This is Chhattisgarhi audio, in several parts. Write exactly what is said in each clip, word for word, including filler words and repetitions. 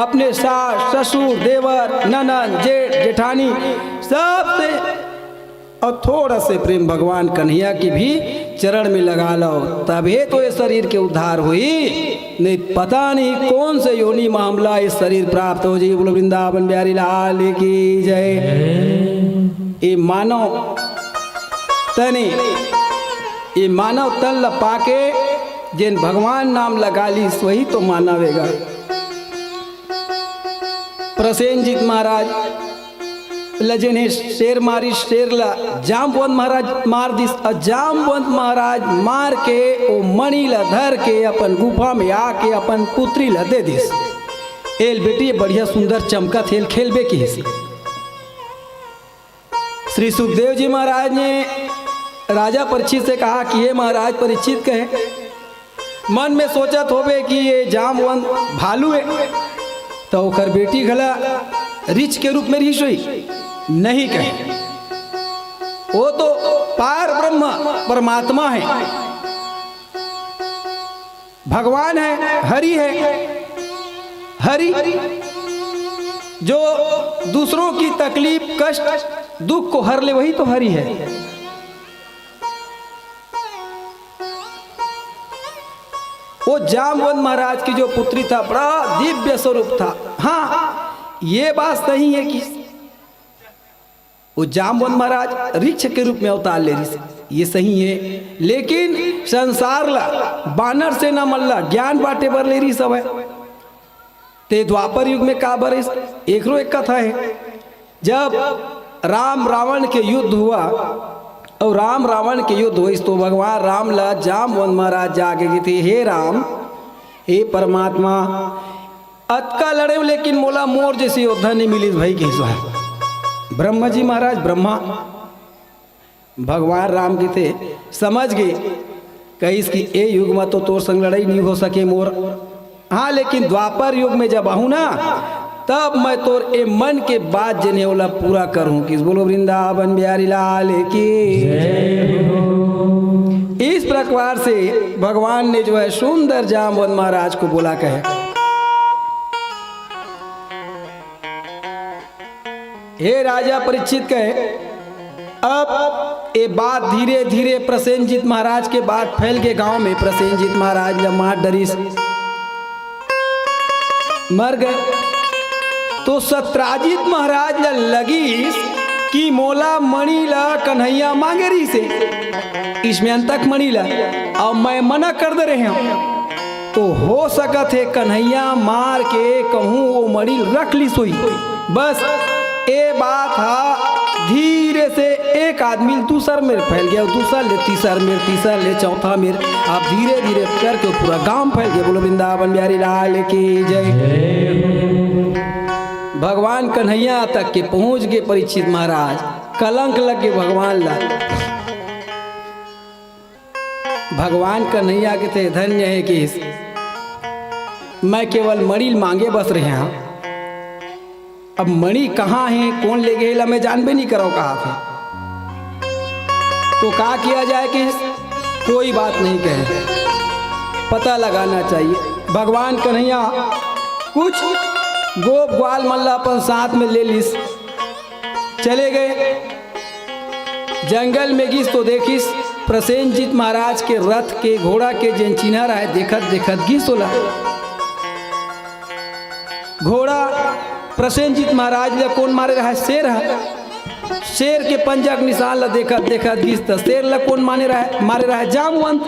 अपने सास, ससुर, देवर, ननद, जेठ, जेठानी, सबसे और थोड़ा से प्रेम भगवान कन्हैया के भी चरण में लगा लो, तभे तो ये शरीर के उद्धार होई, नहीं पता नहीं कौन से योनि में हमला ये शरीर प्राप्त हो जाई। बोलो वृंदावन बिहारी लाल की जय। ये मानव तने, ये मानव तन ल पाके जेन भगवान नाम लगा लीस, वही तो मानव हेगा। प्रसेनजीत महाराज ल जेन हे शेर मारिस, शेर ल जामवंत महाराज मार दिस, अउ जामवंत महाराज मार के ओ मणि ल धर के अपन गुफा में आके अपन पुत्री ल दे दिस। एल बेटी, बढ़िया सुंदर चमकत हे, एल खेलबे किहिस। श्री सुखदेव जी महाराज ने राजा परीक्षित से कहा कि हे महाराज परीक्षित, कहे मन में सोचत होबे कि ये जामवंत भालू हे, तो ओकर बेटी घला रिछ के रूप में रिहिस होही? नहीं कहे, वो तो पार ब्रह्म परमात्मा हे, भगवान हे, हरि हे। हरि जो दूसरों की तकलीफ, कष्ट, दुख को हर ले, वही तो हरि हे। वो जामवंत महाराज की जो पुत्री था, बड़ा दिव्य स्वरूप था। हाँ, ये बात सही हे कि वो जामवंत महाराज रिछ के रूप में अवतार ले रिहिस, ये सही हे, लेकिन संसार ला, बानर सेना मन ला ज्ञान बांटे बर ले रिहिस हवय। ते द्वापर युग में काबर रिहिस, एकरो एक कथा हे। जब राम रावण के युद्ध हुआ, अउ राम रावण के युद्ध होइस, तो भगवान राम ला जामवंत महाराज जाके कहिथे, हे राम, हे परमात्मा, अतका लड़ेंव, लेकिन मोला मोर जइसे योद्धा नइ मिलिस भई, कहिस हे। ब्रह्मा जी महाराज, ब्रह्मा, भगवान राम कहिथे, समझ गे, कहिस कि ए युग म तो तोर संग लड़ई नइ हो सके मोर। हाँ, लेकिन द्वापर युग में जब आहूं ना, तब मैं तोर ए मन के बात जेन हे ओला पूरा करहूं, कहिस। बोलो वृंदावन बिहारी लाल की। इस प्रकार से भगवान ने जो है सुंदर जामवंत महाराज को बोला, कहे, हे राजा परीक्षित, कहे, अब ये बात धीरे धीरे प्रसेनजीत महाराज के बात फैल गे गांव में। प्रसेनजीत महाराज ला मार डरिस, मर गे। तो सत्राजीत महाराज ला लगिस कि मोला मणि ला कन्हैया मांगे रिहिस हे, स्मयंतक मणि ला, अउ मैं मना कर दे रहेंव। तो हो सकत हे कन्हैया मार के कहूं वो मणि रख लिस होही। बस ए बात हा धीरे से एक आदमी ले दूसर मेर फैल गे, दूसर ले तीसर मेर, तीसर ले चौथा मेर, अब धीरे धीरे करके पूरा गांव फैल गे। बोलो वृंदावन बिहारी लाल की जय। भगवान कन्हैया तक के पहुंच गे परीक्षित महाराज, कलंक लग गे भगवान ला। भगवान कन्हैया कहिथे धन्य हे कहिस, मैं केवल मणि ल मांगे बस रहेंव। अब मणि कहाँ हे, कोन ले गे हे, एला मैं जानबे नइ करंव, कहिथे। तो का किया जाए कहिस, कोई बात नहीं कहे, पता लगाना चाहिए। भगवान कन्हैया कुछ गोप ग्वाल मन ला अपन साथ में ले लिस, चले गे। जंगल में गिस तो देखिस प्रसेनजीत महाराज के रथ के घोड़ा के जेन चिन्हा रहय, देखत देखत गिस ओला। घोड़ा प्रसेनजीत महाराज ला कोन मारे रहय? शेर ह। शेर के पंजा के निशान ला देखत देखत गिस त शेर ला कोन माने रहय? मारे रहय जामवंत।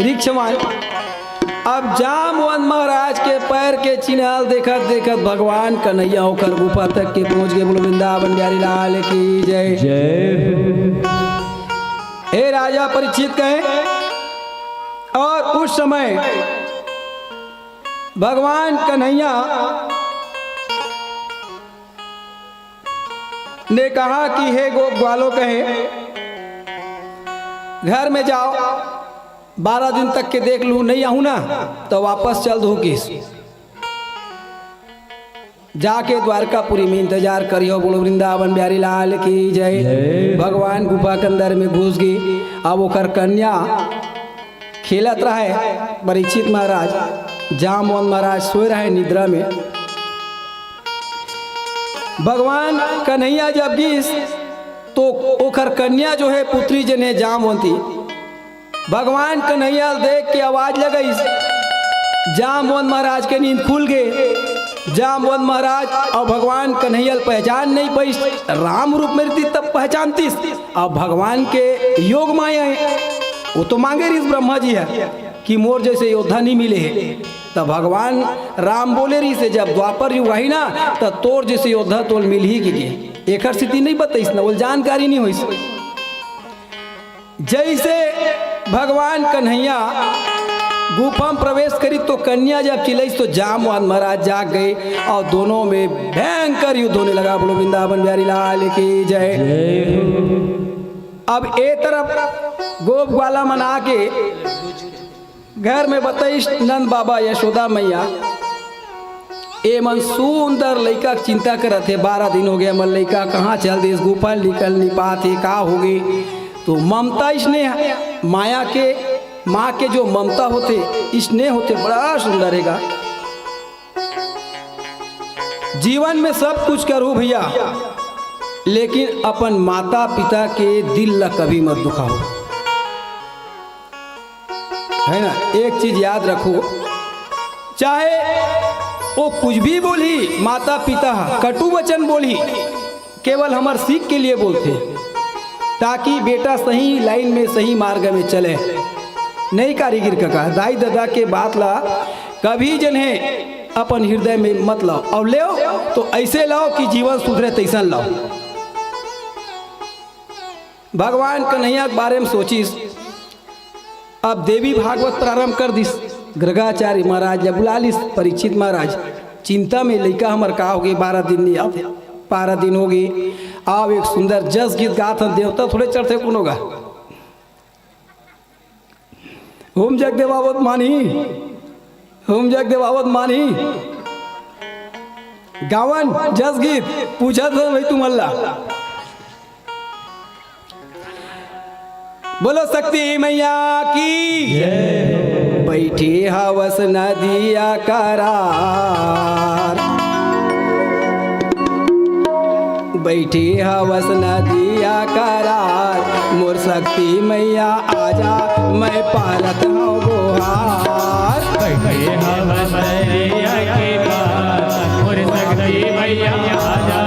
रिक्षवान। अब जामवंत महाराज के पैर के चिन्हा ल देखत देखत भगवान कन्हैया ओकर गुफा तक के पहुंच गे। बोलो वृंदावन बिहारी लाल की जय। जय हो। हे राजा परीक्षित कहे, और उस समय भगवान कन्हैया ने कहा कि हे गोप ग्वालो, कहे, घर में जाओ, बारह दिन तक के देख लूं, नहीं आहूं ना तो वापस चल दूं किस। जाके द्वारकापुरी में इंतजार करियो। बोलो वृंदावन बिहारी लाल की जय। जय। भगवान गुफा के अंदर में घुस गे। अब ओकर कन्या खेलत रहय परीक्षित महाराज, जामवंत महाराज सोए रहे निद्रा में। भगवान कन्हैया जब गिस तो ओखर कन्या जो है पुत्री जने जामवंती भगवान कन्हैया ल देख के आवाज लगइस। जामवंत महाराज के नींद खुल गे। जामवंत महाराज अउ भगवान कन्हैया ल पहचान नइ पइस। राम रूप में रहितिस तब पहचानतिस। अब भगवान के योग माया हे, वो तो मांगे रहिस ब्रह्मा जी ह कि मोर जइसे योद्धा नइ मिले हे। त भगवान राम बोले रहिस हे, जब द्वापर युग आही ना, त तोर जइसे योद्धा तोल मिलही कहिके। एखर सेती नइ बतइस ना, ओला जानकारी नइ होइस। जइसे भगवान कन्हैया गुफा में प्रवेश करिस तो कन्या जब चिल्लाइस तो जामवंत महाराज जाग गए अउ दोनों में भयंकर युद्ध होने लगा। बोलो वृंदावन बिहारी लाल की जय। अब ए तरफ गोप ग्वाला मन आके घर में बतइस नंद बाबा, यशोदा मैया, ए मन सुंदर लइका के चिंता करत हे। बारह दिन हो गए, हमर लइका कहाँ चल दिस, गुफा निकल नइ पात हे, का हो गे? तो ममता स्नेह, माया के, माँ के जो ममता होथे, स्नेह होथे, बड़ा सुंदर हे गा। जीवन में सब कुछ करहू भैया, लेकिन अपन माता पिता के दिल ला कभी मत दुखाओ। है ना, एक चीज याद रखो, चाहे वो कुछ भी बोलही, माता पिता ह कटु वचन बोलही, केवल हमर सीख के लिए बोलथे, ताकि बेटा सही लाइन में, सही मार्ग में चले। नहीं कारीगिर कका, दाई ददा के बात ला कभी जने अपन हृदय में मत लाओ, अउ लेओ तो ऐसे लाओ कि जीवन सुधरे, तैसन लाओ। भगवान कन्हैया के बारे में सोचिस। अब देवी भागवत प्रारंभ कर दिस। गर्गाचार्य महाराज ला बुला लिस, परीक्षित महाराज, चिंता में लइका हमर का हो गे, बारह दिन नइ आत हे, बारह दिन हो गे, आओ एक सुंदर जस गीत गात हन, देवता थोड़े चढ़थे कोनो गा। ओम जग देवावत मानही, ओम जग देवावत मानही। गावन जस गीत पूछत हन भाई तुमन ला। बोलो शक्ति मैया की। जय। बैठे हवस नदिया करार, बैठे हवस नदिया करार, मोर शक्ति मैया आजा, मैं पारत हौं गोहार। बैठे हवस नदिया के पार, मोर शक्ति मैया आजा।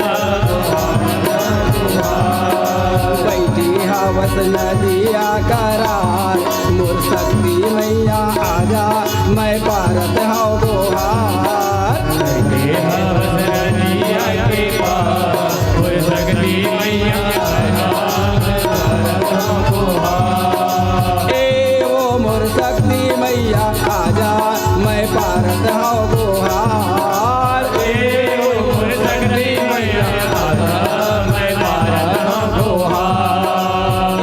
बैठे हवस नदिया करार, मोर शक्ति मैया आजा, मैं पारत हौं गोहार। बैठे हवस नदिया के पार, मोर शक्ति मैया आजा, मैं पारत हौं गोहार। ए ओ मोर शक्ति मैया आजा, मैं पारत हौं गोहार। ए ओ मोर शक्ति मैया आजा, मैं पारत हौं गोहार।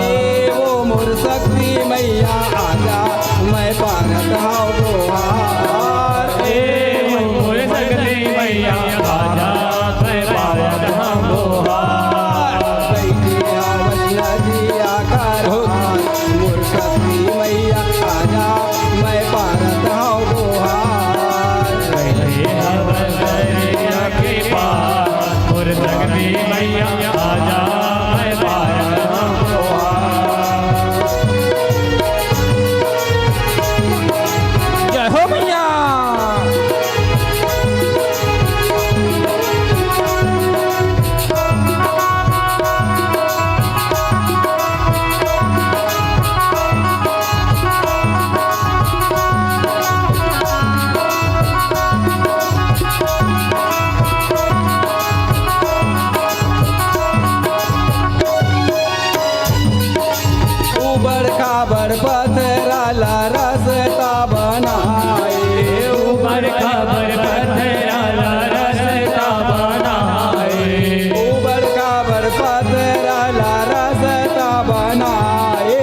ए ओ मोर शक्ति मैया आजा, मैं पारत हौं गोहार। ए ओ मोर शक्ति मैया आजा, मैं पारत हौं गोहार। बैठे हवस नदिया करार, मोर शक्ति मैया आजा, मैं पारत हौं गोहार। बैठे हवस नदिया के पार, मोर शक्ति मैया आजा, मैं पारत हौं गोहार। जय हो मैया। ऊबड़ खाबड़ पथरा ला रस्ता बनाए। ऊबड़ खाबड़ पथरा ला रस्ता बनाए। ऊबड़ खाबड़ पथरा ला रस्ता बनाए,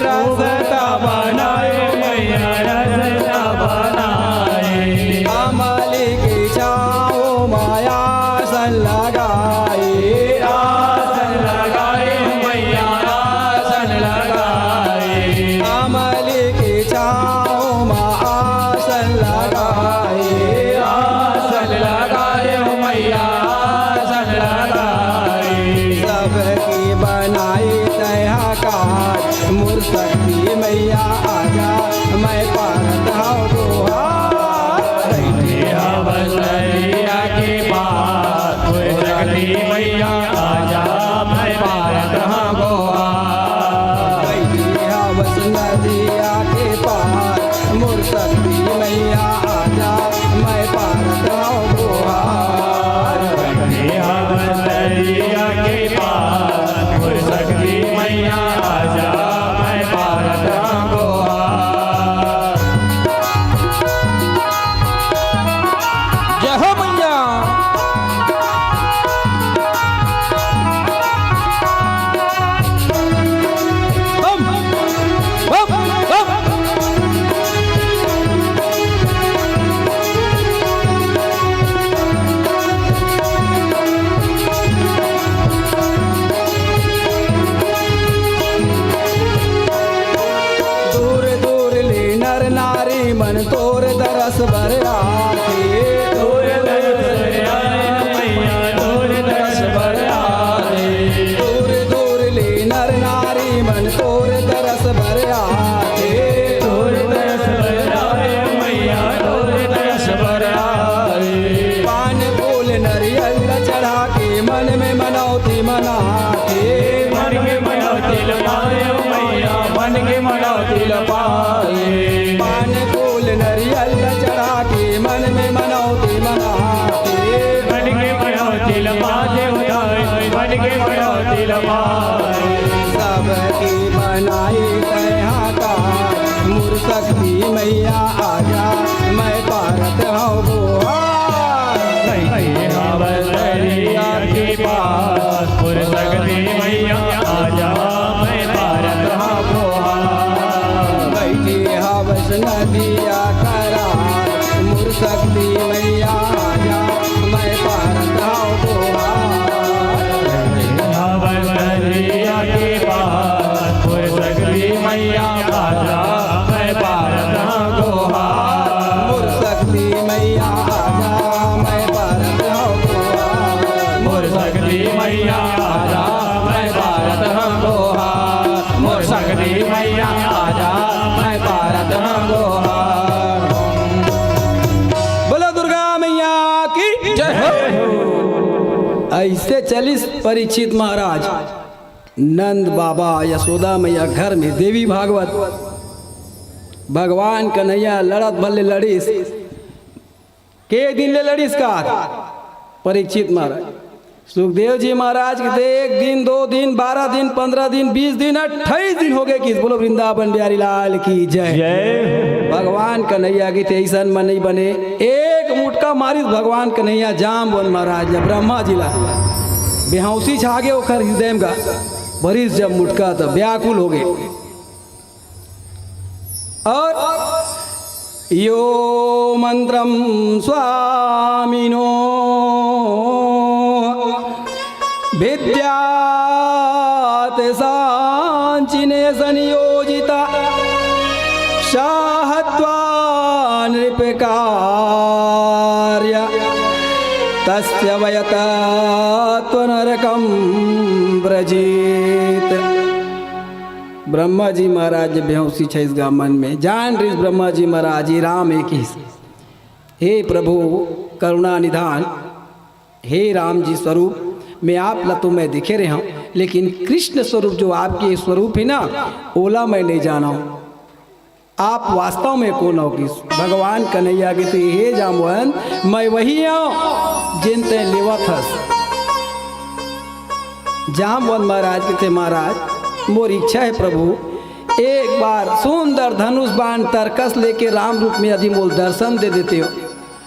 रस्ता बनाए, मैया रस्ता बनाए। अमली की छाँव माया आसन लगाए, आसन लगाए, मैया आसन लगाए। अमली की छाँव मा आसन लगाए। मैं पारत हौं गोहार। हे हवस दरिया के पार, मोर शक्ति मैया आजा, मैं पारत हौं गोहार। जय हो मैया। Bomb, bomb, bomb. दूर दूर ले नर नारी मन तोर दरस बर आथे। तोर दरस बर आए मैया, तोर दरस बर आए। दूर दूर ले नर नारी मन तोर दरस बर आथे। तोर दरस बर आए मैया, तोर दरस बर आए। पान फूल नरियल चढ़ा के मन में मनौती मनाथे। मन के मनौती ल पाए ओ मैया, मन के मनौती ल पाए। पान फूल नरियल चढ़ा के मन में मनौती मनाथे। मन के मनौती ल पाए ओ दाई, मन के मनौती ल पाए। सबके बनाई तैं हाकार, मोर शक्ति मैया आजा, मैं पारत हौं गोहार। बैठे हवस दरिया के पार, मोर शक्ति मैया आजा, मैं पारत हौं गोहार। बैठे हवस नदिया करार, मोर शक्ति मैया आजा, मैं पारत हौं गोहार। हवस दरिया के पार, मोर शक्ति मैया आजा, मैं पारत हौं गोहार। मोर शक्ति मैया आजा, मैं पारत हौं गोहार। मोर शक्ति मैया आजा, मैं पारत हौं गोहार। मोर शक्ति मैया आजा, मैं पारत हौं गोहार। बोलो दुर्गा मैया की जय हो। ऐसे चलिस परीक्षित महाराज, नंद बाबा, यशोदा मैया घर में, देवी भागवत, भगवान कन्हैया लड़त भले लड़िस, के दिन ले लड़िस का परीक्षित महाराज। सुखदेव जी महाराज के एक दिन, दो दिन, बारह दिन, पन्द्रह दिन, बीस दिन, अट्ठाईस दिन हो गए किस। बोलो वृंदावन बिहारी लाल की जय। जय। भगवान कन्हैया की ते ऐसन मन नहीं बने, एक मुटका मारिस भगवान कन्हैया जामवंत महाराज ला, ब्रह्मा जी ला। बेहौसी छा गे ओखर हृदय में गा। भरिस जब मुटका तो व्याकुल हो गए। और यो मंत्रं स्वामिनो विद्याते सांचिने संयोजिता, सा हत्वा नृपकार्य तस्य वयतत्वनरकं व्रजीत। ब्रह्मा जी महाराज जब बेहोशी छइस गा मन में, जान रिस ब्रह्मा जी महाराज, ये राम एक ही। हे प्रभु करुणा निधान, हे राम जी स्वरूप, मैं आप ला तो मैं देखे रहे हूँ, लेकिन कृष्ण स्वरूप जो आपके स्वरूप है ना, ओला मैं नहीं जाना हूँ। आप वास्तव में कौन हो किस? भगवान कन्हैया के ते, हे जामवंत, मैं वही हूँ जिन ते लेवत हस। जामवंत महाराज के ते, महाराज, मोर इच्छा है प्रभु, एक बार सुंदर धनुष बाण तरकस लेके राम रूप में यदि मोल दर्शन दे देते हो,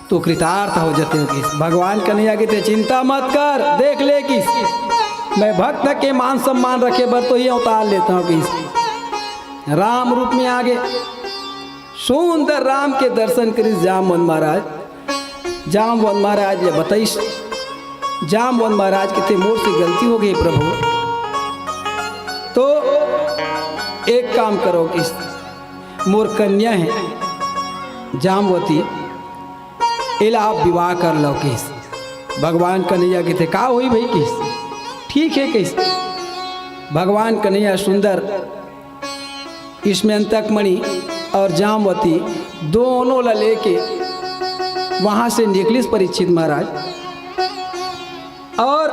तो कृतार्थ हो जाते हो किस। भगवान कन्हैया के ते, चिंता मत कर, देख ले किस, मैं भक्त के मान सम्मान रखे बर तो ही अवतार लेता हूँ किस। राम रूप में आगे सुंदर राम के दर्शन करिस जामवंत महाराज। जामवंत महाराज ले बताइस, जामवंत महाराज के ते, मोर से गलती हो गई प्रभु, तो एक काम करो किस, मोर कन्या है जामवती, एला आप विवाह कर लो किस। भगवान कन्हैया के ते, का होई भाई किस, ठीक है किस। भगवान कन्हैया सुंदर इसमें अंतकमणि और जामवती दोनों ला लेके वहां से निकलिस परीक्षित महाराज। और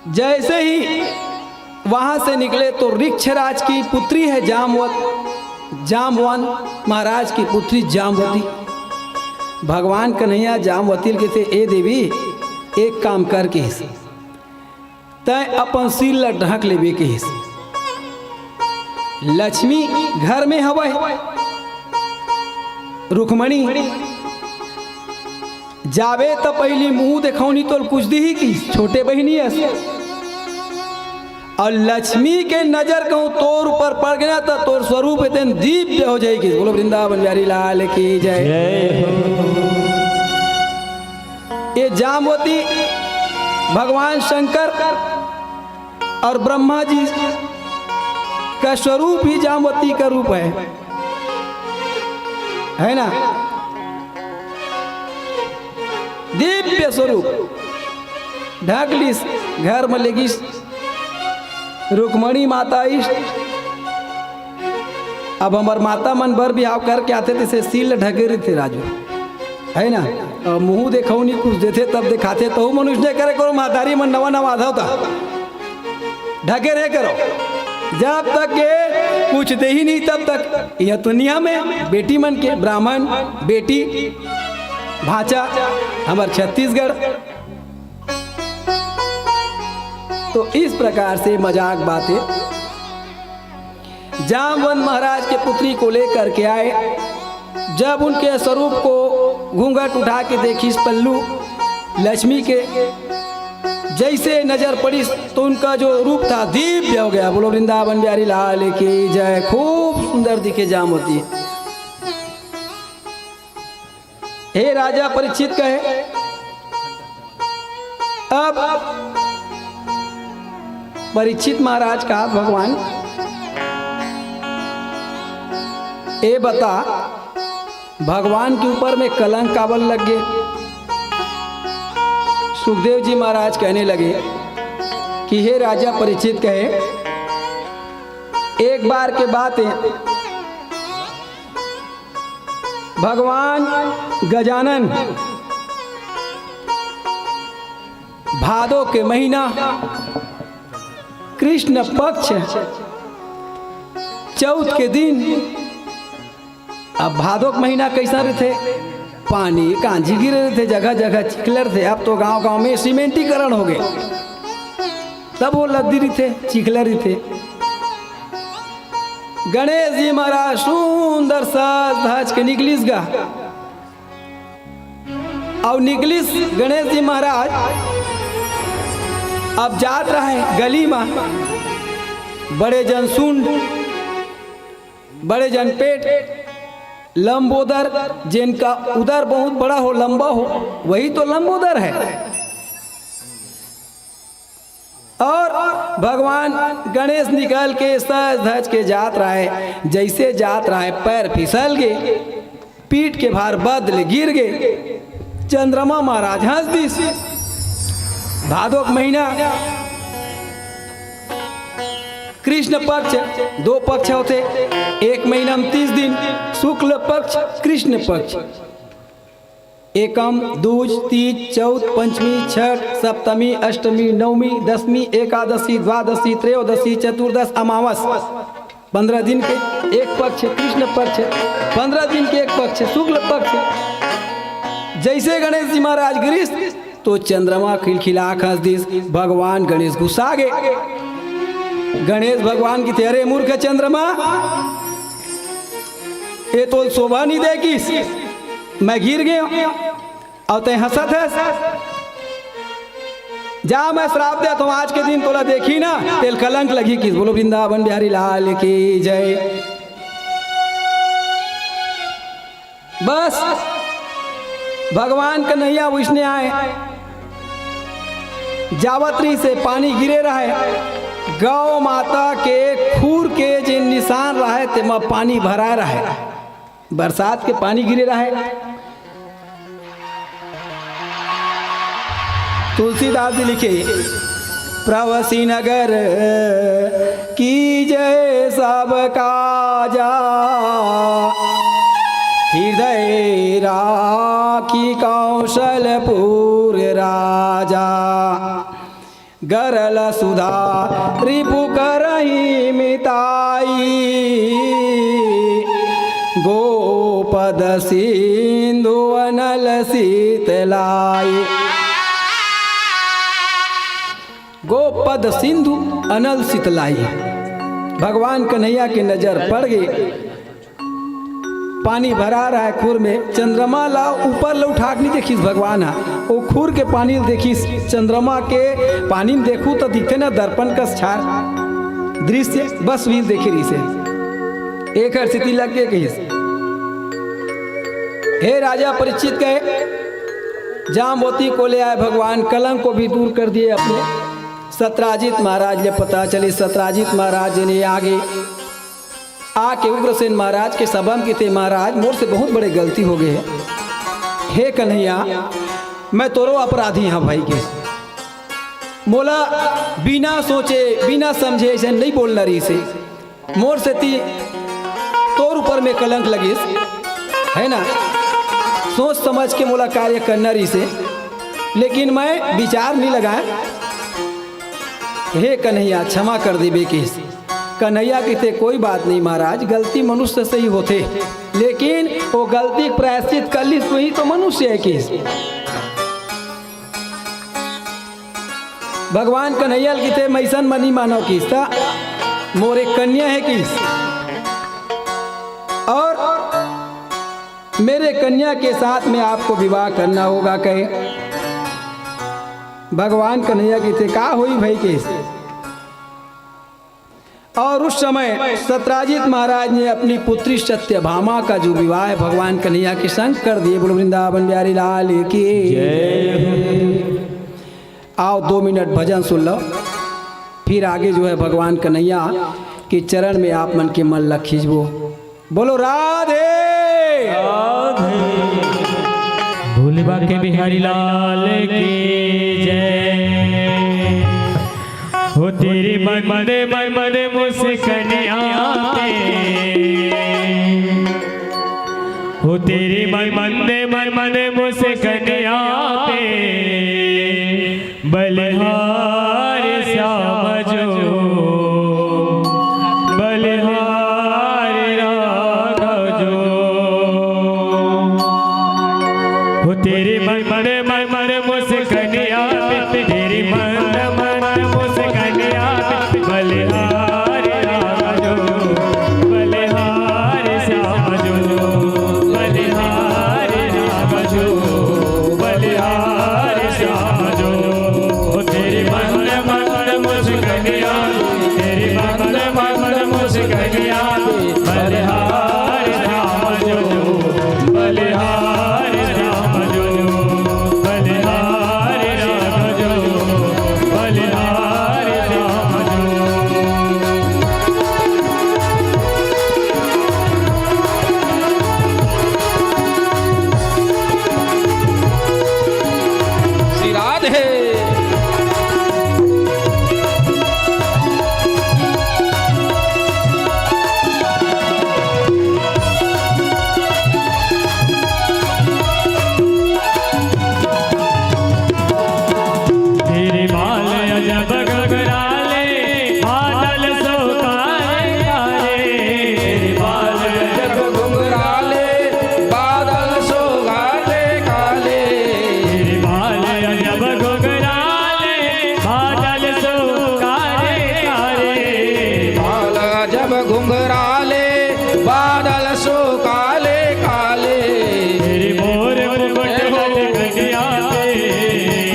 जैसे ही वहां से निकले तो ऋक्षराज की पुत्री है जामवत, जाम्बवंत महाराज की पुत्री जाम्बवती। भगवान कन्हैया जाम्बवती ल कहिथे, "ए देवी, एक काम कर," कहिस, "तैं अपन सिर ल ढंक लेबे," कहिस। "लक्ष्मी घर में हवय, रुक्मणी जाबे त पहिली मुंह देखौनी तोल कुछ दिही," कहिस, "छोटे बहिनी अस। अउ लक्ष्मी के नजर कहूं तोर ऊपर पड़ गे ना, त तोर स्वरूप एतेन दिव्य हो जाही," कहिस। बोलो वृंदावन बिहारी लाल की जय। जय हो। ये जाम्बवती भगवान शंकर और ब्रह्मा जी का स्वरूप ही जाम्बवती का रूप है, है ना? दिव्य स्वरूप। ढक लिस, घर में लेगिस। रुक्मणी माता इष्ट। अब हमर माता मन बर बिहाव करके आथे, तइसे सिर ल ढके रहिथे राजू, है ना? अउ मुंह देखौनी कुछ देथे, तब देखाथे, तहू मनुष्य ने करे करो, महतारी मन नवा नवा आधा होता। ढके रहे करो, जब तक के कुछ देही नहीं, तब तक। यह तो नियम है बेटी मन के, ब्राह्मण बेटी, भांचा, हमर छत्तीसगढ़। तो इस प्रकार से मजाक बातें जामवंत महाराज के पुत्री को लेकर के आए। जब उनके स्वरूप को घूंघट उठा के देखिस पल्लू लक्ष्मी के, जैसे नजर पड़ी तो उनका जो रूप था दिव्य हो गया। बोलो वृंदावन बिहारी लाल की जय। खूब सुंदर दिखे जामवती। हे राजा परीक्षित कहे, अब परीक्षित महाराज का भगवान, ए बता, भगवान के ऊपर में कलंक काबर लग गे? सुखदेव जी महाराज कहने लगे कि हे राजा परीक्षित कहे, एक बार के बात है, भगवान गजानन भादो के महीना कृष्ण पक्ष चौथ के दिन, अब भादो के महीना कैसा रहिथे? पानी कांजी गिरे रहिथे, जगह जगह चिखला रहिथे। अब तो गांव गांव में सीमेंटीकरण हो गए, तब वो लद्दी रहिथे, चिखला रहिथे। गणेश जी महाराज सुंदर सज धज के निकलिस गा। अउ निकलिस गणेश जी महाराज, अब जात रहे गली मा, बड़े जन सुंड, बड़े जन पेट, लंबोदर, जिनका उदर बहुत बड़ा हो, लंबा हो, वही तो लंबोदर है। और भगवान गणेश निकल के सज धज के जात रहे, जैसे जात रहे पैर फिसल गे, पीठ के भार बद ले गिर गे। चंद्रमा महाराज हंस दिस। भादो के महीना कृष्ण पक्ष, दो पक्ष होथे, एक महीना में तीस दिन, शुक्ल पक्ष, कृष्ण पक्ष। एकम, दूज, तीज, चौथ, पंचमी, छठ, सप्तमी, अष्टमी, नवमी, दसमी, एकादशी, द्वादशी, त्रयोदशी, चतुर्दश, अमावस। पंद्रह दिन के एक पक्ष कृष्ण पक्ष, पंद्रह दिन के एक पक्ष शुक्ल पक्ष। जैसे गणेश जी महाराज गिरिस तो चंद्रमा खिलखिला हंस दिस। भगवान गणेश गुस्सा गे। गणेश भगवान कथे, "अरे मूर्ख चंद्रमा, ये तो शोभा नहीं देगिस, मैं गिर गयो।" अउ तैं हंसत हस। जा, मैं श्राप देत हूं, आज के दिन तोला देखी ना, तेल कलंक लगी किस। बोलो वृंदावन बिहारी लाल की जय। बस, भगवान कन्हैया वैसने आए। जावत रहिसे पानी गिरे रहे, गौ माता के खुर के जे निशान रहे, तेमा पानी भराए रहे। बरसात के पानी गिरे रहे। तुलसीदास जी लिखे, "प्रवसी नगर कीजे सब काजा, हृदय राखी कौशलपुर राजा।" गरल सुधा रिपु करही मिताई। सिंधु अनल शीतलाई। गोपद सिंधु अनल शीतलाई। भगवान कन्हैया के नजर पड़ गे। पानी भरा रहा है खूर में, चंद्रमा ला ऊपर ले उठा के नहीं देखिस भगवान हा, वो खूर के पानी ल देखिस। चंद्रमा के पानी में देखू तो दिखथे ना दर्पण कस छार दृश्य, बस वही देखे रहिसे। एकर सेती लग गे कहिस, हे राजा परीक्षित कहे, जामवती को ले आए भगवान, कलंक को भी दूर कर दिए अपने। सत्राजित महाराज ले पता चली, सत्राजित महाराज जी ने आगे आके उग्रसेन महाराज के सभा में किथे, महाराज, मोर से बहुत बड़े गलती हो गए हे। हे कन्हैया, मैं तोरो अपराधी हाँ भाई के। मोला बिना सोचे, बिना समझे ऐसे नहीं बोलना रहिसे। मोर सेती तोर ऊपर में कलंक लगिस, है ना? सोच समझ के मोला कार्य करना रहिसे, लेकिन मैं विचार नहीं लगाए। हे कन्हैया, क्षमा कर देबे कहिस। कन्हैया किथे, कोई बात नहीं महाराज, गलती मनुष्य से ही होथे, लेकिन वो गलती के प्रायश्चित कर लिस, वही तो मनुष्य है कहिस। भगवान कन्हैया ल किथे, मैं अइसन म नहीं मानव कहिस, त मोर एक कन्या है कहिस, और मेरे कन्या के साथ में आपको विवाह करना होगा कहे। भगवान कन्हैया किथे, का होई भाई कहिस। और उस समय सत्राजित महाराज ने अपनी पुत्री सत्यभामा का जो विवाह है भगवान कन्हैया के संग कर दिए। बोलो वृंदावन बिहारी लाल की जय। आओ, दो मिनट भजन सुन लो, फिर आगे जो है भगवान कन्हैया के चरण में आप मन के मन ला खींचबो। बोलो राधे। राधे। भोले बांके बिहारी लाल की जय। हो तेरी मंद मंद मुस्कनिया पे, हो तेरी मंद मंद मुस्कनिया पे, बलिहार श्याम जो, बलिहार राघव जो। हो तेरी मंद मंद मुस्कनिया पे, तेरी मंद मंद मुस्कनिया पे, बलिहार राघव जो, बलिहार श्याम जो, बलिहार राघव जो, बलिहार श्याम जो। ओ तेरी मंद मंद मुस्कनिया, तेरी मंद मंद मुस्कनिया, बलिहार श्याम जो, बलिहार श्याम जो, बलिहार श्याम जो, बलिहार श्याम जो। श्री राधे। तेरे बाल अजब घुघराले, बादल सो काले काले। तेरे बाल अजब घुघराले, बादल सो काले काले। तेरे बाल अजब घुघराले, बादल सो काले काले। बाल अजब घुघराले, बादल सो काले काले। तेरी मोर मुकुट लटक गया पे,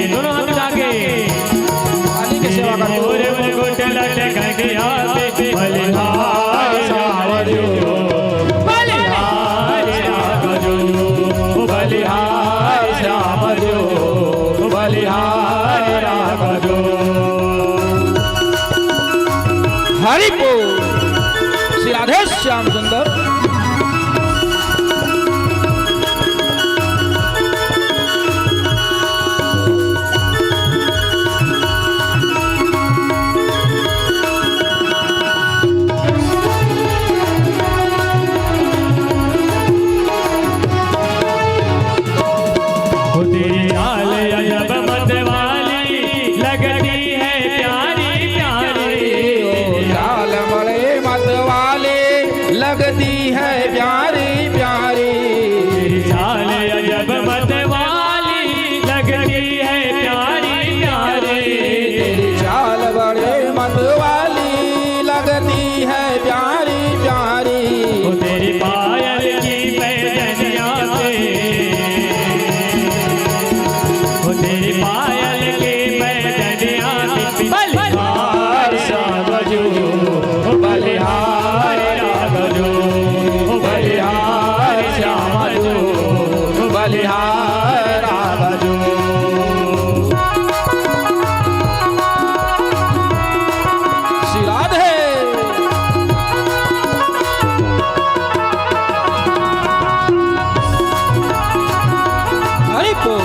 दोनों हाथ उठा के। काली की सेवा करते हो। मोर मुकुट लटक गया पे, बलिहार श्याम जो, बलिहार श्याम जो, बलिहार श्याम जो, बलिहार राघव जो। हरि बोल। श्री राधे श्याम सुंदर। ओ तेरी चाल अजब मतवाली, लगती है प्यारी प्यारी। ओ चाल बड़े मतवाली, लग मत वाली लगती है प्यारी प्यारी। तेरी चाल बड़े मत वाली लगती है प्यारी प्यारी। वो तेरी पायल की पैजनिया से, वो तेरी पायल की पैजनिया से। बलिहार श्याम जो, बलिहार राम जो, बलिहार श्याम जो, बलिहार राम जो। श्री राधे। हरि बोल।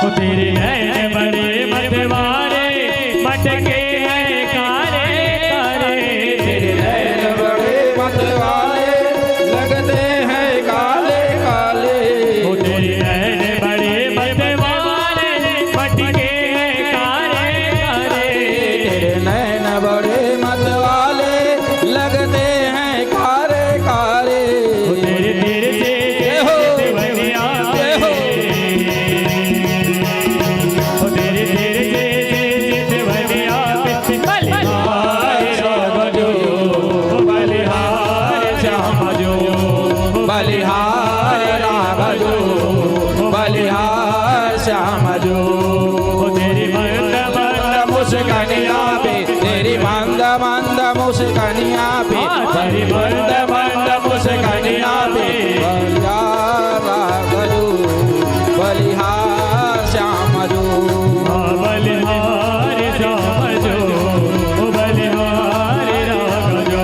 वो तेरे नैन बड़े मत वाले, मटके हैं काले काले। तेरे नैन बड़े मत वाले, लगते हैं काले काले। वो तेरे नैन बड़े मत वाले, मटके हैं काले काले। तेरे नैन बड़े मत वाले, लगते हैं काले काले। वो तेरे तेरे से जय हो। जय हो। ओ तेरे तेरे से, से, से, से बलिहार श्याम जो, बलिहार श्याम जो, बलिहार राम जो, बलिहार श्याम जो। ओ तेरी मंद मंद मुस्कानिया पे, तेरी मंद मंद मुस्कानिया पे, तेरी मंद मंद मुस्कानिया पे, बलिहार राम जो, बलिहार श्याम जो। हाँ, बलिहार श्याम जो, बलिहार राम जो।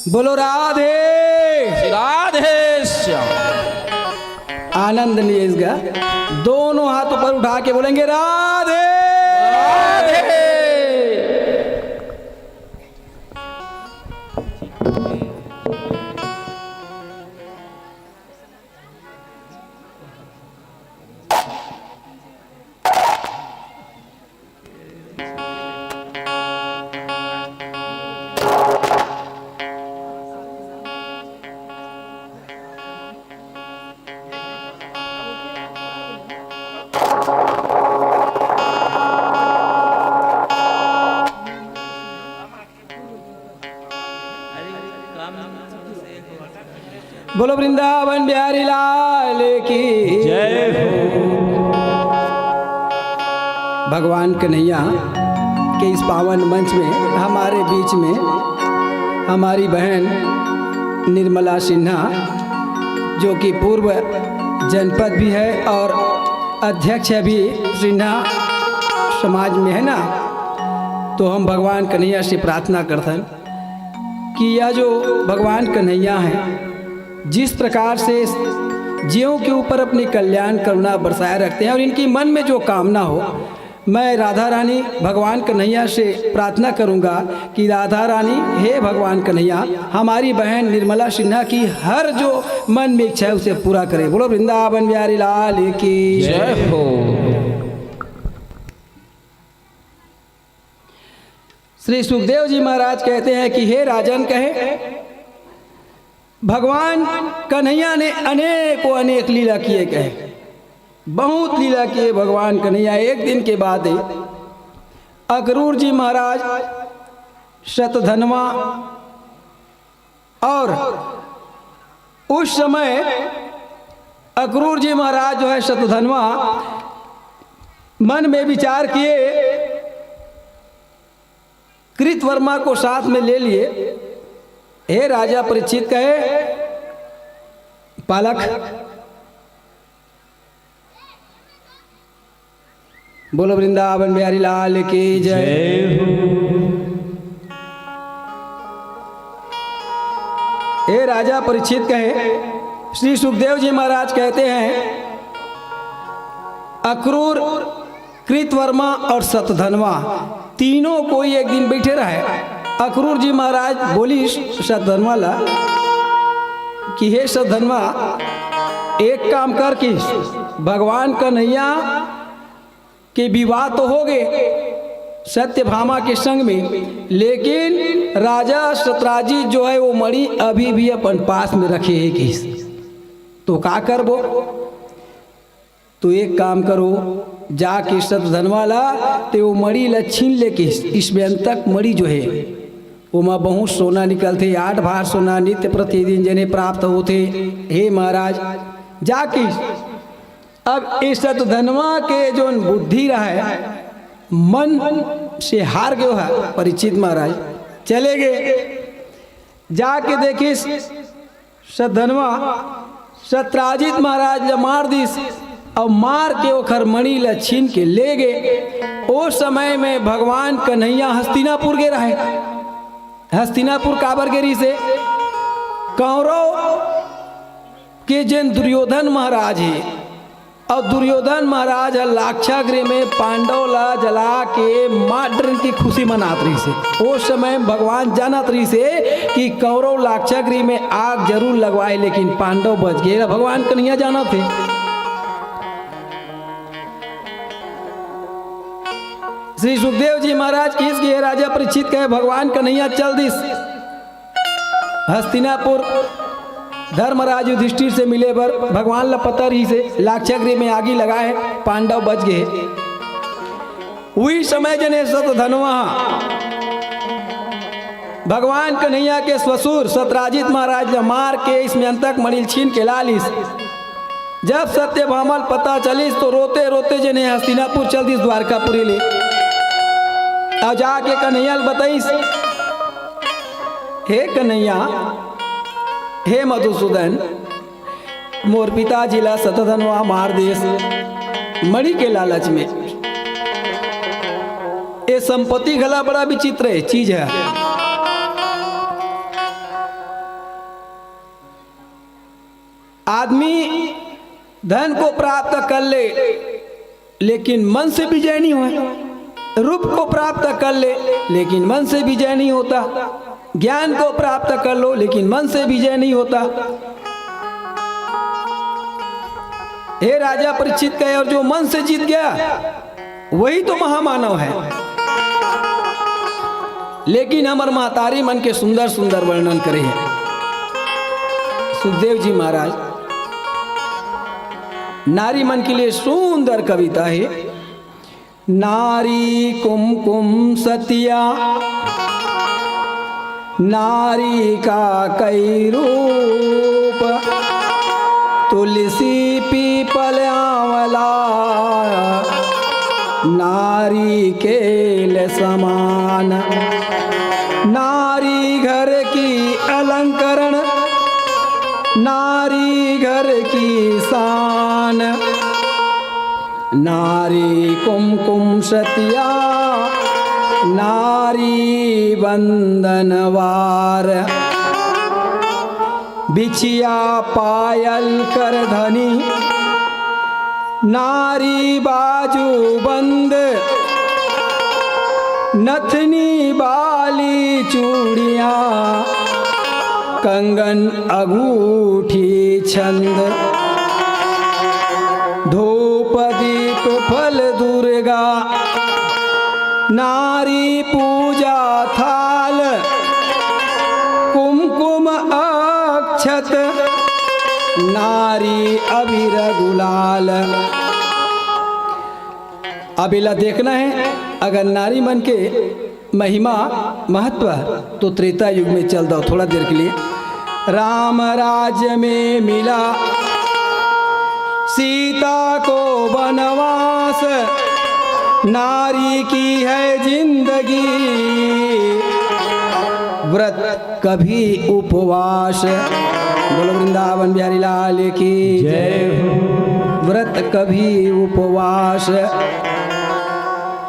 बोलो राधे। राधे श्याम। आनंद लीजिएगा, दोनों हाथ ऊपर उठा के बोलेंगे, राधे। राधे। बोलो वृंदावन बिहारी लाल की जय हो। भगवान कन्हैया के इस पावन मंच में हमारे बीच में हमारी बहन निर्मला सिन्हा, जो कि पूर्व जनपद भी है और अध्यक्ष भी सिन्हा समाज में है ना, तो हम भगवान कन्हैया से प्रार्थना करथन कि यह जो भगवान कन्हैया हैं, जिस प्रकार से जीवों के ऊपर अपनी कल्याण करुणा बरसाए रखते हैं और इनकी मन में जो कामना हो, मैं राधा रानी भगवान कन्हैया से प्रार्थना करूंगा कि राधा रानी, हे भगवान कन्हैया, हमारी बहन निर्मला सिन्हा की हर जो मन में इच्छा है उसे पूरा करें। बोलो वृंदावन बिहारी लाल की जय हो। श्री सुखदेव जी महाराज कहते हैं कि हे राजन कहे, भगवान कन्हैया ने अनेकों अनेक लीला किए कहे, बहुत लीला किए भगवान कन्हैया। एक दिन के बाद ही अकरूर जी महाराज शतधनवा और उस समय अकरूर जी महाराज जो है शतधनवा मन में विचार किए, कृतवर्मा को साथ में ले लिए। हे राजा परीक्षित कहे, पालक, बोलो वृंदावन बिहारी लाल की जय। जय हो। हे राजा परीक्षित कहे, श्री सुखदेव जी महाराज कहते हैं, अक्रूर, कृतवर्मा और शतधनवा तीनों कोई एक दिन बैठे रहे। अक्रूर जी महाराज बोलिस शतधनवा ला कि हे शतधनवा, एक काम कर कि भगवान कन्हैया के विवाह तो हो गए सत्यभामा के संग में, लेकिन राजा सत्राजित जो है वो मणि अभी भी अपन पास में रखे हे किस, तो का करबो? तो एक काम करो, जाके शतधनवा ला ते वो मणि ला छीन ले किस। इस बेंतक मणि जो है ओमा बहुत सोना निकलथे, आठ भार सोना नित्य प्रतिदिन जेने प्राप्त होथे। हे महाराज, जाके अब ए शतधनवा के जोन बुद्धि रहे, मन से हार गयो है परीक्षित महाराज, चले गए। जाके देखिस शतधनवा सत्राजित महाराज ला मार दिस, अउ मार के ओखर मणि ला छीन के ले गे। ओ समय में भगवान कन्हैया हस्तिनापुर गे रहे। हस्तिनापुर काबर गे रहिसे? कौरव के जेन दुर्योधन महाराज हे, अउ दुर्योधन महाराज ह लाक्षागृह में पांडव ला जला के मार डरन की खुशी मनात रहिसे। ओ समय भगवान जानत रहिसे कि कौरव लाक्षागृह में आग जरूर लगवाए, लेकिन पांडव बच गए। एला भगवान कन्हैया जानत हे। श्री सुखदेव जी महाराज किहिस कि हे राजा परीक्षित कहे भगवान कन्हैया चल दिस हस्तिनापुर धर्मराज युधिष्ठिर से मिले बर। भगवान ला पता रहिसे लाक्षागृह में आगी लगाए, पांडव बच गए। उही समय जने शतधनवा भगवान कन्हैया के ससुर सत्राजित महाराज ला मार के इस मेंतक मणि ल छीन के ला लिस। जब सत्यभामा ल पता चलिस तो रोते रोते जने हस्तिनापुर चल दिस द्वारकापुरी ले। अउ जाके कन्हैया ल बताइस, हे कन्हैया, हे मधुसूदन, मोर पिताजी ला सतधनवा मार देस मणि के लालच में। ए संपत्ति घला बड़ा विचित्र हे, चीज हे। आदमी धन को प्राप्त कर ले, लेकिन मन से विजय नहीं होय। रूप को प्राप्त कर ले, लेकिन मन से विजय नहीं होता। ज्ञान को प्राप्त कर लो, लेकिन मन से विजय नहीं होता। हे राजा परीक्षित कहे, और जो मन से जीत गया, वही तो महामानव है। लेकिन हमर महतारी मन के सुंदर सुंदर वर्णन करे हैं सुखदेव जी महाराज। नारी मन के लिए सुंदर कविता है। नारी कुमकुम सतिया, नारी का कई रूप, तुलसी पीपल आंवला, नारी केल समान। नारी घर की अलंकरण, नारी घर की शान। नारी कुमकुम सतिया, नारी बंदनवार। बिछिया पायल करधनी, नारी बाजू बंद, नथनी बाली चूड़ियां, कंगन अगूठी छंद। धूप दीप फल दुर्गा, नारी पूजा थाल, कुमकुम अक्षत, नारी अबीर गुलाल। अब एला देखना है, अगर नारी मन के महिमा, महत्व, तो त्रेता युग में चल दो थोड़ा देर के लिए। राम राज्य में मिला सीता को वनवास, नारी की है जिंदगी व्रत कभी उपवास। बोलो वृंदावन बिहारी लाल की जय हो। व्रत कभी उपवास,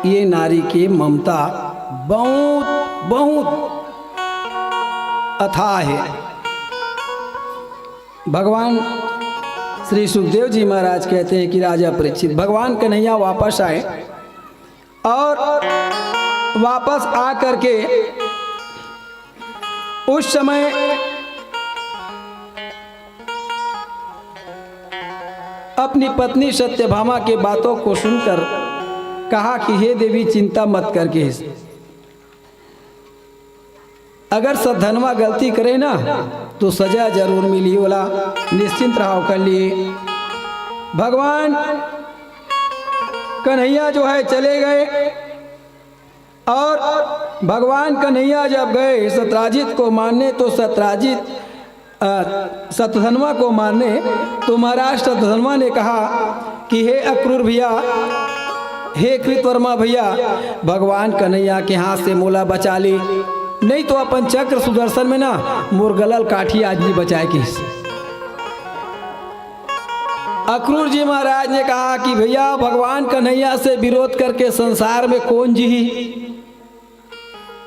ये नारी की ममता बहुत, बहुत अथाह है। भगवान श्री सुखदेव जी महाराज कहते हैं कि राजा परीक्षित, भगवान कन्हैया वापस आए और वापस आ करके उस समय अपनी पत्नी सत्यभामा के बातों को सुनकर कहा कि हे देवी, चिंता मत करके, अगर सतधनवा गलती करे ना, तो सजा जरूर मिली ओला, निश्चिंत रहा ओकर लिए। भगवान कन्हैया जो है चले गए, और भगवान कन्हैया जब गए सतराजित को मारने, तो सतराजित, अ, सतधनवा को मारने, तो महाराज सतधनवा ने कहा कि हे अक्रूर भैया, हे कृतवर्मा भैया, भगवान कन्हैया के हाथ से मोला बचा ली, नहीं तो अपन चक्र सुदर्शन में ना मोर गला ल काटही आज नहीं बचाए किस। अक्रूर जी महाराज ने कहा कि भैया, भगवान कन्हैया से विरोध करके संसार में कौन जीही?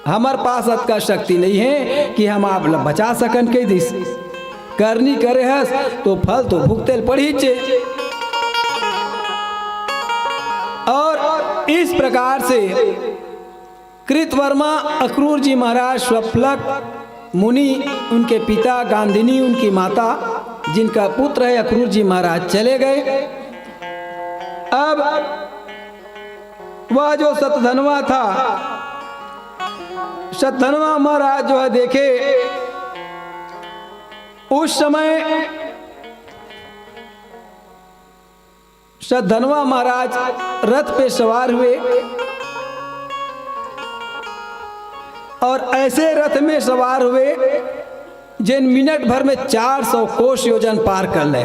हमर पास अतका शक्ति नहीं है कि हम आप ला बचा सकन, कह दिस। करनी करे हस तो फल तो भुगते ल पड़ही चे। और इस प्रकार से कृतवर्मा अक्रूर जी महाराज स्वप्लक मुनि, उनके पिता गांधिनी, उनकी माता, जिनका पुत्र है अक्रूर जी महाराज, चले गए। अब वह जो सतधनवा था, सतधनवा महाराज जो है देखे, उस समय सतधनवा महाराज रथ पे सवार हुए और ऐसे रथ में सवार हुए जिन मिनट भर में चार सौ कोस योजन पार कर ले।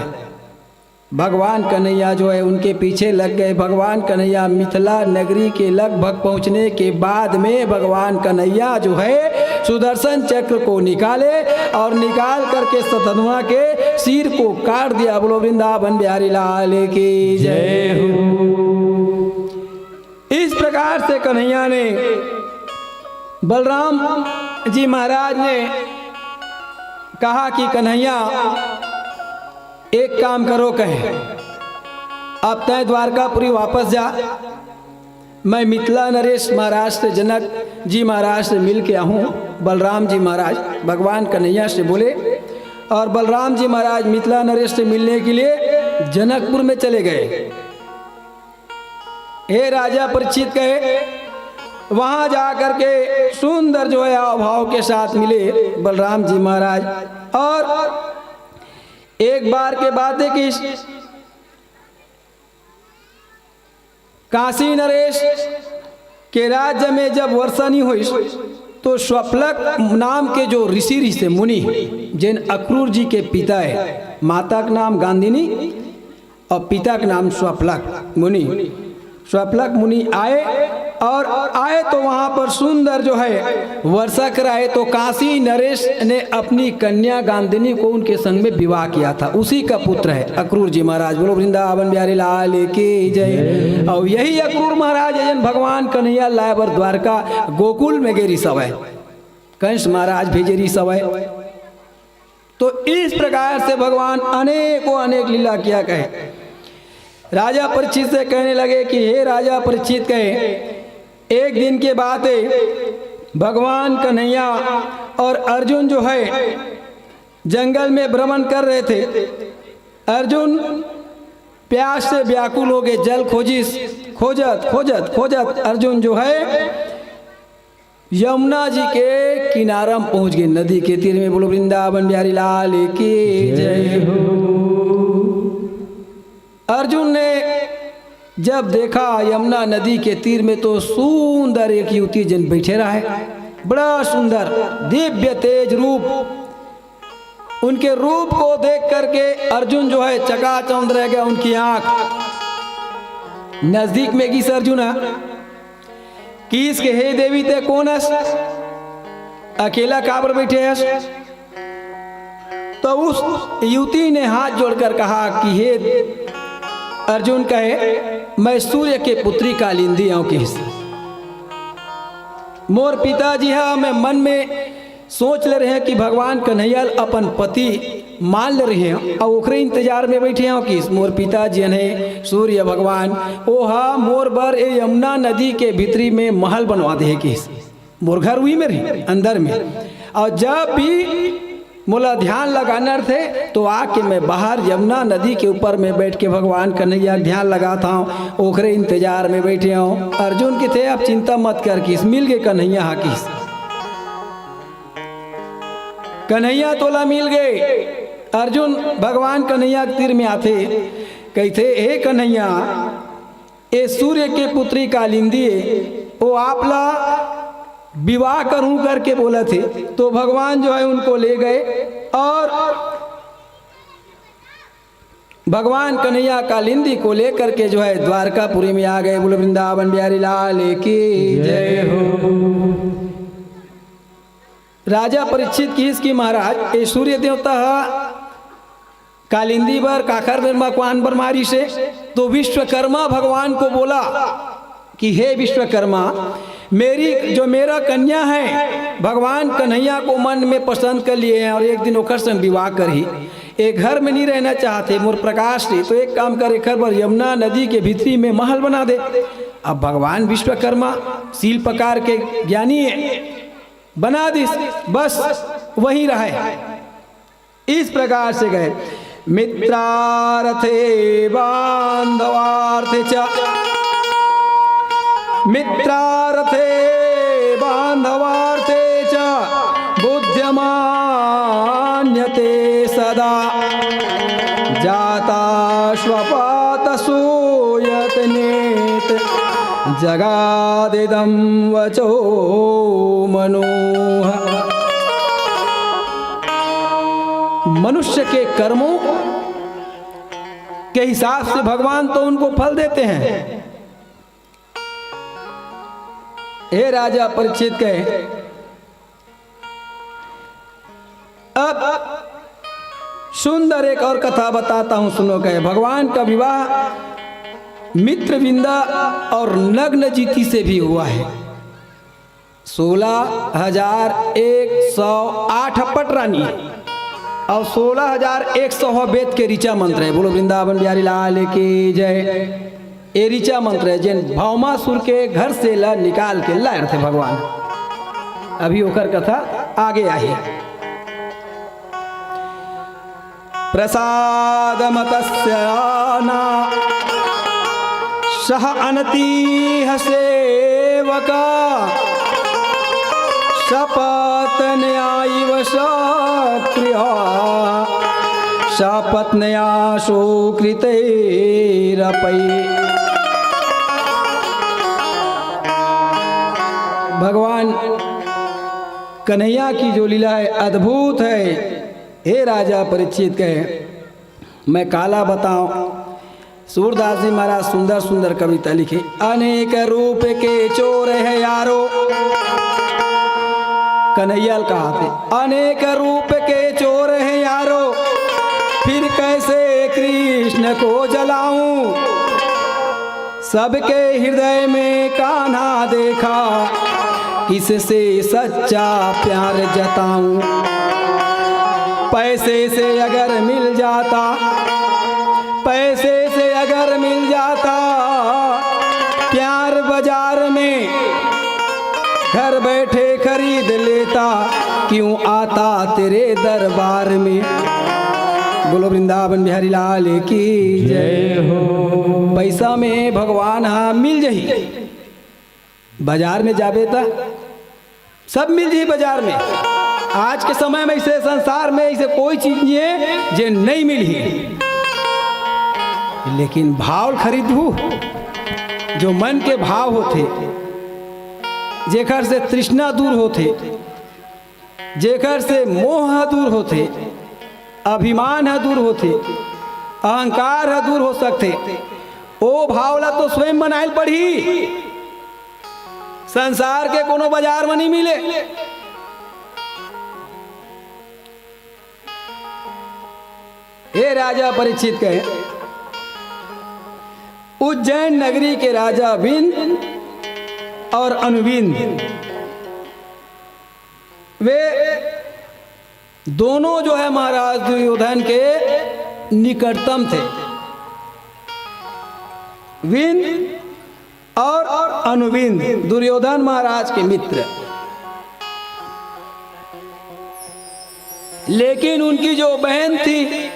भगवान कन्हैया जो है उनके पीछे लग गए। भगवान कन्हैया मिथिला नगरी के लगभग पहुंचने के बाद में भगवान कन्हैया जो है सुदर्शन चक्र को निकाले और निकाल करके सतधनवा के सिर को काट दिया। बोलो वृंदावन बिहारी लाल की जय हो। इस प्रकार से कन्हैया ने, बलराम जी महाराज ने कहा कि कन्हैया, एक काम करो, कहे, अब तय द्वारकापुरी वापस जा, मैं मिथिला नरेश महाराज से, जनक जी महाराज से मिल के आहूँ, बलराम जी महाराज भगवान कन्हैया से बोले। और बलराम जी महाराज मिथिला नरेश से मिलने के लिए जनकपुर में चले गए। हे राजा परीक्षित, कहे, वहां जाकर के सुंदर जो है हाव भाव के साथ मिले बलराम जी महाराज। और एक बार के बात है कि काशी नरेश के राज्य में जब वर्षा नहीं हुई, तो स्वपलक नाम के जो ऋषि, ऋषि मुनि, जिन अक्रूर जी के पिता है, माता का नाम गांधिनी और पिता का नाम स्वपलक मुनि। स्वपलक मुनि आए और आए तो वहां पर सुंदर जो है वर्षा कराए, तो काशी नरेश ने अपनी कन्या गांधिनी को उनके संग में विवाह किया था। उसी का पुत्र है अक्रूर जी महाराज। बोलो वृंदावन बिहारी लाल की जय। और यही अक्रूर महाराज है जिन भगवान कन्हैया लाए बर द्वारका गोकुल में गे रिहिस हवय, कंस महाराज भेजे रिहिस हवय। तो इस प्रकार से भगवान अनेकों अनेक लीला किया कहे। राजा परीक्षित से कहने लगे कि हे राजा परीक्षित, कहे, एक दिन के बात है, भगवान कन्हैया और अर्जुन जो है जंगल में भ्रमण कर रहे थे। अर्जुन प्यास से व्याकुल हो गए, जल खोजिस, खोजत खोजत खोजत अर्जुन जो है यमुना जी के किनारा में पहुंच गए, नदी के तीर में। बोलो वृंदावन बिहारी लाल की जय। अर्जुन ने जब देखा यमुना नदी के तीर में, तो सुंदर एक युवती जन बैठे रहे, बड़ा सुंदर दिव्य तेज रूप। उनके रूप को देख करके अर्जुन जो है चकाचौंध रह गया, उनकी आंख। नजदीक में गिस अर्जुन ह, किहिस के हे देवी, ते कोन हस? अकेला काबर बैठे हस? तो उस युवती ने हाथ जोड़कर कहा कि हे अर्जुन, कहे, मैं सूर्य के पुत्री कालिंदी हूं। किहिस मोर पिताजी हा, मैं मन में सोच ले रहे हैं कि भगवान कन्हैया ल अपन पति मान ले रहे हैं और ओकरे इंतजार में बैठे हैं कि मोर पिताजी ने सूर्य भगवान, ओहा मोर बर ए यमुना नदी के भीतरी में महल बनवा दे, किहिस मोर घर उही में रही, अंदर में। और जब भी मोला ध्यान लगाना रथे, तो आके मैं बाहर यमुना नदी के ऊपर में बैठ के भगवान कन्हैया ध्यान लगात हूँ, ओकरे इंतजार में बैठे हूँ। अर्जुन किथे, आप चिंता मत कर, किहिस मिल गए कन्हैया हा, किहिस कन्हैया तोला मिल गए। अर्जुन भगवान कन्हैया के तीर में आथे, कहिथे, हे कन्हैया, ए सूर्य के पुत्री कालिंदी ए, ओ आप ला विवाह करूं करके बोलथे। तो भगवान जो है उनको ले गए और भगवान कन्हैया कालिंदी को लेकर के जो है द्वारकापुरी में आ गए। बोलो वृंदावन बिहारी लाल की जय हो। राजा परीक्षित किहिस कि महाराज, ए सूर्य देवता हा कालिंदी बर काखर बर मकवान बर मारिस हे। तो विश्वकर्मा भगवान को बोला कि हे विश्वकर्मा, मेरी जो मेरा कन्या है, भगवान कन्हैया को मन में पसंद कर लिए हैं और एक दिन ओकर संग विवाह करही। ए घर में नहीं रहना चाहते, मोर प्रकाश से, तो एक काम कर, एकर बर यमुना नदी के भीतरी में महल बना दे। अब भगवान विश्वकर्मा शिल्पकार के ज्ञानी है, बना दिस, बस वहीं रहे। इस प्रकार से गए। मित्रार्थे बांधवार्थे च, मित्रार्थे बांधवार्थे च बुध्यमान्यते सदा। जाता श्वपात सूयत नेत जगादिदं वचो मनोह। मनुष्य के कर्मों के हिसाब से भगवान तो उनको फल देते हैं। हे राजा परीक्षित, कहे, अब सुंदर एक और कथा बताता हूं, सुनो। कहे, भगवान का विवाह मित्रविंदा और नग्न जीती से भी हुआ है। सोलह हजार एक सौ आठ पटरानी। अउ सोलह हजार एक सौ ह बेद के ऋचा मंत्र हे। बोलो वृंदावन बिहारी लाल की जय। ए ऋचा मंत्र हे, जेन भौमासुर के घर से ला निकाल के लाए रथे भगवान। अभी ओकर कथा आगे आही। प्रसादमतस्य नाना सह अनतीह सेवका। सपत्न्या इव सत्रिया सपत्न्या सुकृतैरपै। भगवान कन्हैया की जो लीला है, अद्भुत है। हे राजा परीक्षित कहे, मैं काला बताऊं। सूरदास जी महाराज सुंदर सुंदर कविता लिखे। अनेक रूप के चोर है यारो, कन्हैया ल कहाथे, अनेक रूप के चोर है यारो, फिर कैसे कृष्ण को जलाऊं। सबके हृदय में कान्हा देखा, किससे सच्चा प्यार जताऊं। पैसे से अगर मिल जाता, पैसे से अगर मिल जाता प्यार बाजार में, घर बैठे खरीद लेता, क्यों आता तेरे दरबार में। बोलो वृंदावन बिहारी लाल की जय हो। पैसा में भगवान हा मिल जही, बाजार में जाबे त सब मिल जही बाजार में। आज के समय में ऐसे संसार में ऐसे कोई चीज नहीं है जे नहीं मिलही, लेकिन भाव ल खरीदहू, जो मन के भाव होथे, जेकर से तृष्णा दूर होथे, जेकर से मोह ह दूर होथे, अभिमान ह दूर होथे, अहंकार ह दूर हो सकथे, ओ भाव ला तो स्वयं बनाए ल पड़ही। संसार के कोनो बाजार म नहीं मिले। हे राजा परीक्षित कहे, उज्जैन नगरी के राजा विंद और अनुविंद, वे दोनों जो है महाराज दुर्योधन के निकटतम थे। विंद और अनुविंद दुर्योधन महाराज के मित्र, लेकिन उनकी जो बहन थी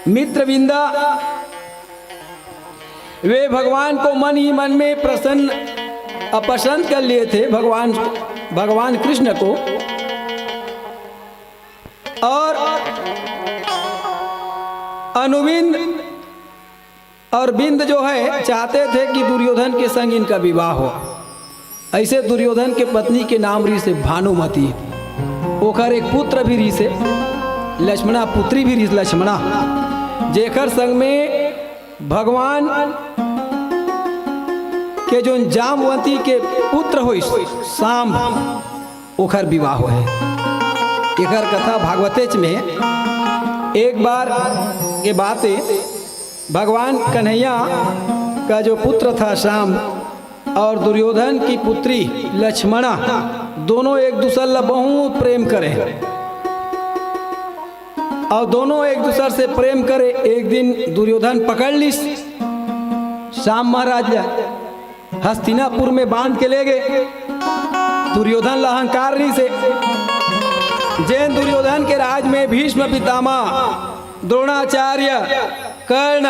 मित्रविंदा, वे भगवान को मन ही मन में प्रसन्न, अपसंद कर लिए थे भगवान, भगवान कृष्ण को। और अनुविंद और विंद जो है चाहते थे कि दुर्योधन के संग इनका विवाह हो। ऐसे दुर्योधन के पत्नी के नाम रहिसे भानुमती। ओकर एक पुत्र भी रहिसे, लक्ष्मणा, पुत्री भी रहिसे लक्ष्मणा, जेकर संग में भगवान के जोन जामवंती के पुत्र होइस सांब, ओखर विवाह होहे। एकर कथा भागवतेच में। एक बार के बात हे, भगवान कन्हैया का जो पुत्र था श्याम और दुर्योधन की पुत्री लक्ष्मणा, दोनों एक दूसर ला बहुत प्रेम करे और दोनों एक दूसर से प्रेम करे। एक दिन दुर्योधन पकड़ लिस श्याम महाराज ला, हस्तिनापुर में बांध के ले गए। दुर्योधन ला अहंकार रहिसे, जेन दुर्योधन के राज में भीष्म पितामह, द्रोणाचार्य, कर्ण,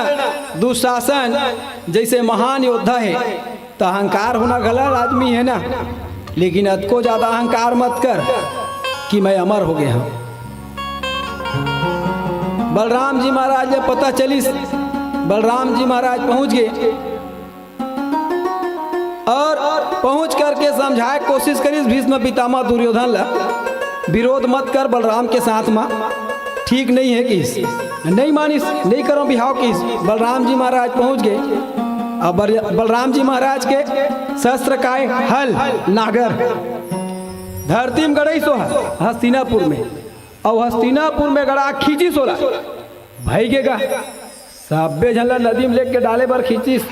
दुशासन जैसे महान योद्धा हे, त अहंकार होना घला लाजमी हे ना। लेकिन अतको ज्यादा अहंकार मत कर कि मैं अमर हो गया हूं। बलराम जी महाराज ला पता चलिस, बलराम जी महाराज पहुंच गए और पहुंच करके समझाए कोशिश करिस भीष्म पितामह दुर्योधन ला, विरोध मत कर बलराम के साथ मा, ठीक नहीं हे किहिस, नहीं मानिस, नहीं करो बिहाव किहिस। बलराम जी महाराज पहुंच गए। अब बल-, बलराम जी महाराज के शस्त्र काय, हल, नागर, धरती में गड़ाइस ओहा हस्तिनापुर में, अउ हस्तिनापुर में गड़ा खींचिस ओला, भई गे गा। सब्बे झन ला नदी में लेके डाले बर खींचिस।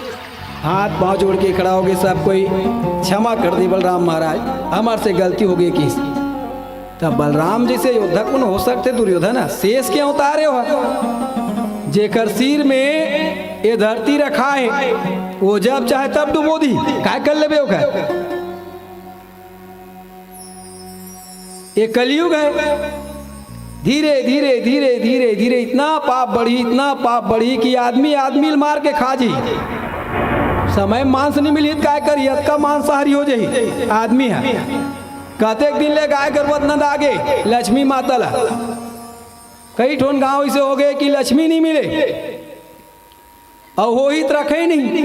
हाथ पांव जोड़ के खड़ा हो गए सब कोई, "क्षमा कर दे बलराम महाराज, हमर से गलती हो गई" किहिस। त बलराम जइसे योद्धा कोन हो सकथे दुर्योधन ह? शेष के अवतार हे ओह। जेकर सिर में ये धरती रखाय हे, वो जब चाहे तब डुबो दिही। काय कर लेबे ओकर? ये कलयुग हे। धीरे धीरे धीरे धीरे धीरे इतना पाप बढ़ही, इतना पाप बढ़ही कि आदमी आदमी ल मार के खा जाही। समय मांस नइ मिलही त काय करही, अतका मांसाहारी हो जाही आदमी ह। कतेक दिन ले गाय गरुवा नंदागे लक्ष्मी माता ला। कई ठोन गांव अइसे होगे कि लक्ष्मी नइ मिले, अउ होही त रखे नइ।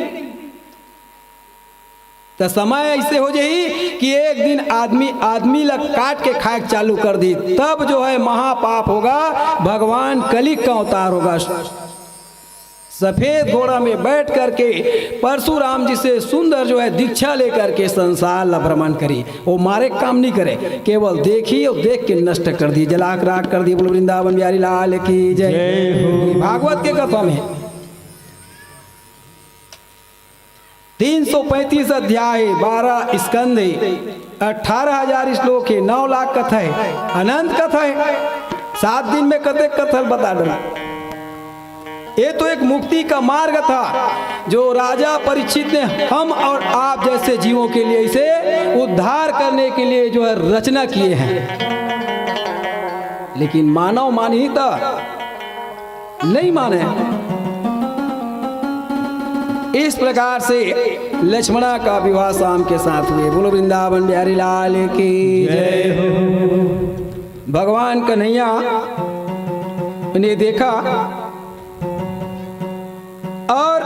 त समय अइसे हो जाही कि एक दिन आदमी आदमी ला काट के खाय के चालू कर दिही, तब जो हे महापाप होगा, भगवान कलयुग का अवतार होगा। सफेद घोड़ा में बैठ करके परशुराम जइसे सुंदर जो हे दीक्षा लेकर के संसार ला भ्रमण करही। वो मारे के काम नइ करे, केवल देखही अउ देख के नष्ट कर दिही, जला के राख कर दिही। बोलो वृंदावन बिहारी लाल की जय। जय हो। भागवत के कथा में तीन सौ पैंतीस अध्याय हे, बारह स्कंद हे, अठारह हजार श्लोक हे, नौ लाख कथा हे, अनंत कथा हे। सात दिन में कतेक कथा ल बता डरहूं। ये तो एक मुक्ति का मार्ग था, जो राजा परीक्षित ने हम और आप जैसे जीवों के लिए, इसे उद्धार करने के लिए जो है रचना किए हैं। लेकिन मानव मानही त नइ माने। इस प्रकार से लक्ष्मणा का विवाह शाम के साथ हुए। बोलो वृंदावन बिहारी लाल की जय। जय हो। भगवान कन्हैया ने देखा और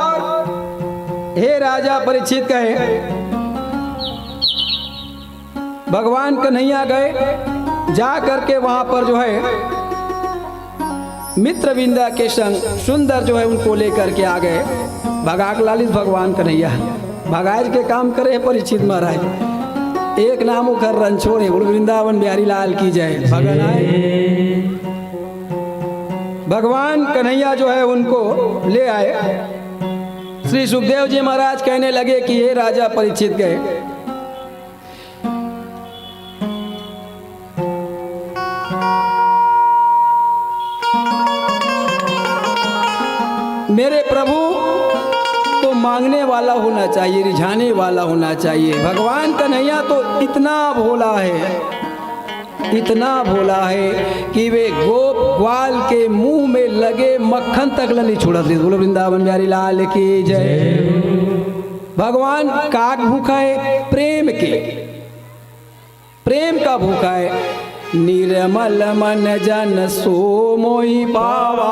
हे राजा परीक्षित कहे, भगवान कन्हैया गए, जा करके वहां पर जो है मित्रविंदा के संग सुंदर जो है उनको लेकर के आ गए। भगा के लालिस भगवान कन्हैया, भगाए के काम करे हे परीक्षित महाराज। एक नाम ओकर रणछोड़ हे। बोल वृंदावन बिहारी लाल की जय। भगन आए, भगवान कन्हैया जो है उनको ले आए। श्री सुखदेव जी महाराज कहने लगे कि हे राजा परीक्षित गए, मेरे प्रभु तो मांगने वाला होना चाहिए, रिझाने वाला होना चाहिए। भगवान कन्हैया तो इतना भोला है, इतना भोला है कि वे गोप ग्वाल के मुंह में लगे मक्खन तक ल नइ छोड़त रहिस। बोलो वृंदावन बिहारी लाल की जय। भगवान का भूखा है? प्रेम के, प्रेम का भूखा है। निर्मल मन जन सो मोहि पावा,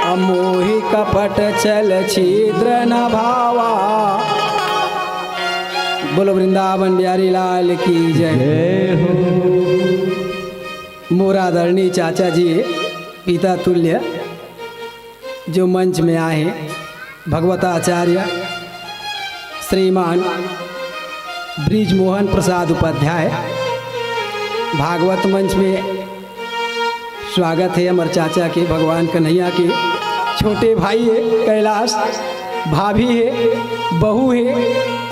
अमोहि कपट छल छिद्र न भावा। बोलो वृंदावन बिहारी लाल की जय। जय हो। मोर आदरणीय चाचा जी, पिता तुल्य, जो मंच में आए हैं, भगवताचार्य श्रीमान ब्रिजमोहन प्रसाद उपाध्याय, भागवत मंच में स्वागत है हमर चाचा के, भगवान कन्हैया के छोटे भाई है कैलाश, भाभी है, बहू है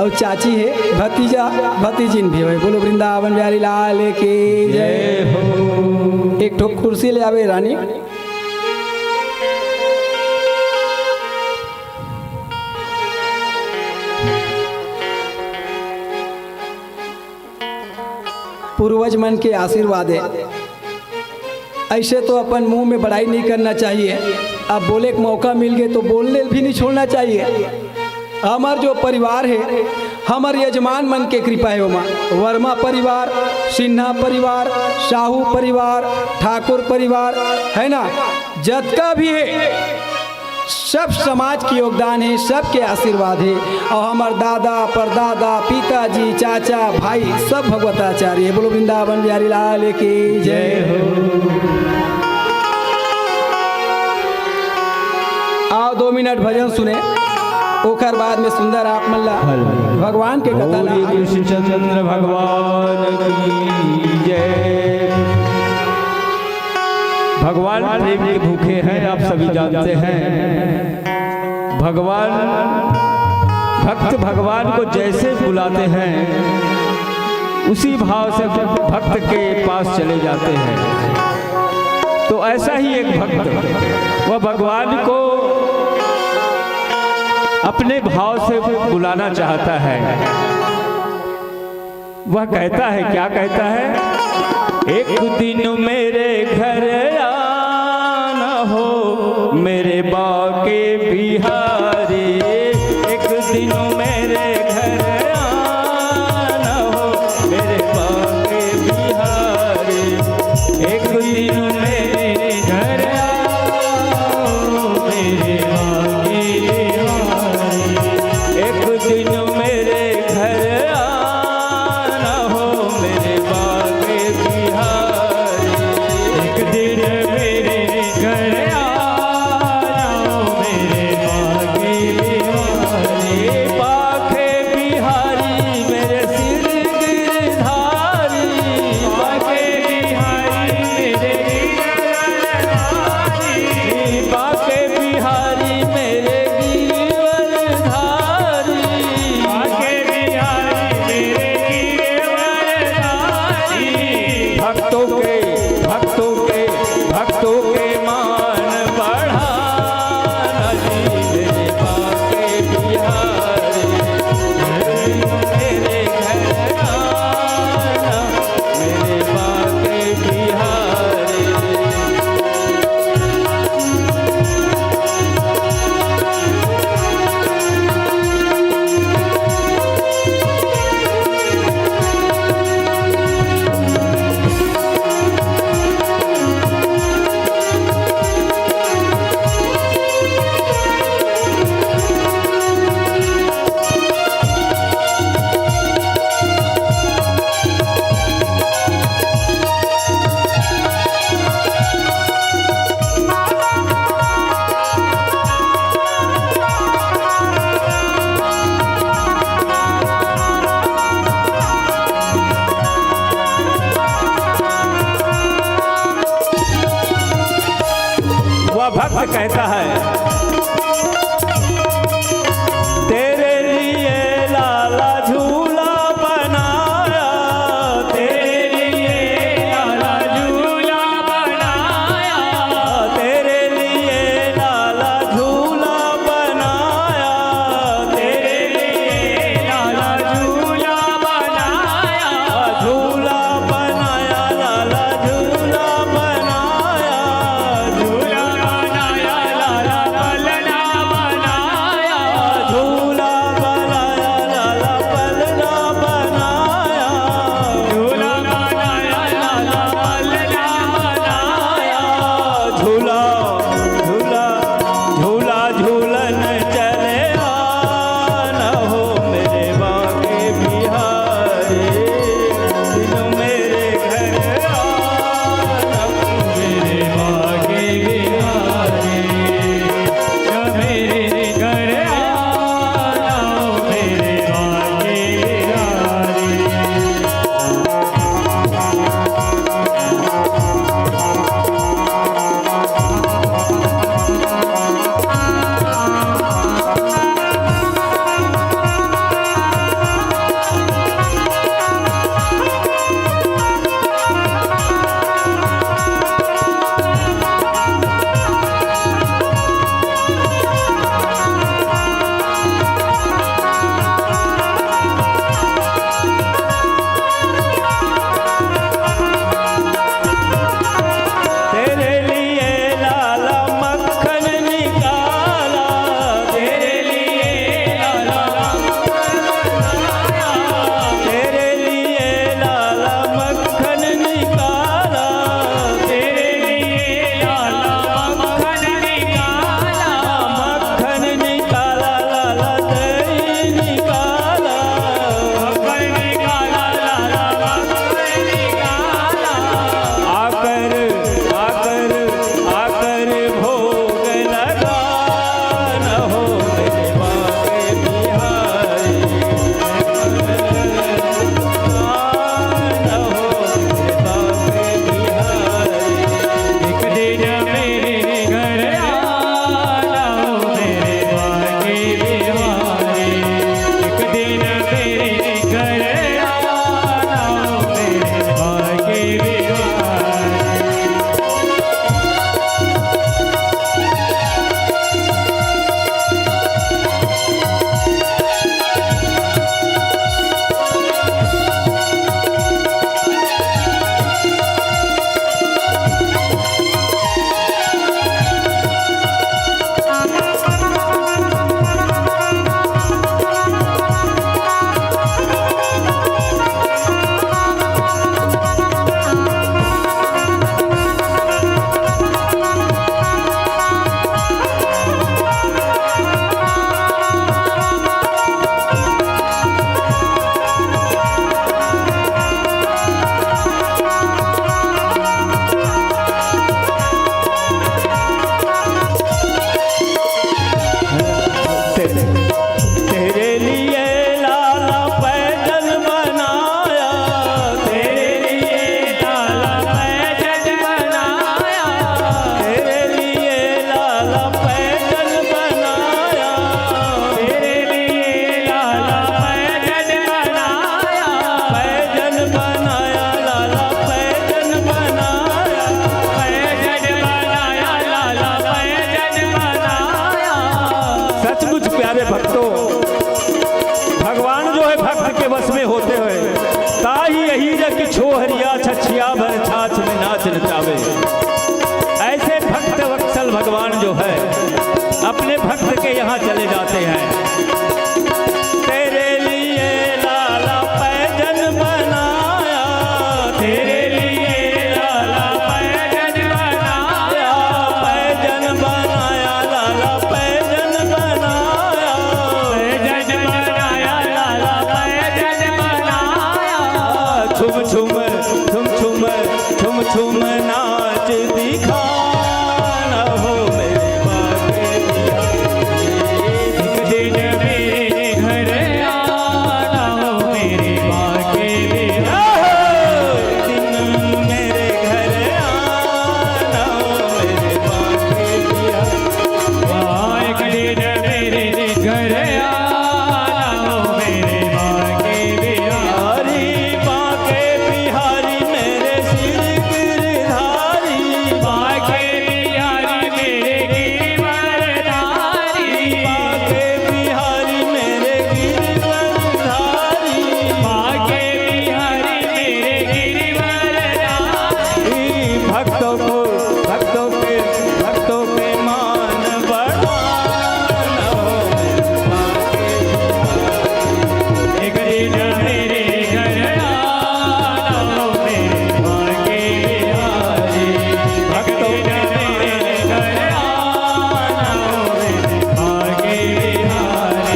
और चाची है, भतीजा भतीजिन भी है। बोलो वृंदावन बिहारी लाल की जय। जय हो। एक ठो कुर्सी ले आवे रानी। पूर्वज मन के आशीर्वाद है। ऐसे तो अपन मुंह में बड़ाई नहीं करना चाहिए। अब बोले के मौका मिल गए तो बोलने भी नहीं छोड़ना चाहिए। हमर जो परिवार है, हमर यजमान मन के कृपा है ओमा। वर्मा परिवार, सिन्हा परिवार, साहू परिवार, ठाकुर परिवार, है ना, जतका भी है, सब समाज के योगदान है, सबके आशीर्वाद है। और हमर दादा, परदादा, पिताजी, चाचा, भाई, सब भगवताचार्य है। बोलो वृंदावन बिहारी लाल की जय। जय हो। आओ, दो मिनट भजन सुने, ओकर बाद में सुंदर आप मन ला भगवान के कथा ला। कृष्णचंद्र भगवान की जय। भगवान प्रेम के भूखे हैं, आप सभी जानते हैं। भगवान, भक्त भगवान को जैसे बुलाते हैं, उसी भाव से भक्त के पास चले जाते हैं। तो ऐसा ही एक भक्त, वह भगवान को अपने भाव से बुलाना चाहता है। वह कहता है, क्या कहता है? एक दिन मेरे घर आना हो, मेरे बाके बिहारी। एक दिन मेरे घर आना हो, मेरे बाके बिहारी। एक दिन मेरे घर आओ, मेरे बाके बिहारी। एक दिन मेरे घर आना हो, मेरे बाके बिहारी। एक दिन मेरे घर आओ, मेरे बाके बिहारी। बाके में होते हुए ताही यही जग की छोहरिया छछिया भर छाछ में नाच नचावे। ऐसे भक्त वत्सल भगवान जो है अपने भक्त के यहाँ चले जाते हैं। तेरे लिए लाला पैजन बनाया, तेरे लिए लाला पैजन बनाया, पैजन बनाया लाला पैजन बनाया, पैजन बनाया लाला पैजन बनाया। छुम छुम छुम छुम छुम छुम नाच दिखाना हो मेरे बाके बिहारी। एक दिन मेरे घर आना हो मेरे बाके बिहारी। एक दिन मेरे घर आना हो मेरे बाके बिहारी। एक दिन मेरे घर आना हो मेरे बाके बिहारी। बाके बिहारी मेरे सिर गिरधारी। बाके बिहारी मेरे गिरवरधारी। बाके बिहारी मेरे गिरवरधारी। बाके बिहारी मेरे गिरवरधारी। भक्तों को, भक्तों के, भक्तों के मान बढ़ाना हो। एक दिन मेरे घर आना हो मेरे बाके बिहारी। भक्तों के मेरे घर आना हो मेरे बाके बिहारी।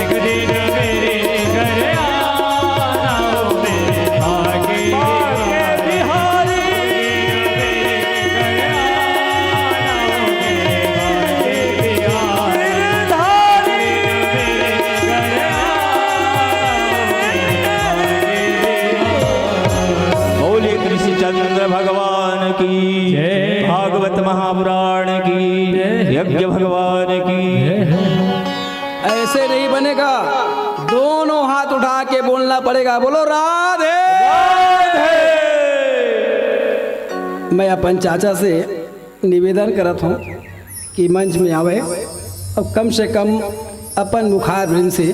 एक दिन मेरे घर आना हो मेरे बाके बिहारी। बोलिए कृष्णचंद्र भगवान की, जय। भागवत महापुराण की, जय। यज्ञ भगवान की। जय। ऐसे नहीं बनेगा, दोनों हाथ उठा के बोलना पड़ेगा। बोलो राधे। मैं अपन चाचा से निवेदन करत हूँ कि मंच में आवे और कम से कम अपन मुखारबिंद से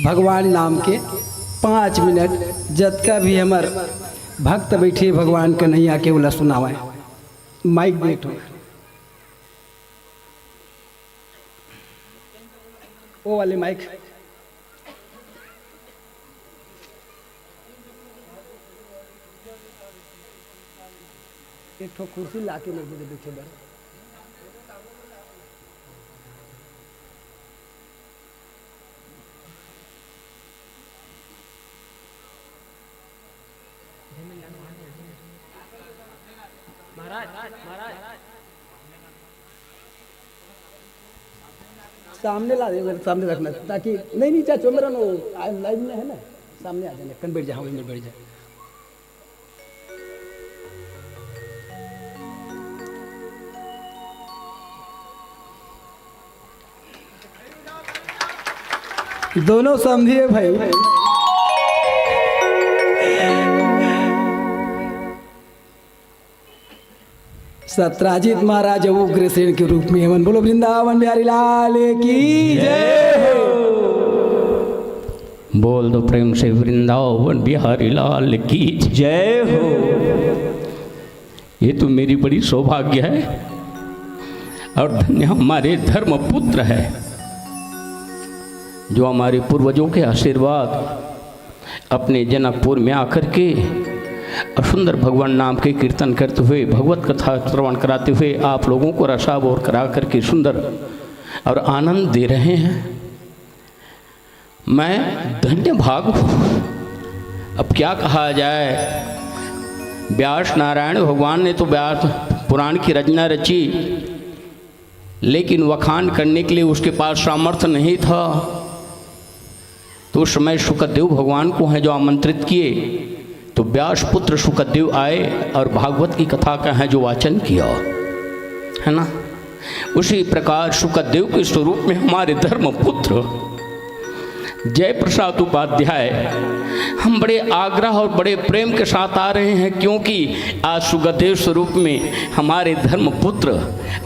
भगवान नाम के पाँच मिनट जतका भी हमर भक्त बैठे भगवान कन्हैया के, ओला सुनावे। माइक दे एक ठो। ओ वाले माइक। एक ठो कुर्सी लाके मेरे को दे, बैठे बर। महाराज, महाराज, सामने ला दे, सामने रखना, ताकि, नहीं, नहीं, चाचो, मेरा नो, आ, लाइन में है ना, सामने आ जाना, कन बैठ जा, हाँ, वहीं में बैठ जा। दोनों समझिए भाई। सत्राजीत महाराज उग्रसेन के रूप में हमन। बोलो वृंदावन बिहारी लाल की जय हो। बोल दो प्रेम से, वृंदावन बिहारी लाल की जय हो। ये तो मेरी बड़ी सौभाग्य है और धन्य हमारे धर्मपुत्र है, जो हमारे पूर्वजों के आशीर्वाद अपने जनकपुर में आकर के और सुंदर भगवान नाम के कीर्तन करते हुए, भगवत कथा श्रवण कराते हुए आप लोगों को रसाभोर करा करके सुंदर और आनंद दे रहे हैं। मैं धन्य भाग हूँ। अब क्या कहा जाए, व्यास नारायण भगवान ने तो व्यास पुराण की रचना रची, लेकिन वखान करने के लिए उसके पास सामर्थ्य नहीं था। तो उस समय शुकदेव भगवान को हैं जो आमंत्रित किए, तो व्यास पुत्र शुकदेव आए और भागवत की कथा का है जो वाचन किया, है ना। उसी प्रकार शुकदेव के स्वरूप में हमारे धर्मपुत्र जय प्रसाद उपाध्याय, हम बड़े आग्रह और बड़े प्रेम के साथ आ रहे हैं, क्योंकि आज शुकदेव स्वरूप में हमारे धर्मपुत्र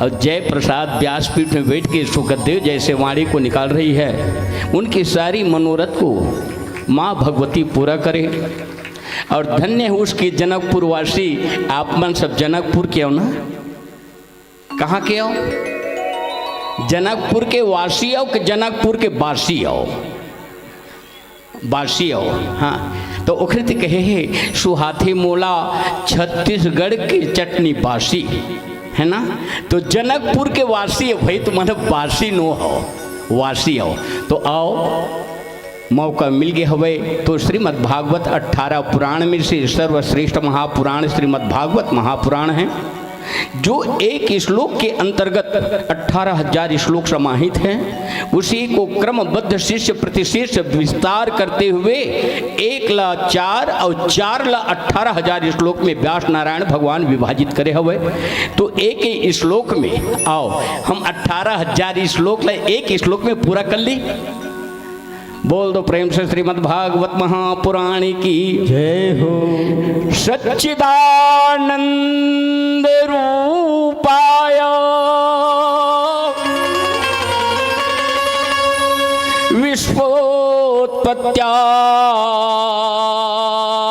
और जय प्रसाद व्यासपीठ में बैठ के शुकदेव जैसे वाणी को निकाल रही है। उनकी सारी मनोरथ को माँ भगवती पूरा करे। और धन्य है उसकी जनकपुर वासी। आप मन सब जनकपुर के हो ना? कहाँ के हो? जनकपुर के वासी हो कि जनकपुर के बासी हो? बासी हो। हाँ, तो ओखरे ते कहे हे, सुहाथे मोला छत्तीसगढ़ के चटनी बासी, है ना? तो जनकपुर के वासी हो भाई, तुम मन बासी नो हो, वासी हो। तो आओ, मौका मिल गए हवे। तो श्रीमद् भागवत अठारह पुराण में से सर्वश्रेष्ठ महापुराण श्रीमद् भागवत महापुराण है, जो एक श्लोक के अंतर्गत अठारह हजार श्लोक समाहित हैं। उसी को क्रमबद्ध शिष्य प्रतिशिष्य विस्तार करते हुए एक ला चार और चार ला अठारह हजार श्लोक में व्यास नारायण भगवान विभाजित करे हवे। तो एक ही श्लोक में आओ, हम अठारह हजार श्लोक ला एक श्लोक में पूरा कर ली। बोल दो प्रेम से श्रीमद् भागवत महापुराण की। जय हो। सच्चिदानंद रूपाय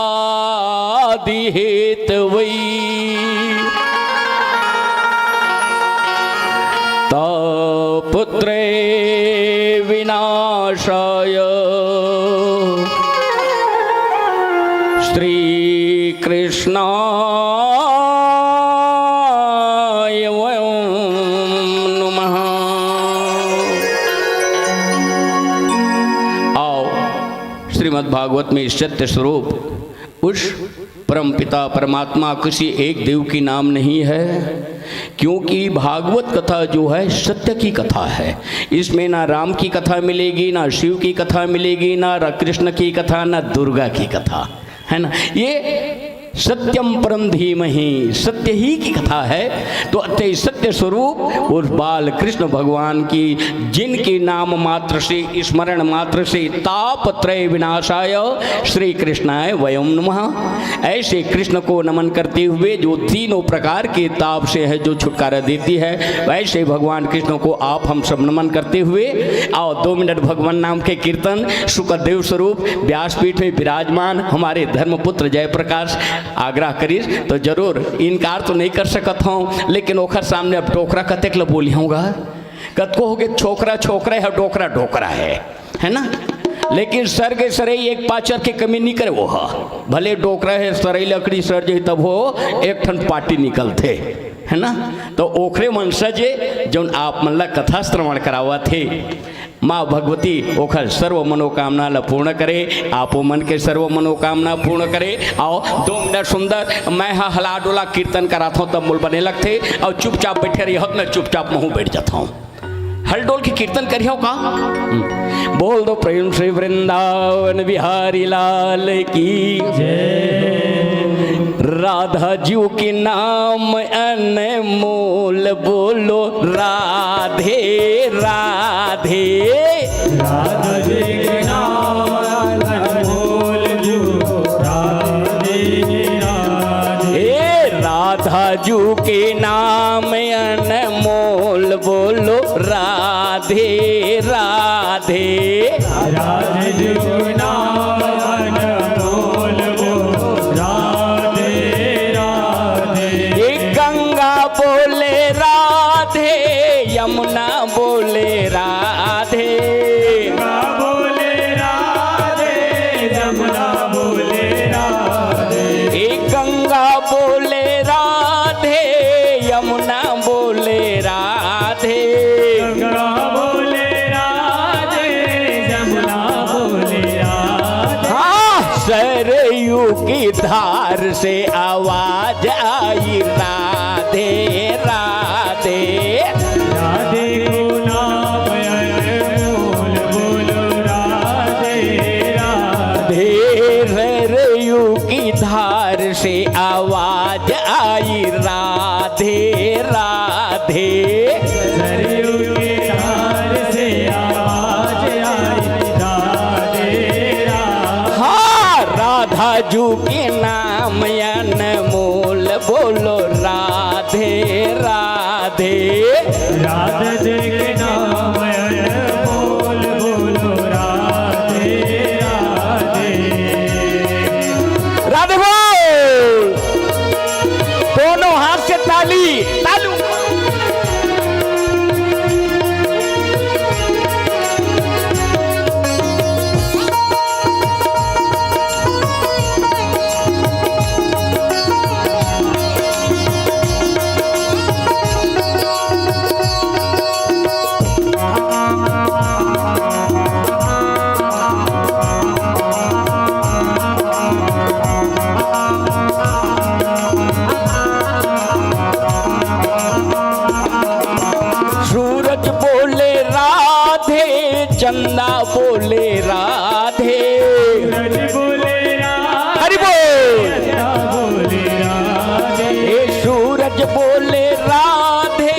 विश्वोत्पत्त्यादि हेतवे तापत्रय विनाशाय श्रीकृष्णाय वयं नमः। आओ, श्रीमद् भागवत में सत्य स्वरूप उस परमपिता परमात्मा किसी एक देव की नाम नहीं है, क्योंकि भागवत कथा जो है सत्य की कथा है। इसमें ना राम की कथा मिलेगी, ना शिव की कथा मिलेगी, ना र-, कृष्ण की कथा, ना दुर्गा की कथा, है ना? ये सत्यम परम धीमहि, सत्य ही की कथा है। तो अतः सत्य स्वरूप उस बाल कृष्ण भगवान की, जिनके नाम मात्र से, स्मरण मात्र से ताप त्रय विनाशाय श्री कृष्णाय वयम नमः। ऐसे कृष्ण को नमन करते हुए जो तीनों प्रकार के ताप से है जो छुटकारा देती है, वैसे भगवान कृष्ण को आप हम सब नमन करते हुए आओ दो मिनट भगवान नाम के कीर्तन, सुखदेव स्वरूप व्यासपीठ में विराजमान हमारे धर्मपुत्र जयप्रकाश आग्रह करिस, तो जरूर इनकार तो नहीं कर सकत हूँ, लेकिन ओखर सामने अब डोकरा कतेक ल बोली होगा। कतको होगे छोकरा छोकरा है, डोकरा डोकरा है, है ना? लेकिन सर के सरई एक पाचर के कमी नहीं करे वो ह। भले डोकरा है, सरई लकड़ी सर जाही तब हो एक ठन पाटी निकलथे, है ना? तो ओखरे वंशज ए जौन आप मन ला कथा श्रवण करावत हे, माँ भगवती ओखर सर्व मनोकामना ला पूर्ण करे, आपो मन के सर्व मनोकामना पूर्ण करे। आओ दो मिनट सुंदर मैं हा हला डोला कीर्तन करात हूँ, तब मोल बने लगथे। अउ चुपचाप बैठे रही हो, मैं चुपचाप महूँ बैठ जाता हूँ। हल डोल के कीर्तन करियो का? हम्म। बोल दो प्रेम से वृंदावन बिहारी लाल की जय। राधा जू के नाम अनमोल, बोलो राधे राधे। राधा जी के नाम अनमोल जू, राधे राधे। हे राधा जू के नाम अनमोल, बोलो राधे राधे। राधा जू के नाम अनमोल, बोलो राधे राधे। ये गंगा बोले राधे, यमुना बोले राधे। गंगा बोले राधे, यमुना बोले राधे। ए गंगा बोले राधे, यमुना बोले राधे। गंगा बोले राधे, यमुना बोले राधे। हाँ, सरयू की धार से आवाज आई राधे राधे। राधे को नाम अनमोल, बोलो राधे राधे। सरयू की धार से आवाज आई राधे राधे। सरयू की धार से आवाज आई राधे राधे। हाँ, राधा जू के नाम अनमोल, बोलो राधे राधे। राधा जी के नाम अनमोल, बोलो राधे राधे। बोले राधे। सूरज बोले राधे। हरि बोल। चंदा बोले राधे। हे सूरज बोले राधे,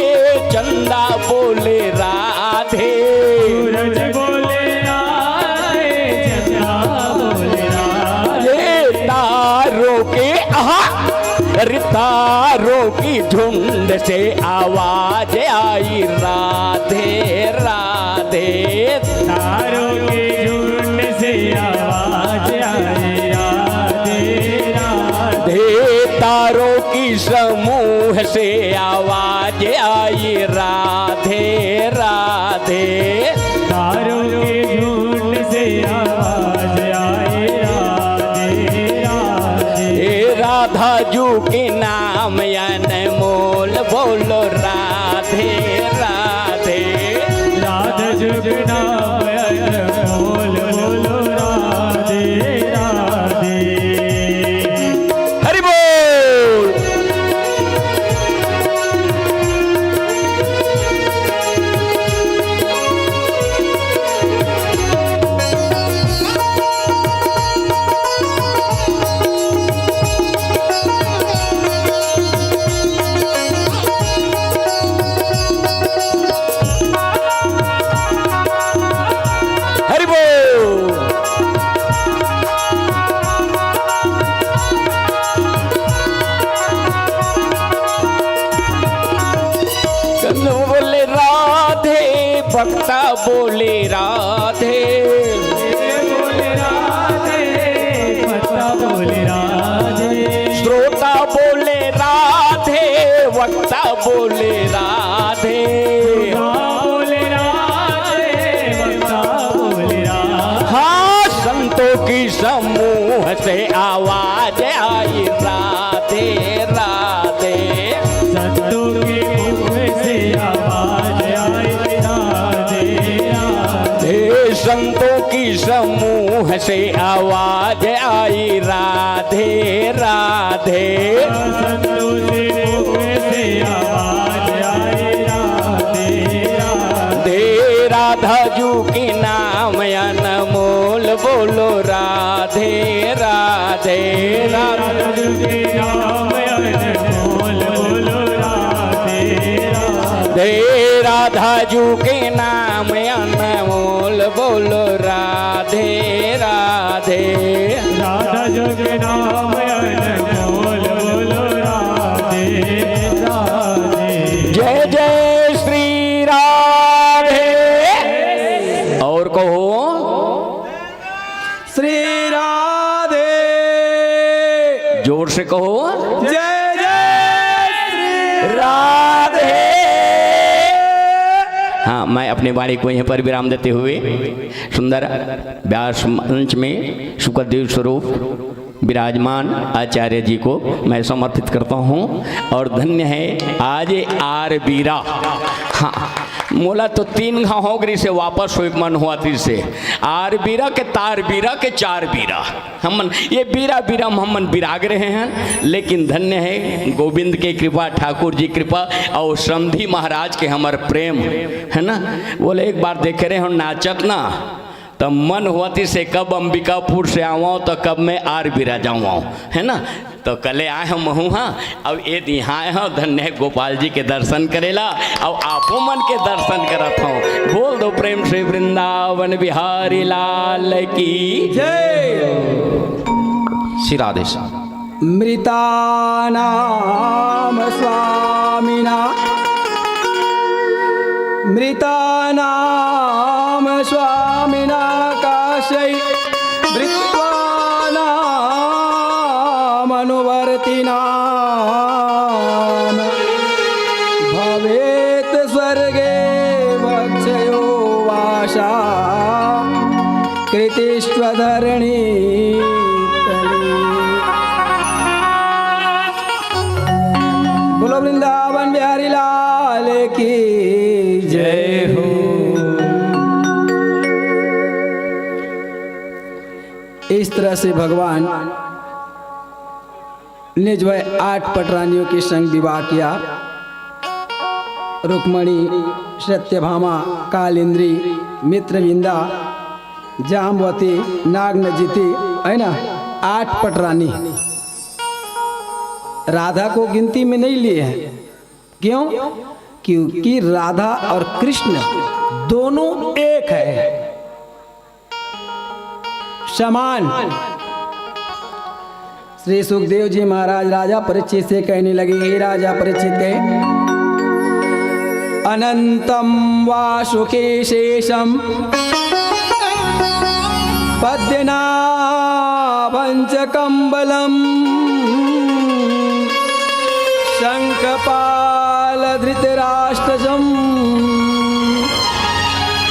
चंदा बोले राधे। सूरज बोले राधे, चंदा बोले राधे। ये तारों के, आहा, अरे तारों की झुंड से आवाज आई राधे राधे। तारों के झुंड से आवाज आई राधे राधे। तारों की समूह से आवाज आई राधे राधे। तारों के झुंड से आवाज आई राधे राधे। हे राधा जू के नाम अनमोल बोलो राधे राधे। राधा जू के नाम अनमोल बोलो राधे राधे। हरि बोल। हरि बोल। चंदू बोले राधे, भक्ता बोले राधे। बोले राधे, भक्ता बोले राधे। श्रोता बोले राधे, वक्ता बोले राधे। श्रोता बोले राधे, वक्ता बोले राधे। हाँ, संतों की समूह से आवाज आई राधे राधे। संतों के मुख से आवाज आई राधे राधे। संतों की समूह से आवाज आई राधे राधे। संतों के मुख से आवाज आई राधे राधे। राधा जू के नाम अनमोल बोलो राधे राधे। राधा जू के नाम अनमोल बोलो राधे राधे। राधा जू के नाम अनमोल बोलो राधे राधे। राधा जू के नाम अनमोल बोलो राधे राधे। जय जय श्री राधे। और कहो, श्री राधे। जोर से कहो, जय जय श्री राधे। हाँ, मैं अपनी वाणी को यहीं पर विराम देते हुए सुंदर व्यास मंच में सुखदेव स्वरूप विराजमान आचार्य जी को मैं समर्पित करता हूँ। और धन्य है आज आर बीरा। हाँ, मोला तो तीन घाव हो गई से वापस हुई मन हुआ तीर से। आर बीरा के, तार बीरा के, चार बीरा। हमन ये बीरा बीरा में हमन बिराग रहे हैं, लेकिन धन्य है गोविंद के कृपा, ठाकुर जी कृपा और समधी महाराज के हमर प्रेम, है ना। बोले एक बार देखे रहे हो नाचत ना, त मन होती से कब अंबिकापुर से आवंव, त कब मैं आर बिरा जावंव, है ना। तो कले आए हम महू, हाँ, अब ये इहाँ आए हो, धन्य है गोपाल जी के दर्शन करेला, अब आपो मन के दर्शन करत हो। बोल दो प्रेम से वृंदावन बिहारी लाल की जय। श्री राधे श्याम। मृतानाम स्वामिना, मृतानाम स्वामिना काशै मृत्वानामनुवर्तिनाम भवेत् स्वर्गे वक्षयो वासा कृतिस्त्वधरणी तले। बोलो वृंदावन बिहारी लाल की जय हो। इस तरह से भगवान ने जो है आठ पटरानियों के संग विवाह किया। रुक्मणी, सत्यभामा, कालिंदी, मित्रविंदा, जामवती, नागनजिती, है ना, आठ पटरानी। राधा को गिनती में नहीं लिए हैं। क्यों? क्योंकि राधा और कृष्ण दोनों एक है, समान। श्री सुखदेव जी महाराज राजा परीक्षित से कहने लगे, हे राजा परीक्षित, कहे, अनंतम वासुकी शेषम पद्मनाभं च कंबलम्। शंखपाल धृतराष्ट्रजं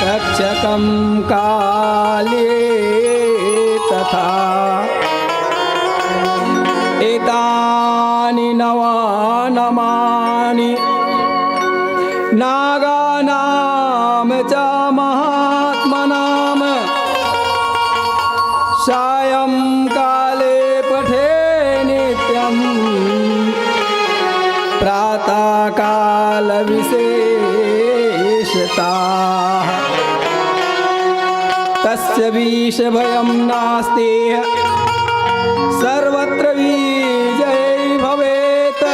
तक्षकं काली तथा। एतानि नवानमानि नागानां च महात्मनाम्। सायंकाले पठे नित्यं प्रातःकालविशेषतः। तस्य विषभयं नास्ति सर्वत्र विजयी भवेत्।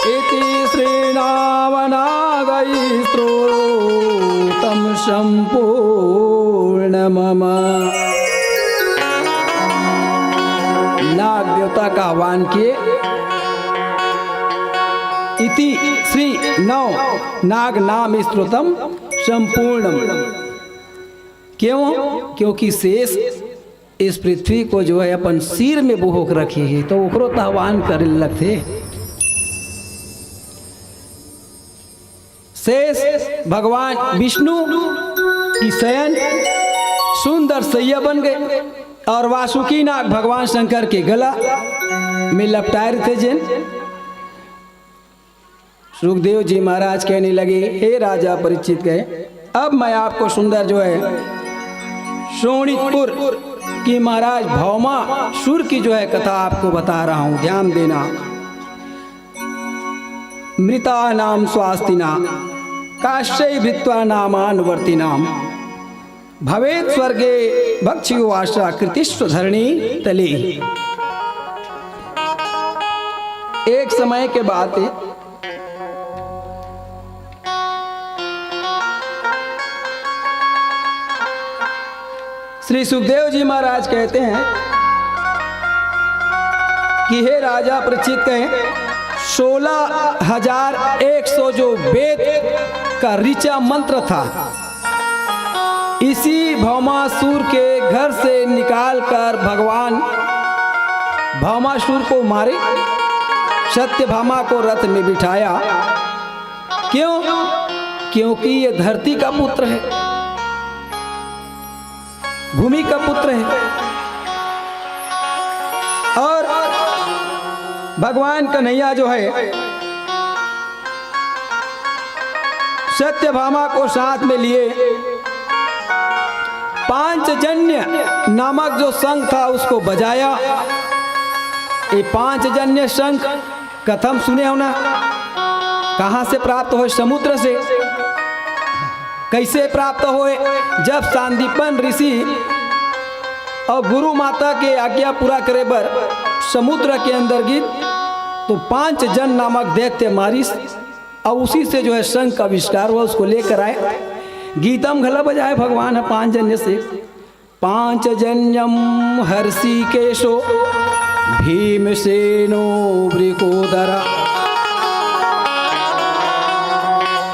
इति श्रीनागनागैः स्तोत्रं सम्पूर्ण मम। नाग देवता का आह्वान किए। इति श्री नव नाग नाम स्तोत्रम संपूर्णम। क्यों? क्योंकि शेष इस पृथ्वी को जो है अपन सिर में बोहक रखे हे, तो ओकरो त आह्वान करे लगथे। शेष भगवान विष्णु की शयन सुंदर सैया बन गए और वासुकी नाग भगवान शंकर के गला में लपटाए रहिथे जेन। सुखदेव जी महाराज कहने लगे, हे राजा परीक्षित, कहे, अब मैं आपको सुंदर जो है शोणितपुर की महाराज भौमासुर की जो है कथा आपको बता रहा हूं, ध्यान देना। मृतानां स्वास्तिना काश्यैर्भृत्वा नामानुवर्तिनाम्। भवेत् स्वर्गे भक्षिको वासा कृतिस्व धरणी तले। एक समय के बात है, श्री सुखदेव जी महाराज कहते हैं कि हे राजा परीक्षित, कहें, सोलह हजार एक सौ जो वेद का ऋचा मंत्र था, इसी भौमासुर के घर से निकाल कर भगवान भौमासुर को मारे, सत्यभामा को रथ में बिठाया। क्यों? क्योंकि ये धरती का पुत्र है, भूमि का पुत्र है। और भगवान कन्हैया जो है, सत्यभामा को साथ में लिए पांचजन्य नामक जो शंख था, उसको बजाया। ये पांचजन्य शंख कथम सुने हो ना, कहां से प्राप्त होय? समुद्र से। कैसे प्राप्त होय? जब सांदीपन ऋषि और गुरु माता के आज्ञा पूरा करे बर समुद्र के अंदर गिस, तो पांचजन्य नामक दैत्य मारिस और उसी से जो है शंख का आविष्कार हुआ, उसको लेकर आए। गीतम घला बजाए भगवान है पांचजन्य से। पांचजन्यम हृषीकेशो भीमसेनो वृकोदर।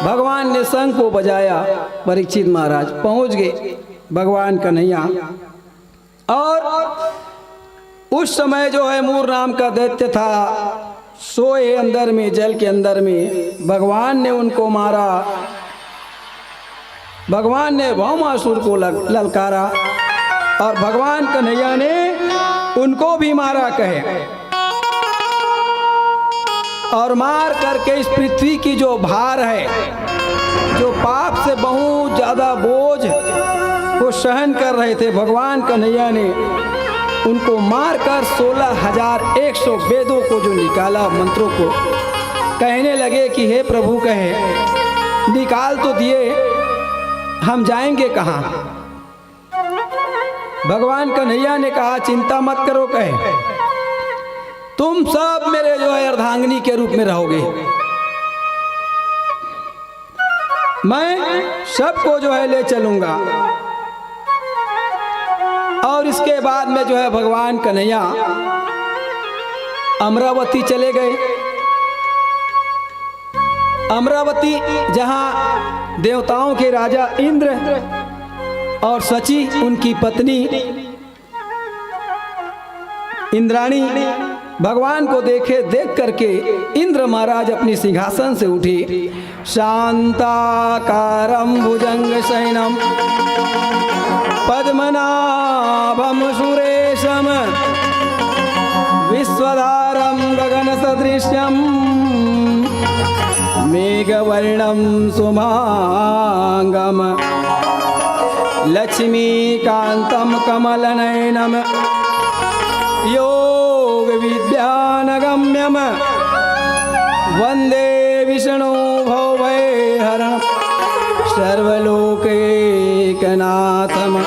भगवान ने शंख को बजाया, परीक्षित महाराज पहुंच गए भगवान कन्हैया। और उस समय जो है मूर नाम का दैत्य था, सोए अंदर में, जल के अंदर में, भगवान ने उनको मारा। भगवान ने भौमासुर को लल-, ललकारा और भगवान कन्हैया ने उनको भी मारा, कहे। और मार करके इस पृथ्वी की जो भार है, जो पाप से बहुत ज्यादा बोझ को सहन कर रहे थे, भगवान कन्हैया ने उनको मारकर सोलह हजार एक सौ वेदों को जो निकाला, मंत्रों को, कहने लगे कि हे प्रभु, कहे, निकाल तो दिए, हम जाएंगे कहाँ? भगवान कन्हैया ने कहा, "चिंता मत करो," कहे, "तुम सब मेरे जो है अर्धांगिनी के रूप में रहोगे, मैं सबको जो है ले चलूंगा।" और इसके बाद में जो है भगवान कन्हैया अमरावती चले गए। अमरावती, जहां देवताओं के राजा इंद्र और शची उनकी पत्नी इंद्राणी भगवान को देखे, देख करके इंद्र महाराज अपनी सिंहासन से उठे। शांताकारं भुजंग शयनम पद्मनाभम सुरेशम विश्वधारं गगन सदृशम मेघवर्णं शुभांगं लक्ष्मीकान्तं कमलनयनं योगविद्यानगम्यं वन्दे विष्णुं भवभयहरं सर्वलोकैकनाथं।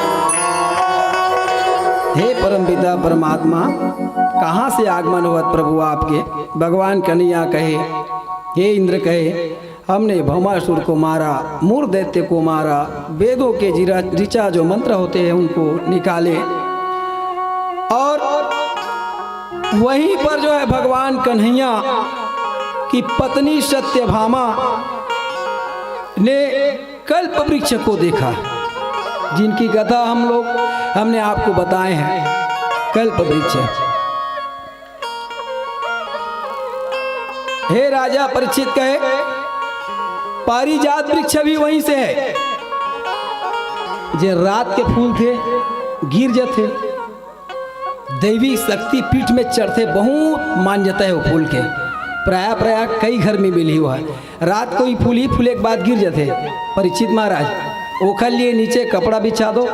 हे परमपिता परमात्मा, कहाँ से आगमन होवत प्रभु आपके? भगवान कन्हैया कहे, हे इंद्र कहे, "हमने भौमासुर को मारा, मूर दैत्य को मारा, वेदों के जिरा-, ऋचा जो मंत्र होते हैं उनको निकाले।" और वहीं पर जो है भगवान कन्हैया की पत्नी सत्यभामा ने कल्प वृक्ष को देखा, जिनकी कथा हम लोग, हमने आपको बताए हैं। कल्प वृक्ष, हे राजा परीक्षित कहे, पारिजात वृक्ष भी वहीं से है। जे रात के फूल थे, गिर जाते, दैवी शक्ति पीठ में चढ़ते, बहुत मान्यता है वो फूल के। प्राय प्राय कई घर में मिली हुआ है। रात को ही फूल ही फूले के बाद गिर जाते। परीक्षित महाराज, ओखर लिए नीचे कपड़ा बिछा दो,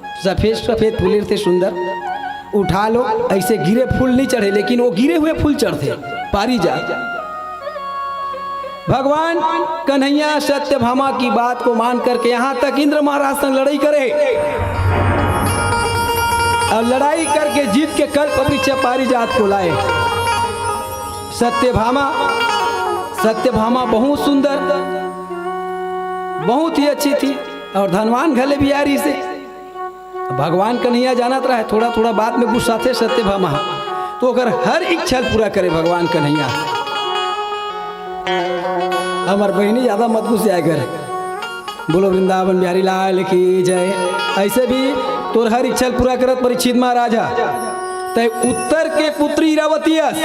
सफेद सफेद फूल रहते सुंदर, उठा लो। ऐसे गिरे फूल नहीं चढ़े, लेकिन वो गिरे हुए फूल चढ़ते, पारिजात। भगवान कन्हैया सत्यभामा की बात को मान करके यहाँ तक इंद्र महाराज संग लड़ाई करे और लड़ाई करके जीत के कल्प वृक्ष पारिजात को लाए। सत्यभामा, सत्यभामा बहुत सुंदर, बहुत ही अच्छी थी और धनवान घले भी आ रही से। भगवान कन्हैया जानत रहे, थोड़ा थोड़ा बात में गुस्सा थे सत्यभामा, तो ओकर हर इच्छा पूरा करे भगवान कन्हैया। हमार बहिनी ज्यादा मत गुस्सा करे। बोलो वृंदावन बिहारी लाल की जय। ऐसे भी तोर हर इच्छा पूरा करत परीक्षित महाराज हा। तय उत्तर के पुत्री इरावती अस।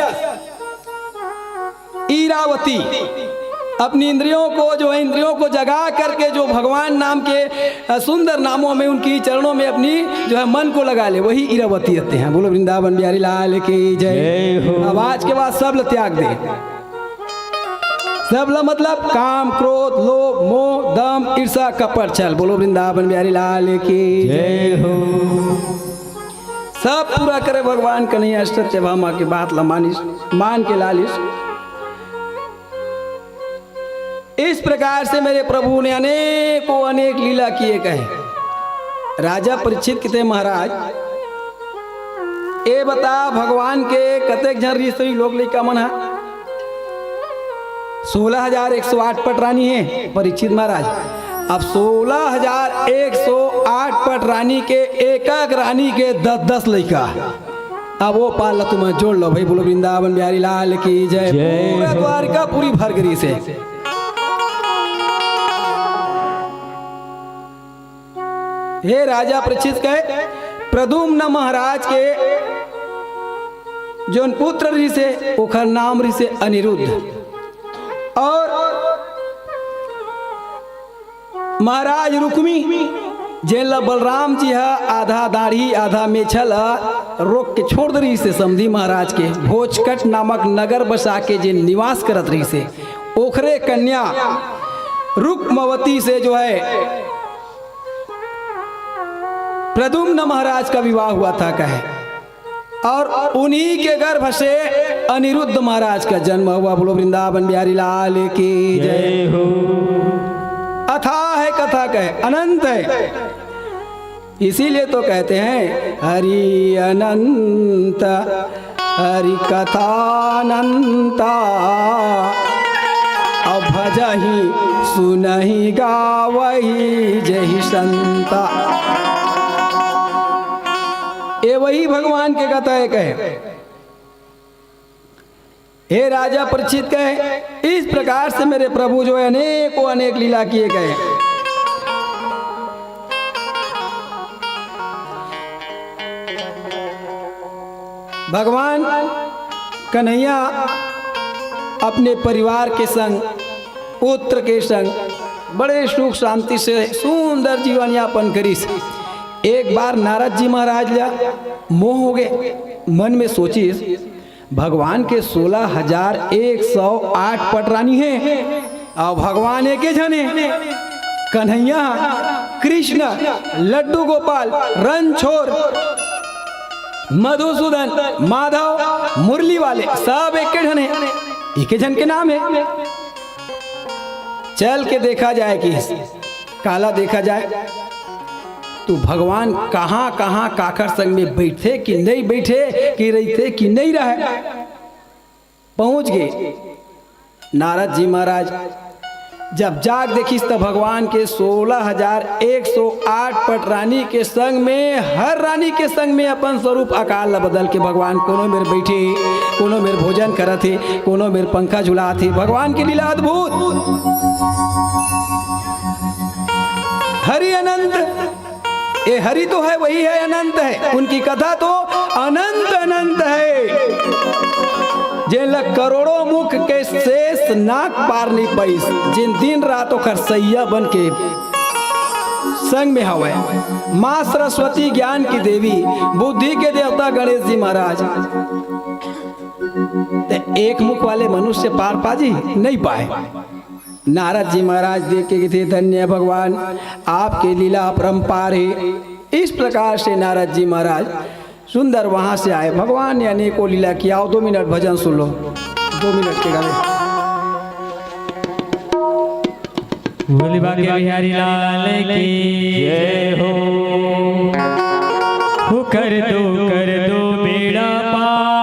इरावती अपनी इंद्रियों को, जो है, इंद्रियों को जगा करके जो भगवान नाम के, अ, सुंदर नामों में, उनकी चरणों में अपनी, जो है, मन को लगा ले, वही इरावती रहते हैं। बोलो वृंदावन बिहारी लाल की जय। जय हो। आवाज के बाद सब ल त्याग दे। सब ल मतलब काम, क्रोध, लोभ, मोह, दम, ईर्षा, कपट, छल। बोलो वृंदावन बिहारी लाल की जय हो। सब पूरा करे भगवान कन्हैया सत्यभामा की बात ल मानिस, मान के लालिस। इस प्रकार से मेरे प्रभु ने अनेकों अनेक लीला किए कहे। राजा परीक्षित किते महाराज, ए बता भगवान के कतेक झन रिहिस होही लोग लइका मन हा? सोलह हजार एक सौ आठ पट रानी हे परीक्षित महाराज। अब सोलह हजार एक सौ आठ पट रानी के एक एक रानी के दस दस लइका। अब वो पाल ला तुमन जोड़ लो भाई, बोलो वृंदावन बिहारी लाल की जय। जय पूरा हो। द्वारिका पूरी भर गे रिहिसे। हे राजा परीक्षित कहे, प्रद्युम्न महाराज के जोन पुत्र रिहिसे, ओखर नाम रिहिसे अनिरुद्ध। और महाराज रुक्मी, जेन ला बलराम जी ह आधा दाढ़ी, आधा मेछा ला रोक के छोड़ दे रिहिसे समधी महाराज के, भोजकट नामक नगर बसा के जेन निवास करत रिहिसे, ओखरे कन्या रुक्मवती से जो है प्रद्युम्न महाराज का विवाह हुआ था कहे। और उन्हीं के गर्भ से अनिरुद्ध महाराज का जन्म हुआ। बोलो वृंदावन बिहारी लाल की जय। जय हो। अथाह है कथा कहे, अनंत है। इसीलिए तो कहते हैं, हरि अनंत, हरि कथानंता, अब भजहि सुनहि गावहि जहि संता। ये वही भगवान के कथा एक है। हे राजा परीक्षित, कहे, इस प्रकार से मेरे प्रभु जो है अनेकों अनेक लीला किए गए। भगवान कन्हैया अपने परिवार के संग, पुत्र के संग बड़े सुख शांति से सुंदर जीवन यापन करिस। एक बार नारद जी महाराज ला मोह हो गए, मन में सोचिस, भगवान के सोलह हजार एक सौ आठ पटरानी हे, अउ भगवान एके झन हे, कन्हैया, कृष्ण, लड्डू गोपाल, रणछोड़, मधुसूदन, माधव, मुरली वाले, सब एके झन हे, एके झन के नाम हे। चल के देखा जाए कि काला देखा जाए, तो भगवान कहाँ-कहाँ काखर संग में बइठथे कि नइ बइठे, कि रहिथे कि नइ रहय। पहुँच गे नारद जी महाराज। जब जाग देखिस, त भगवान के सोलह हजार एक सौ आठ पटरानी के संग में, हर रानी के संग में अपन स्वरूप आकार ला बदल के भगवान कोनो मेर बइठे, कोनो मेर भोजन करत हे, कोनो मेर पंखा झुलात हे। भगवान के लीला अद्भुत। हरि अनंत, ये हरि तो है, वही है, अनंत है। उनकी कथा तो अनंत अनंत है। जेन ला करोड़ों मुख के शेष नाग पार नइ पाइस, जेन दिन रात ओखर सैया बन के संग में हवय। माँ सरस्वती ज्ञान की देवी, बुद्धि के देवता गणेश जी महाराज, ते एक मुख वाले मनुष्य पार पाही? नइ पाय। नारद जी महाराज देख के कथे, धन्य भगवान, आपके लीला अपरंपार हे। इस प्रकार से नारद जी महाराज सुंदर वहां से आए। भगवान ने अनेकों लीला किया। आओ, दो मिनट भजन सुन लो, दो मिनट के गाने। बोली बांके बिहारी लाल की जय हो। हो कर दो, कर दो बेड़ा पार।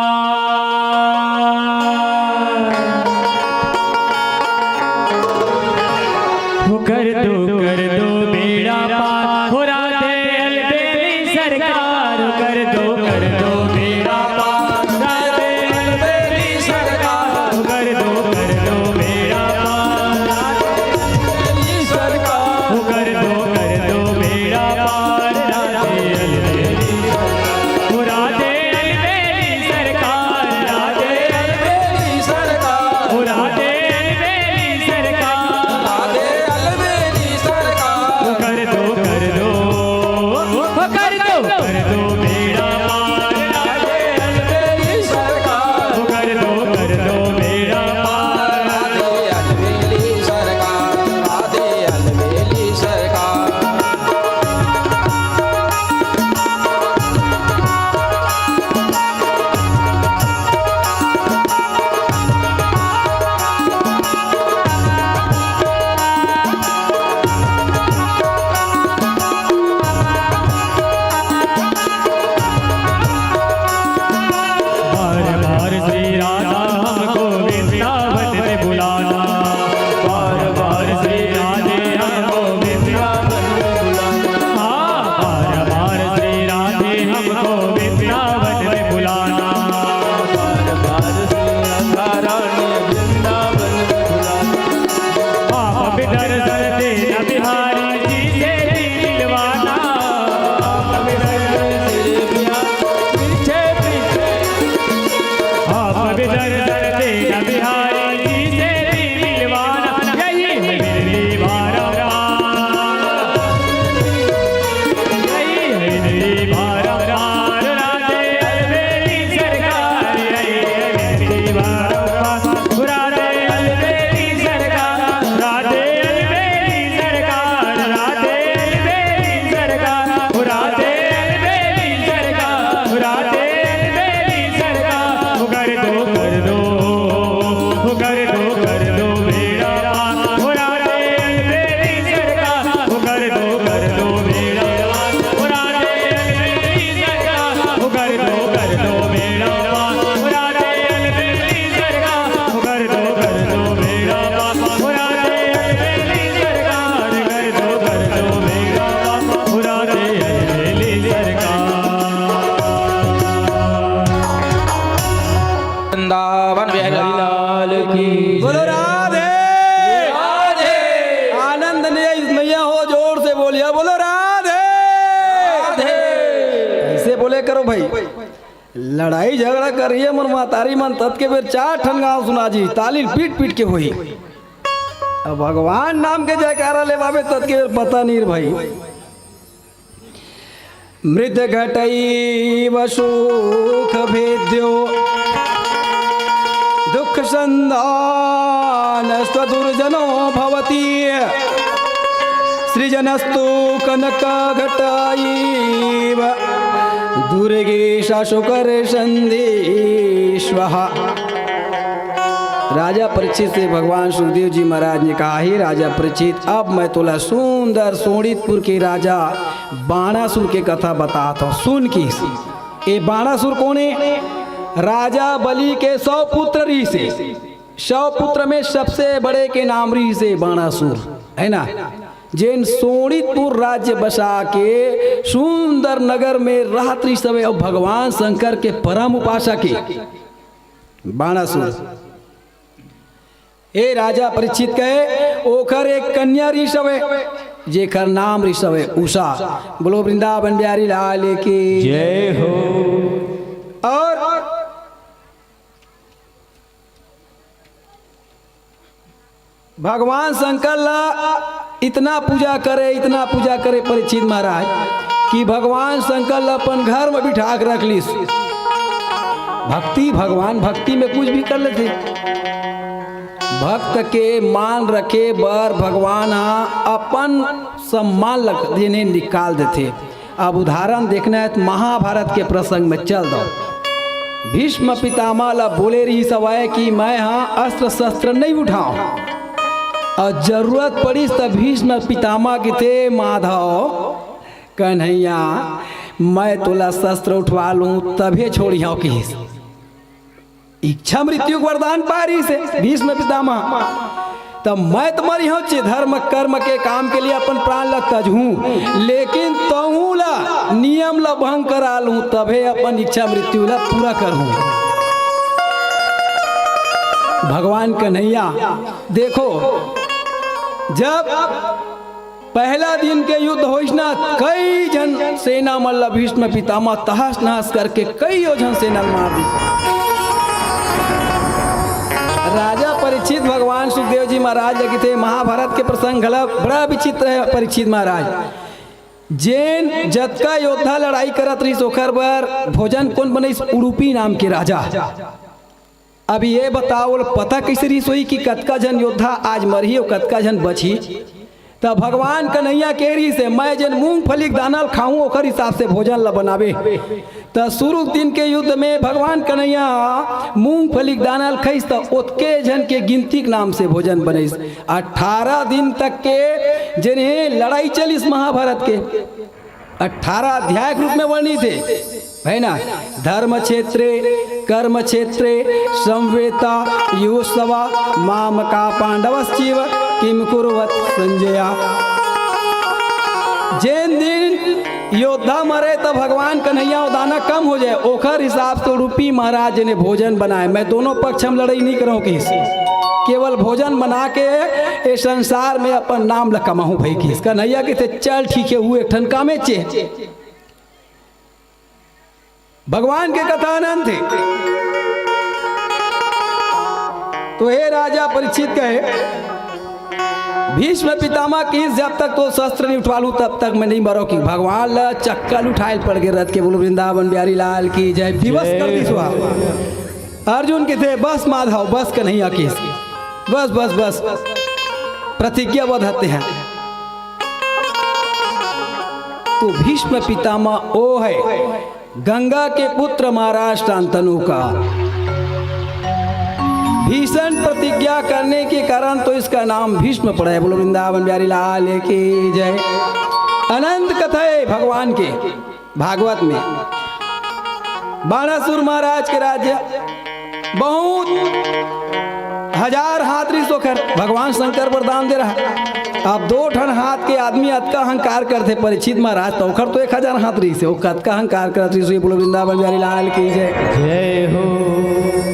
हो कर दो, कर दो बेड़ा पार। हो राधे अलबेली सरकार। हो कर दो, कर दो बेड़ा पार। राधे अलबेली सरकार। हो कर दो, कर दो बेड़ा पार। राधे अलबेली सरकार। हो कर दो, कर दो बेड़ा पार। राधे अलबेली सरकार। हो राधे अलबेली सरकार। राधे अलबेली सरकार। हो राधे अलबेली सरकार। राधे अलबेली सरकार। हो कर दो, कर दो, हो कर दो, कर दो बेड़ा पार। राधे अलबेली सरकार। हो कर दो, कर दो बेड़ा पार। राधे अलबेली सरकार। राधे अलबेली सरकार। बोले करो भाई, लड़ाई झगड़ा करिए मन महतारी मन, ततके बेर चार ठन गांव सुना जी, ताली पीट पीट के होही। अब भगवान नाम के जयकारा लेवावे, ततके बेर पता नहीं रे भाई। मृत घटैव सुख भेद्यो दुख संदान स्वदुर्जनो भवती। सृजनस्तु कनक घटैव दुर्गेश सुकर संदेश्वः। राजा परीक्षित से भगवान सुखदेव जी महाराज ने कहा, हे राजा परीक्षित, अब मैं तोला सुंदर सोनितपुर के राजा बाणासुर के कथा बतात हौं, सुन किहिस। ए बाणासुर कोन हे? राजा बलि के सौ पुत्र रिहिसे, सौ पुत्र में सबसे बड़े के नाम रिहिसे बाणासुर, है ना, जेन सोनितपुर राज्य बसा के सुंदर नगर में रहत रिहिस हवे अउ भगवान शंकर के परम उपासक हे बाणासुर। ए राजा परीक्षित कहे, ओकर एक कन्या रिहिस हवे, जेकर नाम रिहिस हवे उषा। बोलो वृंदावन बिहारी लाल की जय हो। और भगवान शंकर ला इतना पूजा करे, इतना पूजा करे परीक्षित महाराज, कि भगवान शंकर ला अपन घर में बिठा के रख लिस। भक्ति, भगवान भक्ति में कुछ भी कर लेथे। भक्त के मान रखे बर भगवान हा अपन सम्मान ल जेने निकाल देथे। अब उदाहरण देखना है तो महाभारत के प्रसंग में चल दो। भीष्म पितामह ला बोले रिहिस हवय कि मैं हा अस्त्र शस्त्र नहीं उठाऊं, और जरूरत पड़िस त भीष्म पितामह किथे, माधव कन्हैया, मैं तोला शस्त्र उठवा लूं तभे छोड़िहौं किहिस। इच्छा मृत्यु के वरदान पाय रिहिसे भीष्म पितामह। त मैं त मरिहौं चे, धर्म कर्म के काम के लिए अपन प्राण ल तजहूं, लेकिन तहूं ला नियम ल भंग करा लूं, तभे अपन इच्छा मृत्यु ला पूरा करहूं। भगवान कन्हैया, देखो, जब पहला दिन के युद्ध होइस ना, कई झन सेना मन ला भीष्म पितामह तहस नहस करके कई झन सेना ल मार दिस। राजा परीक्षित भगवान सुखदेव जी महाराज ल किथे, महाभारत के प्रसंग घला बड़ा विचित्र है परीक्षित महाराज। जेन जतका योद्धा लड़ाई करत रहिस ओकर बर भोजन कोन बनइस? उडुपी नाम के राजा। अब ये बताओ, पता कइसे रिहिस होही कि कतका झन योद्धा आज मरही अउ कतका झन बचही? त भगवान कन्हैया के रिहिसे, मैं जेन मूंगफली के दाना ल खाहूं, ओकर हिसाब से भोजन ल बनाबे। त शुरू दिन के युद्ध में भगवान कन्हैया मूंगफली के दाना ल खाइस, त ओतके झन के गिनती के नाम से भोजन बनइस। अठारह दिन तक के जेन हे लड़ाई चलिस महाभारत के। अठारह अध्याय के रूप में वर्णित हे, है ना? धर्म क्षेत्रे कर्म क्षेत्रे संवेता युयुत्सवा मामका पांडवश्चैव किम कुर्वत संजया। जेन दिन योद्धा मरे त भगवान कन्हैया वो दाना कम हो जाए, ओखर हिसाब से उडुपी महाराज ने भोजन बनाए। मैं दोनों पक्ष में लड़ाई नहीं करहूं किहिस, केवल भोजन बना के ए संसार में अपन नाम ल कमाहूं भई किहिस। कन्हैया किथे, चल ठीक हे, वो एक ठन कामे चे। भगवान के कथा अनंत हे। तो हे राजा परीक्षित कहे, भीष्म पितामह किहिस, जब तक तोर शस्त्र नहीं उठवा लूं, तब तक मैं नहीं मरंव किहिस। भगवान ल चक्कर उठाए ल पड़ गे रथ के। बोलो वृंदावन बिहारी लाल की जय। विवश कर दिस। अर्जुन किथे, बस माधव, बस कन्हैया किहिस। बस, बस, बस। प्रतिज्ञाबद्ध हते हैं। तो भीष्म पितामह ओ हे, गंगा के पुत्र महाराज शांतनु का। भीषण प्रतिज्ञा करने के कारण तो इसका नाम भीष्म पड़ा है। बोलो वृंदावन बिहारी लाल की जय। अनंत कथा हे भगवान के। भागवत में बाणासुर महाराज के राज्य बहुत हजार हाथ रिहिस ओखर, भगवान शंकर वरदान दे रहा। अब दो ठन हाथ के आदमी अतका अहंकार करथे परीक्षित महाराज, त ओखर तो एक हजार हाथ रहिस हे, वो कतका अहंकार करत रहिस हे। बोलो वृंदावन बिहारी लाल की जय। जय हो।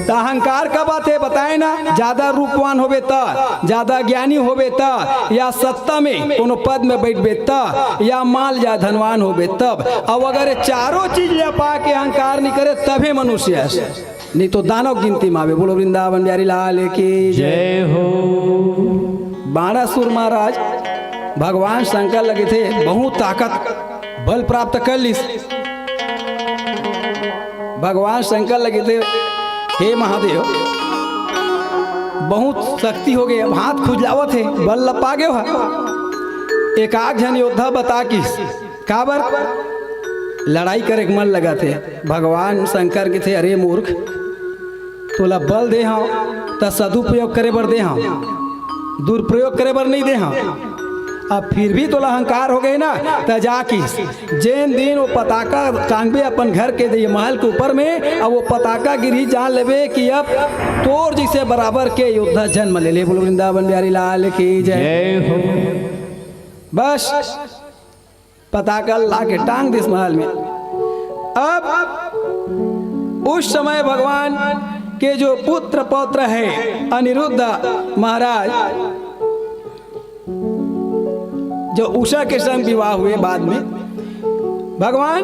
त अहंकार कब आथे बताए ना, ज्यादा रूपवान होबे त, ज्यादा ज्ञानी होबे त, या सत्ता में कोनो पद में बैठबे त, या माल या धनवान होबे तब। अब अगर ये चारों चीज ले पा के अहंकार नहीं करे तभे मनुष्य है, नहीं तो दानव गिनती में आवे। बोलो वृंदावन बिहारी लाल की जय। जय हो। बाणासुर महाराज भगवान शंकर लगे थे, बहुत ताकत बल प्राप्त कर लिस। भगवान शंकर लगे थे, हे महादेव, बहुत शक्ति हो गई, अब हाथ खुजलावत हे, बल लपा गयो हे। एक आध झन योद्धा बता किस काबर लड़ाई करे के मन लगथे। भगवान शंकर कथे, अरे मूर्ख, तोला बल दे हंव त सदुपयोग करे बर दे हंव, दुरुपयोग करे बर नहीं दे हंव। अब फिर भी तोला अहंकार हो गए ना, त जा किस जेन दिन वो पताका टांगबे अपन घर के, ये महल के ऊपर में, अब वो पताका गिरही, जान लेबे कि अब तोर जैसे बराबर के योद्धा जन्म ले ले। बोलो वृंदावन बिहारी लाल की जय। जय हो। बस पताका ला के टांग दिस महल में। अब उस समय भगवान के जो पुत्र पौत्र है अनिरुद्ध महाराज, जो उषा के संग विवाह हुए बाद में, भगवान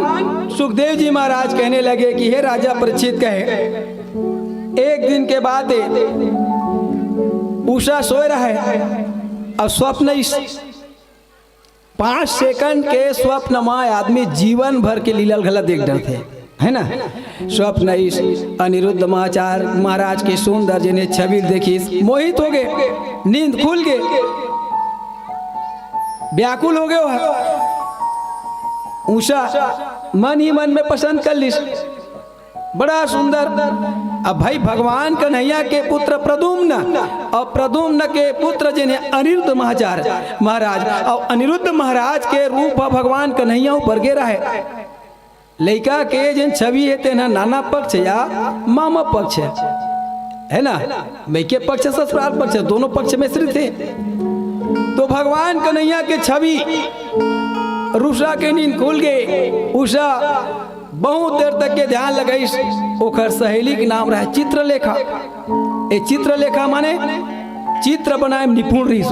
सुखदेव जी महाराज कहने लगे कि हे राजा परीक्षित कहे, एक दिन के बाद उषा सोए रहे और स्वप्न इस पांच सेकंड के स्वप्न में आदमी जीवन भर के लीला घला देख डरथे, है ना? स्वप्न इस अनिरुद्ध महाचार महाराज के सुंदर जिन्हें छवि देखिस, मोहित हो गए, नींद खुल गए, व्याकुल हो गए। उषा मन ही मन में पसंद कर लिस, बड़ा सुंदर। अब भाई भगवान कन्हैया के पुत्र प्रद्युम्न और प्रद्युम्न के पुत्र जिन्हें अनिरुद्ध महाचार महाराज और अनिरुद्ध महाराज के रूप ह भगवान कन्हैया ऊपर गे रहे। लइका के जिन छवि है तेना नाना पक्ष या मामा पक्ष है, है ना? मइके पक्ष, ससुराल पक्ष, दोनों पक्ष में श्री थे। तो भगवान कन्हैया के छवि रुषा के नींद खुल गए। उषा बहुत देर तक के ध्यान लगाइस। ओखर सहेली के नाम रहे चित्रलेखा। ए चित्रलेखा माने चित्र बनाए में निपुण रहिस।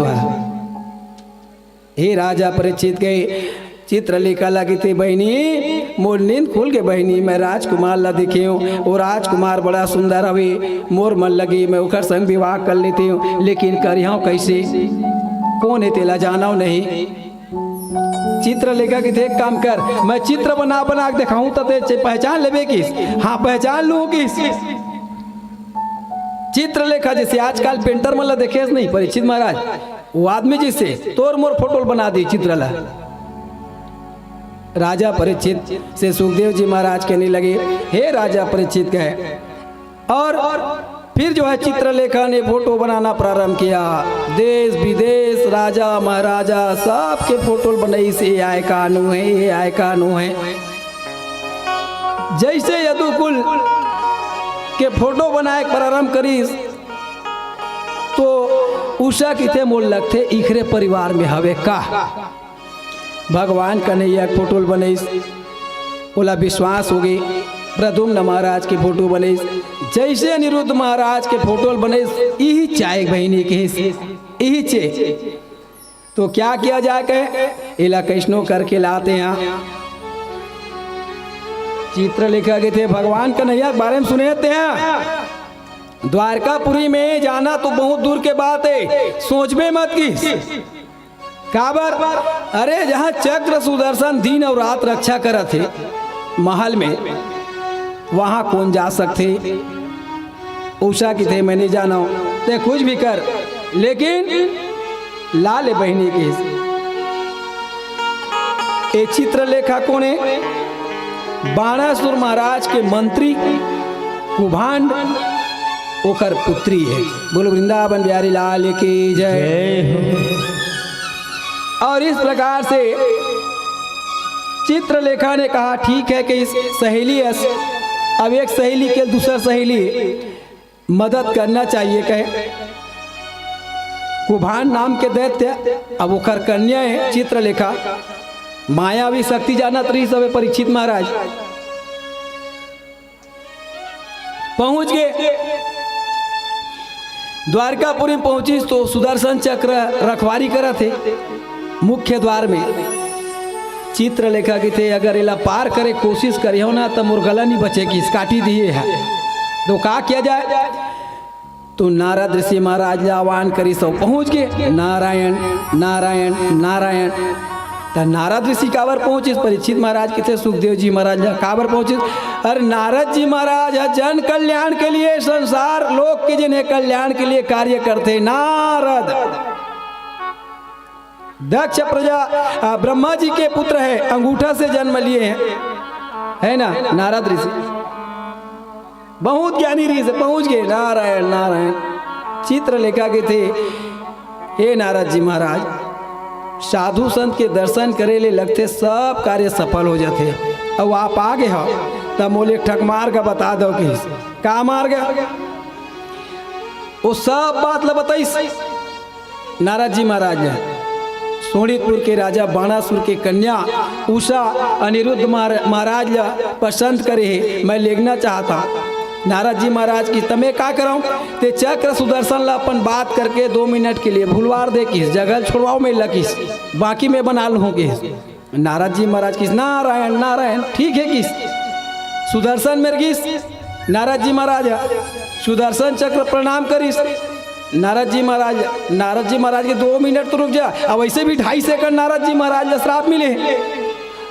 हे राजा परीक्षित के चित्रलेखा लगी थे, बहिनी मोर नींद खुल के बहिनी, मैं राजकुमार ला देखे हूँ, वो राजकुमार बड़ा सुंदर हवे, मोर मन लगी मैं ओखर संग विवाह कर लेते हूँ, लेकिन करिहाव कैसे? कौन है तेला जानव नहीं। चित्रलेखा कथे, एक काम कर, मैं चित्र बना बना के देखाऊं त ते पहचान लेबे किस? हाँ, पहचान लू किस? चित्रलेखा जैसे आजकल पेंटर मन ला देखे नहीं परीक्षित महाराज, वो आदमी जैसे तोर मोर फोटो बना दी चित्र ला। राजा परीक्षित से सुखदेव जी महाराज कहने लगे, हे राजा परीक्षित कहे, और फिर जो है चित्रलेखा ने फोटो बनाना प्रारंभ किया। देश विदेश, राजा महाराजा, सबके फोटो बनाइस, ये आय कानू है, ये आय कानू है। जैसे यदुकुल के फोटो बनाए प्रारंभ करिस तो उषा किथे मोर लगथे इखरे परिवार में हवे का। भगवान कन्हैया के फोटो ल बनइस, ओला विश्वास होगे। प्रद्युम्न महाराज के फोटो बनइस, जइसे अनिरुद्ध महाराज के फोटो ल बनइस, इही चाहे बहिनी कहिस, इही चे। तो क्या किया जाए कहे, एला कइसनो करके लाते हैं। चित्रलेखा कथे, भगवान कन्हैया के बारे में सुने हते हैं, द्वारकापुरी में जाना तो बहुत दूर के बात है, सोचबे मत किस। काबर? अरे, जहाँ चक्र सुदर्शन दिन अउ रात रक्षा करत हे महल में, वहाँ कोन जा सकथे? उषा किथे, मैं नहीं जानव, ते कुछ भी कर, लेकिन ला ले बहिनी के। ए चित्रलेखा कोन हे? बाणासुर महाराज के मंत्री कुभांड ओकर पुत्री है। बोलो वृंदावन बिहारी लाल की जय। जय हो। और इस प्रकार से चित्रलेखा ने कहा, ठीक है कि इस सहेली अस-, अब एक सहेली के दूसर सहेली मदद करना चाहिए कहे। कुभांड नाम के दैत्य, अब ओकर कन्या हे चित्रलेखा। मायावी शक्ति जानत रहिस हवे परीक्षित महाराज। पहुंच गे, द्वारकापुरी में पहुंचिस तो सुदर्शन चक्र रखवारी करत हे मुख्य द्वार में। चित्रलेखा कहिथे, "अगर एला पार करे कोशिश करिहो ना, त मोर गला नहीं बचे, कि काटी दिए है।" तो का किया जाए? तो नारद ऋषि महाराज ला आह्वान करिस अउ पहुंच गे, "नारायण, नारायण, नारायण।" त नारद ऋषि काबर पहुंचिस? परीक्षित महाराज कहिथे, सुखदेव जी महाराज ला काबर पहुंचिस? अरे, नारद जी महाराज ह जन कल्याण के लिए, संसार लोक के जिन्हें कल्याण के लिए कार्य करथे। नारद दक्ष प्रजा, आ, ब्रह्मा जी के पुत्र है, अंगूठा से जन्म लिए हैं, है ना, नारद ऋषि। बहुत ज्ञानी रहिस हे, पहुंच गे, नारायण, नारायण। चित्रलेखा कहिथे, "हे नारद जी महाराज, साधु संत के दर्शन करे ले लगथे, सब कार्य सफल हो जाथे। अब आप आ गे हो, त मोले एक ठक मार्ग बता दो," कहिस। का मार्ग? वो सब बात ला बताइस। नारद जी महाराज ला, शोणितपुर के राजा बाणासुर के कन्या उषा अनिरुद्ध महार-, महाराज ला पसंद करे हे, मैं लेगना चाहत हंव। नारद जी महाराज कहिस, "त मैं का करंव?" ते चक्र सुदर्शन ला अपन बात करके दो मिनट के लिए भुलवार दे कहिस, जगह छोड़वाओ मैं ला कहिस, बाकी मैं बना लूहूं कहिस। नारद जी महाराज कहिस, "नारायण, नारायण, ठीक हे," कहिस। सुदर्शन मेर गिस, नारद जी महाराज ह सुदर्शन चक्र प्रणाम करिस। नारद जी महाराज, नारद जी महाराज के, "दो मिनट तो रुक जा, अब वैसे भी ढाई सेकंड नारद जी महाराज ला श्राप मिले,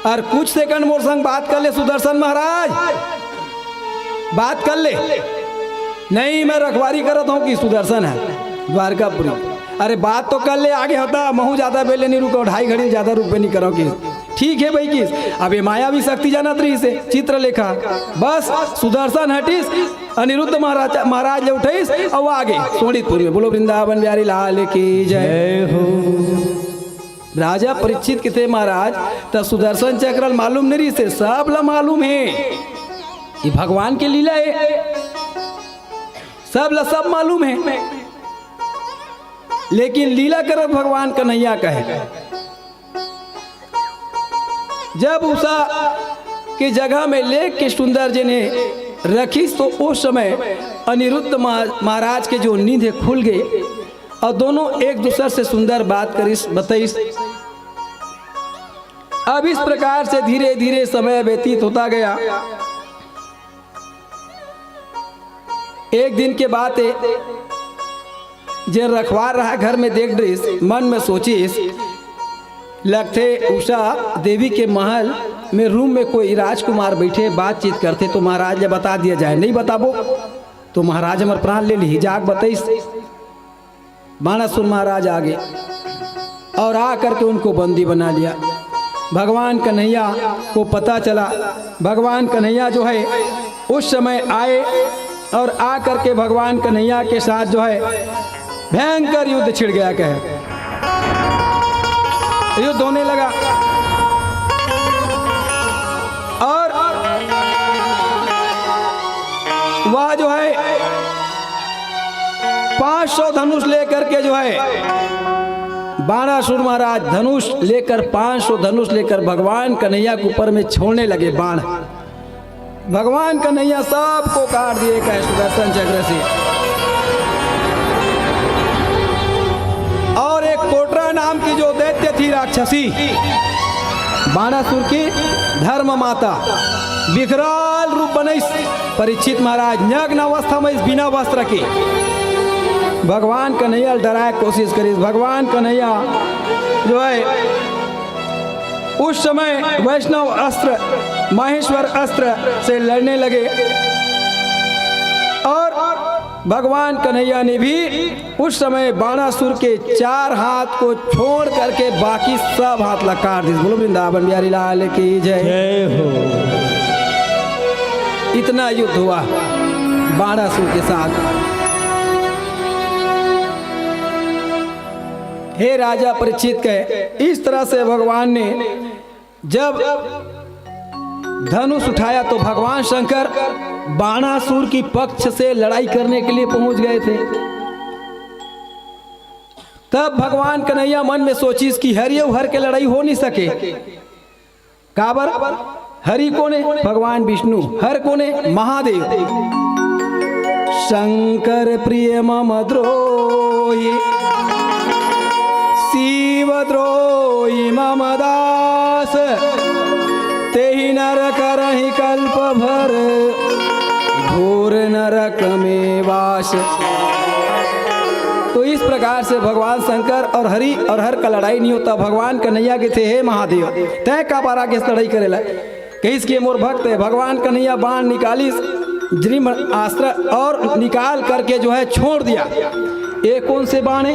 और कुछ सेकंड मोर संग बात कर ले सुदर्शन महाराज, बात कर ले।" "नहीं, मैं रखवारी करत हंव," कहिस सुदर्शन ह द्वारकापुरी। "अरे, बात तो कर ले, आगे हटा, महूं ज्यादा बेले नहीं रुकंव, ढाई घड़ी ज्यादा रुकबे नहीं करंव," कहिस। "ठीक हे भाई," कहिस। अब ये मायावी शक्ति जानत रहिस हे चित्रलेखा। बस सुदर्शन हटिस, अनिरुद्ध महाराज, महाराज ला उठाइस अउ आ गे शोणितपुर में। बोलो वृंदावन बिहारी लाल की जय। जय हो। राजा परीक्षित कहिथे, "महाराज, त सुदर्शन चक्र ल मालूम नहीं रहिस हे?" "सब ला मालूम हे, ये भगवान के लीला हे, सब ला सब मालूम हे, लेकिन लीला करत भगवान कन्हैया कहे।" जब उषा के जगह में लेके सुंदर जी ने रखिस, तो उस समय अनिरुद्ध महा-, महाराज के जो नींद हे खुल गे और दोनों एक दूसर से सुंदर बात करिस, बतइस। अब इस प्रकार से धीरे धीरे समय व्यतीत होता गया। एक दिन के बात हे, जेन रखवार रहा घर में देख डरिस, मन में सोचिस, "लगथे उषा देवी के महल में रूम में कोई राजकुमार बइठे, बातचीत करथे, तो महाराज ला बता दिया जाए। नहीं बताबो तो महाराज हमर प्राण ले लिही।" जाके बतइस। बाणासुर महाराज आ गए और आ करके उनको बंदी बना लिया। भगवान कन्हैया को पता चला, भगवान कन्हैया जो है उस समय आए और आ करके भगवान कन्हैया के साथ जो है भयंकर युद्ध छिड़ गया, कहे युद्ध होने लगा। और वह जो है पाँच सौ धनुष लेकर के जो है बाणासुर महाराज धनुष लेकर, पाँच सौ धनुष लेकर भगवान कन्हैया के ऊपर में छोड़ने लगे बाण। भगवान कन्हैया सबको काट दिए, कहे सुदर्शन चक्र से। और एक कोटरा नाम की जो दैत्य थी राक्षसी, बाणासुर की धर्म माता, विकराल रूप बनइस। परीक्षित महाराज नग्न अवस्था में इस बिना वस्त्र के भगवान कन्हैया ल डराए के कोशिश करिस। भगवान कन्हैया जो है उस समय वैष्णव अस्त्र, माहेश्वर अस्त्र से लड़ने लगे और भगवान कन्हैया ने भी उस समय बाणासुर के चार हाथ को छोड़ करके बाकी सब हाथ ला काट दिस। बोलो वृंदावन बिहारी लाल की जय। जय हो। इतना युद्ध हुआ बाणासुर के साथ। हे राजा परीक्षित, कहे इस तरह से भगवान ने जब धनुष उठाया तो भगवान शंकर बाणासुर की पक्ष से लड़ाई करने के लिए पहुंच गए थे। तब भगवान कन्हैया मन में सोचिस कि हरि अउ हर के लड़ाई हो नहीं सके। काबर? हरि कोने? भगवान विष्णु। हर कोने? महादेव। शंकर प्रिय मम द्रोही, शिव द्रोही मम दास, तेहि नर करहि कल्प भर, घोर नरक में वास। तो इस प्रकार से भगवान शंकर और हरि और हर का लड़ाई नहीं होता। भगवान कन्हैया के थे, हे महादेव, तय का बारा के लड़ाई करेला? कहिस कि मोर भक्त है। भगवान कन्हैया बाण निकालिस, जृंभ अस्त्र, और निकाल करके जो है छोड़ दिया। ये कौन से बाण है?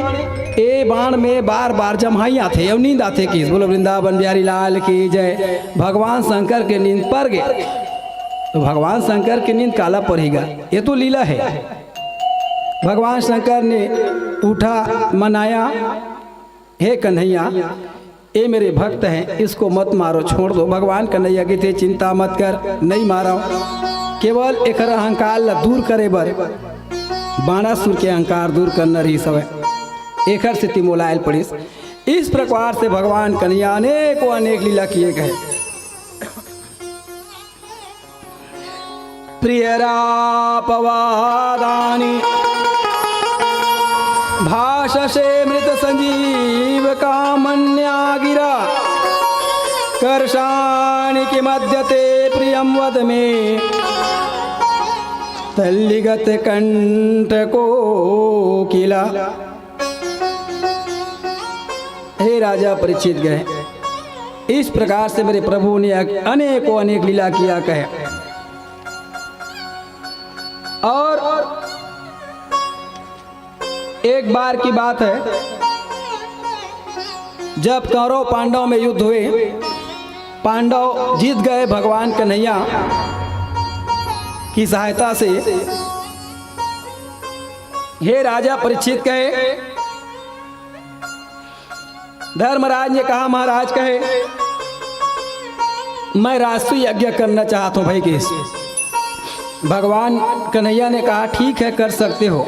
ए बाण में बार बार जम्हाई आथे और नींद आथे किस। बोलो वृंदावन बिहारी लाल की जय। भगवान शंकर के नींद पर गए। तो भगवान शंकर के नींद काला पड़ेगा, ये तो लीला है। भगवान शंकर ने उठा, मनाया, हे कन्हैया, ये मेरे भक्त हैं, इसको मत मारो, छोड़ दो। भगवान कन्हैया कथे, चिंता मत कर, नहीं मारो। केवल एकर अहंकार ला दूर करे बर, बाणासुर के अहंकार दूर करना रहिस हवय, एकर सेती मोला आयल पड़िस। इस प्रकार से भगवान कन्हैया अनेकों अनेक लीला किए गए। प्रियरापवादानि भाषसे मृतसंजीवकामन्या गिरा। कर्षाणि किमद्य ते प्रियं वद मे तल्लिगतकण्ठकोकिला। हे राजा परीक्षित कहे, इस प्रकार से मेरे प्रभु ने अनेकों अनेक लीला किया कहे। और एक बार की बात है, जब कौरव पांडव में युद्ध हुए, पांडव जीत गए भगवान कन्हैया की सहायता से। हे राजा परीक्षित कहे, धर्मराज ने कहा, महाराज कहे, मैं राजसूय यज्ञ करना चाहता हूँ भाई केस। भगवान कन्हैया ने कहा, ठीक है, कर सकते हो,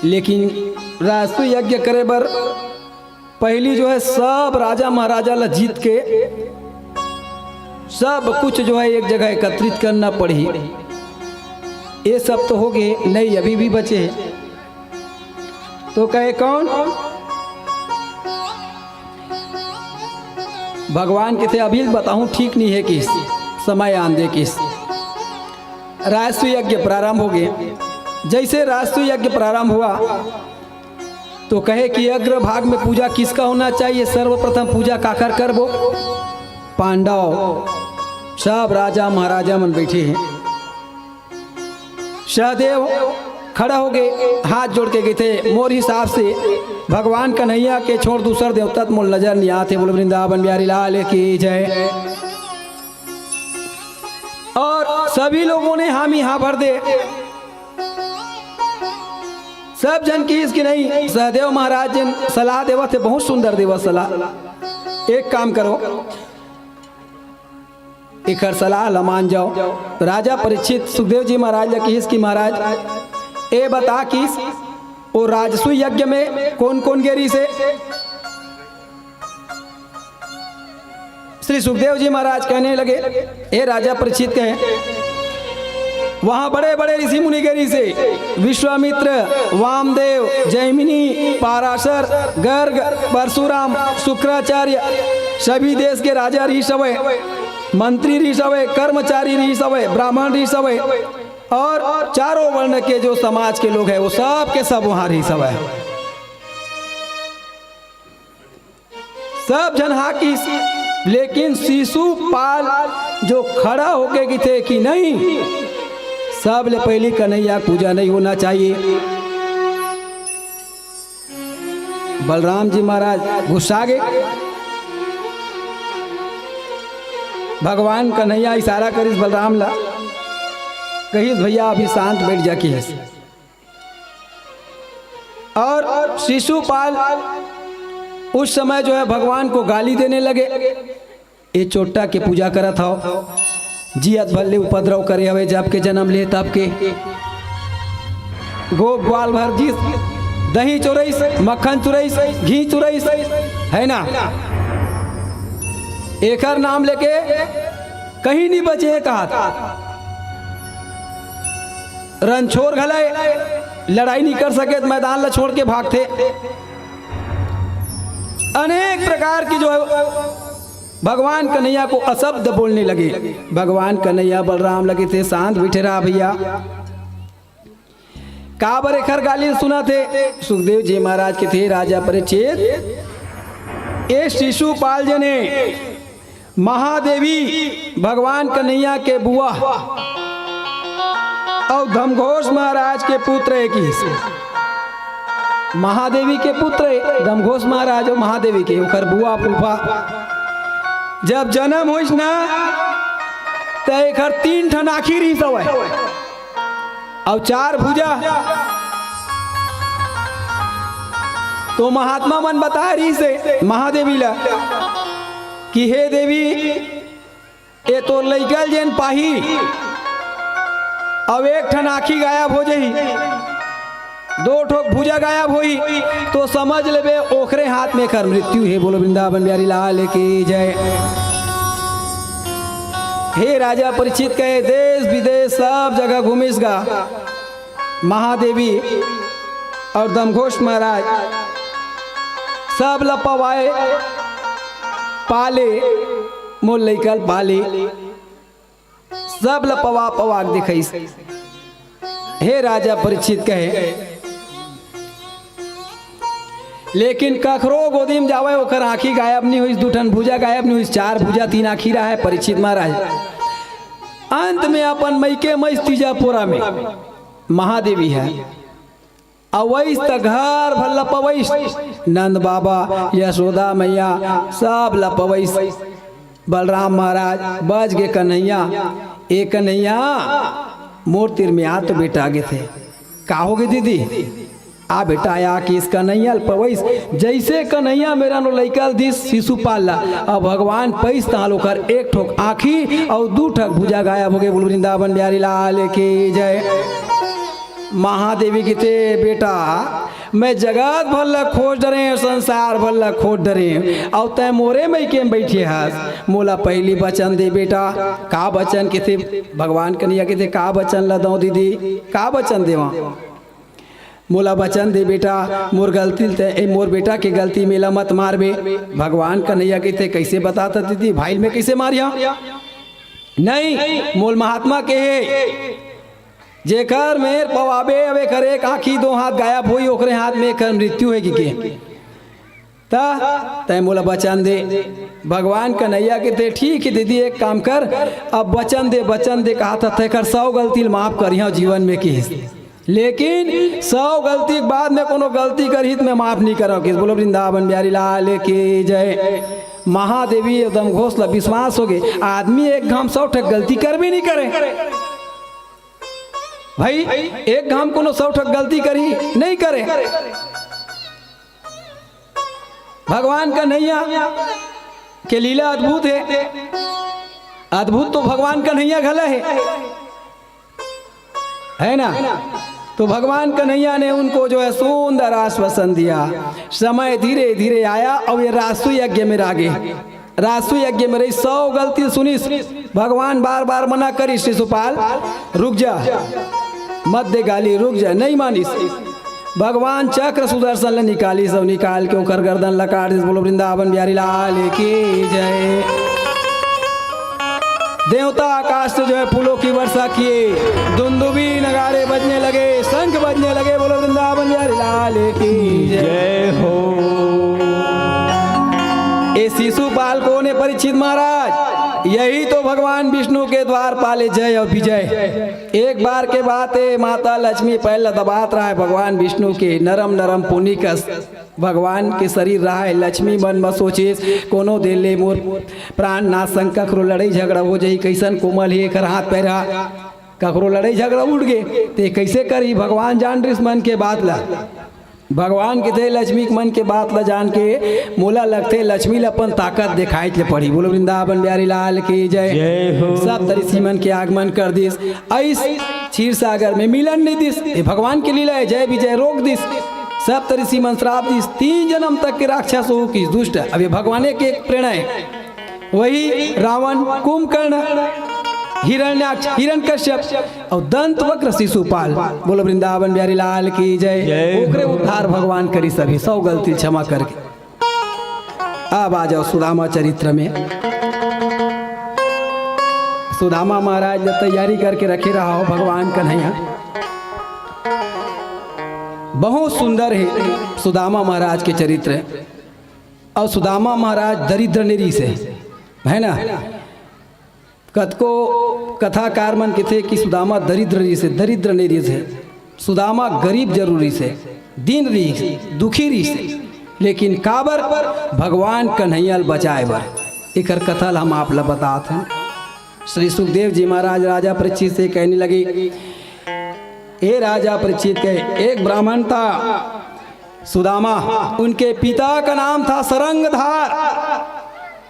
लेकिन राजसूय यज्ञ करे बर पहली जो है सब राजा महाराजा ला जीत के सब कुछ जो है एक जगह एकत्रित करना पड़ही। ये सब तो हो गए, नहीं, अभी भी बचे हैं। तो कहे, कौन? भगवान कथे, अभी बताऊं, ठीक नहीं है किस समय आन दे किस। राजसूय यज्ञ प्रारंभ हो गए। जैसे राजसूय यज्ञ प्रारंभ हुआ तो कहे कि अग्रभाग में पूजा किसका होना चाहिए, सर्वप्रथम पूजा काकर करबो? पांडव। सब राजा महाराजा मन बैठे हैं। सहदेव खड़ा हो गए, हाथ जोड़ के कथे, मोर हिसाब से भगवान कन्हैया के छोड़ दूसर देवता त मोर नजर नहीं आते। बोलो वृंदावन बिहारी लाल की जय। और सभी लोगों ने हामी हाँ भर दे। सब जन किहिस कि नहीं, सहदेव महाराज जिन सलाह देवत हे, बहुत सुंदर देवत सलाह। एक काम करो, एकर सलाह ल मान जाओ। राजा परीक्षित सुखदेव जी महाराज ल किहिस कि महाराज, ए बता किस ओ राजसूय यज्ञ में कौन कौन गे रिहिस हे? श्री सुखदेव जी महाराज कहने लगे, हे राजा परीक्षित कहे, वहां बड़े बड़े ऋषि मुनि गे रिहिस हे, विश्वामित्र, वामदेव, जैमिनी, पाराशर, गर्ग, परशुराम, शुक्राचार्य, सभी देश के राजा रिहिस हवय, मंत्री रिहिस हवय, कर्मचारी रिहिस हवय, ब्राह्मण रिहिस हवय, और चारों वर्ण के जो समाज के लोग हैं, वो सब के सब वहां रिहिस हवय। सब झन हाँ किस, लेकिन शिशुपाल जो खड़ा होके कथे कि नहीं, सबले पहली कन्हैया पूजा नहीं होना चाहिए। बलराम जी महाराज गुस्सा गे। भगवान कन्हैया इशारा करिस बलराम ला, कहिस, भैया अभी शांत बैठ जा, किहिस। और शिशुपाल उस समय जो है भगवान को गाली देने लगे, ये चोट्टा के पूजा करत हव, जियत भर ले उपद्रव करे हवे, जब के जन्म ले तब के। गोप ग्वाल भर जिस दही चुरइस, मक्खन चुरइस, घी चुरइस, है ना? एकर नाम लेके कहीं नहीं बचे हे कहत। रणछोर घलय लड़ाई नहीं कर सके, त मैदान ला छोड़ के भागथे। अनेक प्रकार की जो है भगवान कन्हैया को अशब्द बोलने लगे। भगवान कन्हैया बलराम ल कथे शांत बइठे रहा भइया। काबर एखर गाली सुनत हे? सुखदेव जी महाराज कथे, राजा परीक्षित, ए शिशुपाल जेन हे महादेवी भगवान कन्हैया के बुआ अउ दमघोष महाराज के पुत्र हे किहिस। महादेवी के पुत्र हे दमघोष महाराज अउ महादेवी के ओखर बुआ फूफा। जब जनम होइस ना, त एखर तीन ठन आँखी रिहिस हवय। अउ चार भुजा। तो महात्मा मन बताय रिहिस हे महादेवी ला कि हे देवी, ए तोर लइका ल जेन पाही, अउ एक ठन आँखी गायब हो जही, दो ठोक भुजा गायब होही, तो समझ लेबे ओखरे हाथ में एखर मृत्यु हे। बोलो वृंदावन बिहारी लाल की जय। हे राजा परीक्षित कहे, देश विदेश सब जगह घूमिस गा महादेवी अउ दमघोष महाराज, सब ल पवाए पाले, मोर लइका ल पाले, सब ल पवा पवा के दिखाइस। हे राजा परीक्षित कहे, लेकिन कखरो गोदी म जावय, ओखर आँखी गायब नहीं होइस, दू ठन भुजा गायब नहीं होइस, चार भुजा तीन आँखी रहय परीक्षित महाराज। अंत में अपन मइके मइस तीजा पोरा में महादेवी हे। अवइस त घर भर ल पवइस, नंद बाबा, यशोदा मैया, सब ल पवइस। बलराम महाराज बच गे कन्हैया, ए कन्हैया, मोर तीर में आ तो बेटा आगे थे। का होगे दीदी? आ बेटा, आ किहिस कन्हैया ल पवइस, जइसे कन्हैया मेर नो लइका ल दिस शिशुपाल ला, अउ भगवान पइस तहाँ ल ओखर एक ठोक आँखी अउ दू ठक भुजा गायब होगे। बोल वृंदावन बिहारी लाल की जय। महादेवी कथे, बेटा, मैं जगत भर ल खोज डरेंव, संसार भर ल खोज डरेंव, अउ तैं मोरे मइके म बइठे हस। मोला पहिली बचन दे बेटा। का बचन? कथे, भगवान कन्हैया कथे, का बचन ल दंव दीदी, का बचन देवंव? मोला बचन दे बेटा, मोर गलती ल तैं, ए, मोर बेटा के गलती मेला मत मारबे। भगवान कन्हैया कथे, कइसे बताथस दीदी, भाई ल मैं कइसे मारिहंव? नहीं, मोला महात्मा कहे, जेकर मेर पवाबे, अब एकर एक आँखी दो हाथ गायब होही, ओकरे हाथ में एकर मृत्यु हे कहिके। त तैं मोला बचन दे। भगवान कन्हैया कथे, ठीक हे दीदी, एक काम कर, अब बचन दे, बचन दे, कहत हस तेकर सौ गलती ल माफ करिहंव जीवन में किहिस, लेकिन सौ गलती के बाद में कोनो गलती करही त मैं माफ नहीं करंव किहिस। बोलो वृंदावन बिहारी लाल की जय। महादेवी अउ दमघोष ल विश्वास होगे, आदमी एक घाम सौ ठक गलती करबे नहीं करे। भाई, एक घाम कोनो सौ ठक गलती करही? नहीं करे। भगवान कन्हैया के लीला अद्भुत हे। अद्भुत तो भगवान कन्हैया घला हे, है ना? तो भगवान कन्हैया ने उनको जो है सुंदर आश्वासन दिया। समय धीरे धीरे आया अउ ये रासु यज्ञ में रागे। रासु यज्ञ में रहिस, सौ गलती सुनिस। भगवान बार बार मना करिस, शिशुपाल, रुक जा, मत दे गाली, रुक जा, नहीं मानिस। भगवान चक्र सुदर्शन ल निकालिस अउ निकाल के ओकर गर्दन ल काट दिस। बोलो वृंदावन बिहारी लाल की जय। देवता आकाश से जो है फूलों की वर्षा किए, दुंदुभी नगाड़े बजने लगे, शंख बजने लगे। बोलो वृंदावन बिहारी लाल की जय। जय हो। ए शिशुपाल कोन हे परीक्षित महाराज? यही तो भगवान विष्णु के द्वारपाल हे, जय अउ विजय। एक बार के बात हे, माता लक्ष्मी पैर ल दबात रहय भगवान विष्णु के, नरम नरम पोनी कस भगवान के शरीर रहय। लक्ष्मी मन म सोचिस, कोनो दिन ले मोर प्राण नाश संग कखरो लड़ई झगड़ा हो जाही, कइसन कोमल हे एखर हाथ पैर ह, कखरो लड़ई झगड़ा उठ गे, ते कइसे करही? भगवान जान रिस मन के बात ल। भगवान कथे, लक्ष्मी के मन के बात ल जान के मोला लगथे लक्ष्मी ल अपन ताकत देखाइच ल पड़ही। बोलो वृंदावन बिहारी लाल की जय। जय हो। सप्त ऋषि मन के आगमन कर दिस, अइस क्षीर सागर में मिलन नहीं दिस। ये भगवान के लीला हे, जय विजय रोक दिस। सप्त ऋषि मन श्राप दिस, तीन जन्म तक के राक्षस हो किस दुष्ट। अब ये भगवान के एक प्रेरणा है, वही रावण, कुंभकर्ण, हिरण्याक्ष, हिरण्यकश्यप और दंत वक्र शिशुपाल। बोलो वृंदावन बिहारी लाल की जय। जय हो। ओकरे उद्धार भगवान करिस अभी सौ गलती क्षमा करके। अब आ जाओ सुदामा चरित्र में। सुदामा महाराज जब तैयारी करके रखे रहा हो भगवान कन्हैया। बहुत सुंदर है सुदामा महाराज के चरित्र। और सुदामा महाराज दरिद्र नहीं रहिस हे, है ना? कतको कथाकार मन कथे कि सुदामा दरिद्र रहिस हे, दरिद्र नहीं रहिस हे। सुदामा गरीब जरूर रहिस हे, दीन रहिस हे, दुखी रहिस हे, लेकिन काबर? भगवान कन्हैया ल बचाए बर। एकर कथा ल हम आप ल बतात हन। श्री सुखदेव जी महाराज राजा परीक्षित से कहने लगे, "हे राजा परीक्षित, के एक ब्राह्मण था सुदामा, उनके पिता का नाम था सरंगधार,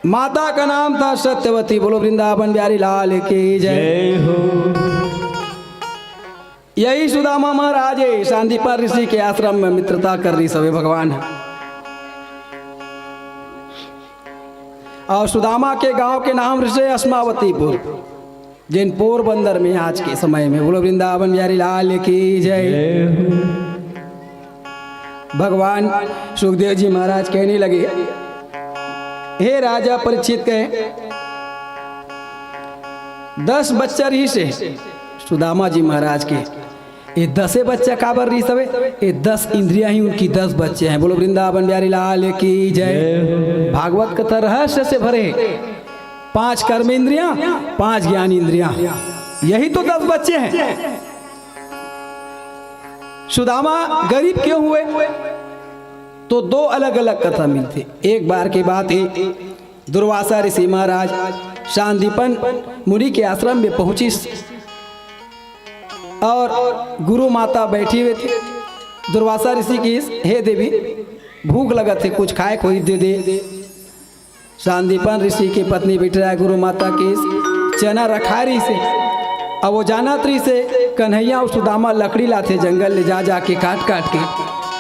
माता का नाम था सत्यवती।" बोलो वृंदावन बिहारी लाल की जय। जय हो। यही सुदामा महाराज हे सांदीपन ऋषि के आश्रम में मित्रता कर रहिस हे भगवान। और सुदामा के गांव के नाम रहिस हे अस्मावतीपुर, जेन पोरबंदर में आज के समय में। बोलो वृंदावन बिहारी लाल की जय। जय हो। भगवान सुखदेव जी महाराज कहने लगे, "हे राजा परीक्षित, के दस बच्चा रहिस हे सुदामा जी महाराज के।" ये दसे बच्चा काबर रहिस हवे? ये दस इंद्रियां ही उनकी दस बच्चे हैं। बोलो वृंदावन बिहारी लाल की जय। जय हो। भागवत कथा रहस्य से भरे, पांच कर्म इंद्रियां, पांच ज्ञान इंद्रियां, यही तो दस बच्चे हैं। सुदामा गरीब क्यों हुए? तो दो अलग-अलग कथा मिलथे। एक बार के बात हे, दुर्वासा ऋषि महाराज सांदीपन मुनि के आश्रम में पहुंचिस और गुरु माता बैठी हुई थी। दुर्वासा ऋषि कहिस, "हे देवी, भूख लगत हे, कुछ खाए कोई दे दे।" सांदीपन ऋषि के पत्नी बिटरा गुरु माता के चना रखा रहिस हे। अब वो जानत रहिस हे, कन्हैया अउ सुदामा लकड़ी लाथे जंगल ले जा जाके काट काट के।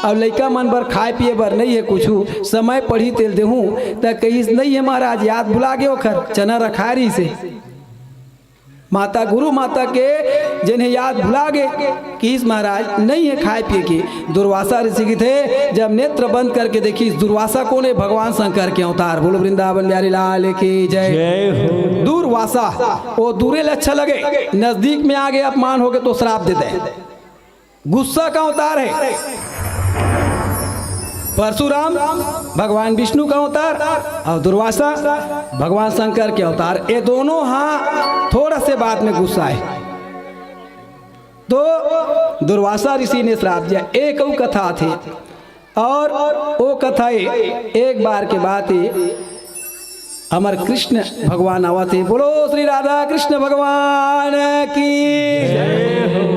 अब लइका मन बर खाए पिए बर नहीं हे कुछु, समय पड़ही तेल देहूं, त कहिस, "नहीं हे महाराज, याद भुला गे ओखर, चना रखा रहिस हे।" माता गुरु माता के जेन हे याद भुला गे, कहिस महाराज नहीं हे खाए पिए के। दुर्वासा ऋषि कथे, जब नेत्र बंद करके देखिस, दुर्वासा कोन हे? भगवान शंकर के अवतार। बोलो वृंदावन बिहारी लाल की जय। जय हो। दुर्वासा, वो दूरे ले अच्छा लगे, नजदीक में आ गे, अपमान हो गे तो श्राप दे दे। गुस्सा का अवतार हे परशुराम, भगवान विष्णु का अवतार, और दुर्वासा भगवान शंकर के अवतार। ये दोनों हा थोड़ा से बात में गुस्सा हे। तो दुर्वासा ऋषि ने श्राप दिया। एक अउ कथा थे, और वो कथा हे, एक बार के बात हे, हमर कृष्ण भगवान आवत हे। बोलो श्री राधा कृष्ण भगवान की।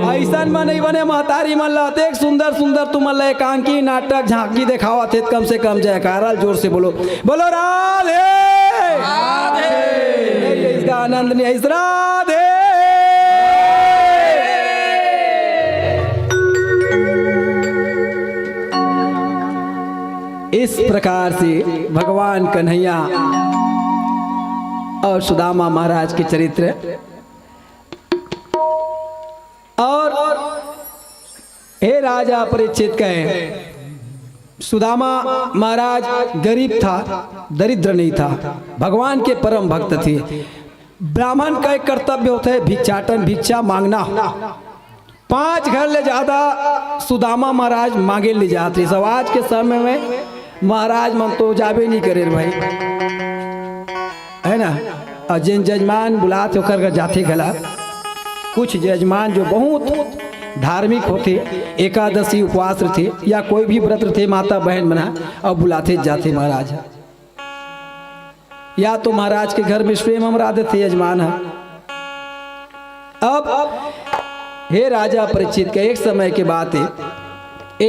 अइसन म नहीं बने महतारी मन ला, अतेक सुंदर सुंदर तुमन ला एकांकी नाटक झांकी देखावत हे, कम से कम जयकारा जोर से बोलो, बोलो राधे। राधे। नहीं, इसका आनंद नहीं है, इस राधे। इस प्रकार से भगवान कन्हैया और सुदामा महाराज के चरित्र। और हे राजा परीक्षित, कहे सुदामा महाराज गरीब था, दरिद्र नहीं था, भगवान के परम भक्त थे। ब्राह्मण का एक कर्तव्य होता है भिक्षाटन, भिक्षा मांगना। पांच घर ले ज्यादा सुदामा महाराज मांगे ले जात रहिस। आज के समय में महाराज मन तो जाबे नहीं करे रे भाई, है ना? और जेन जजमान बुलात हे ओकर घर जाथे घला। कुछ जजमान जो बहुत धार्मिक होथे, एकादशी उपवास रथे या कोई भी व्रत रथे, माता बहन मन ह, और बुलाथे जाथे महाराज। या तो महाराज के घर में स्वयं अमरा देथे यजमान ह। अब हे राजा परीक्षित के एक समय के बात हे,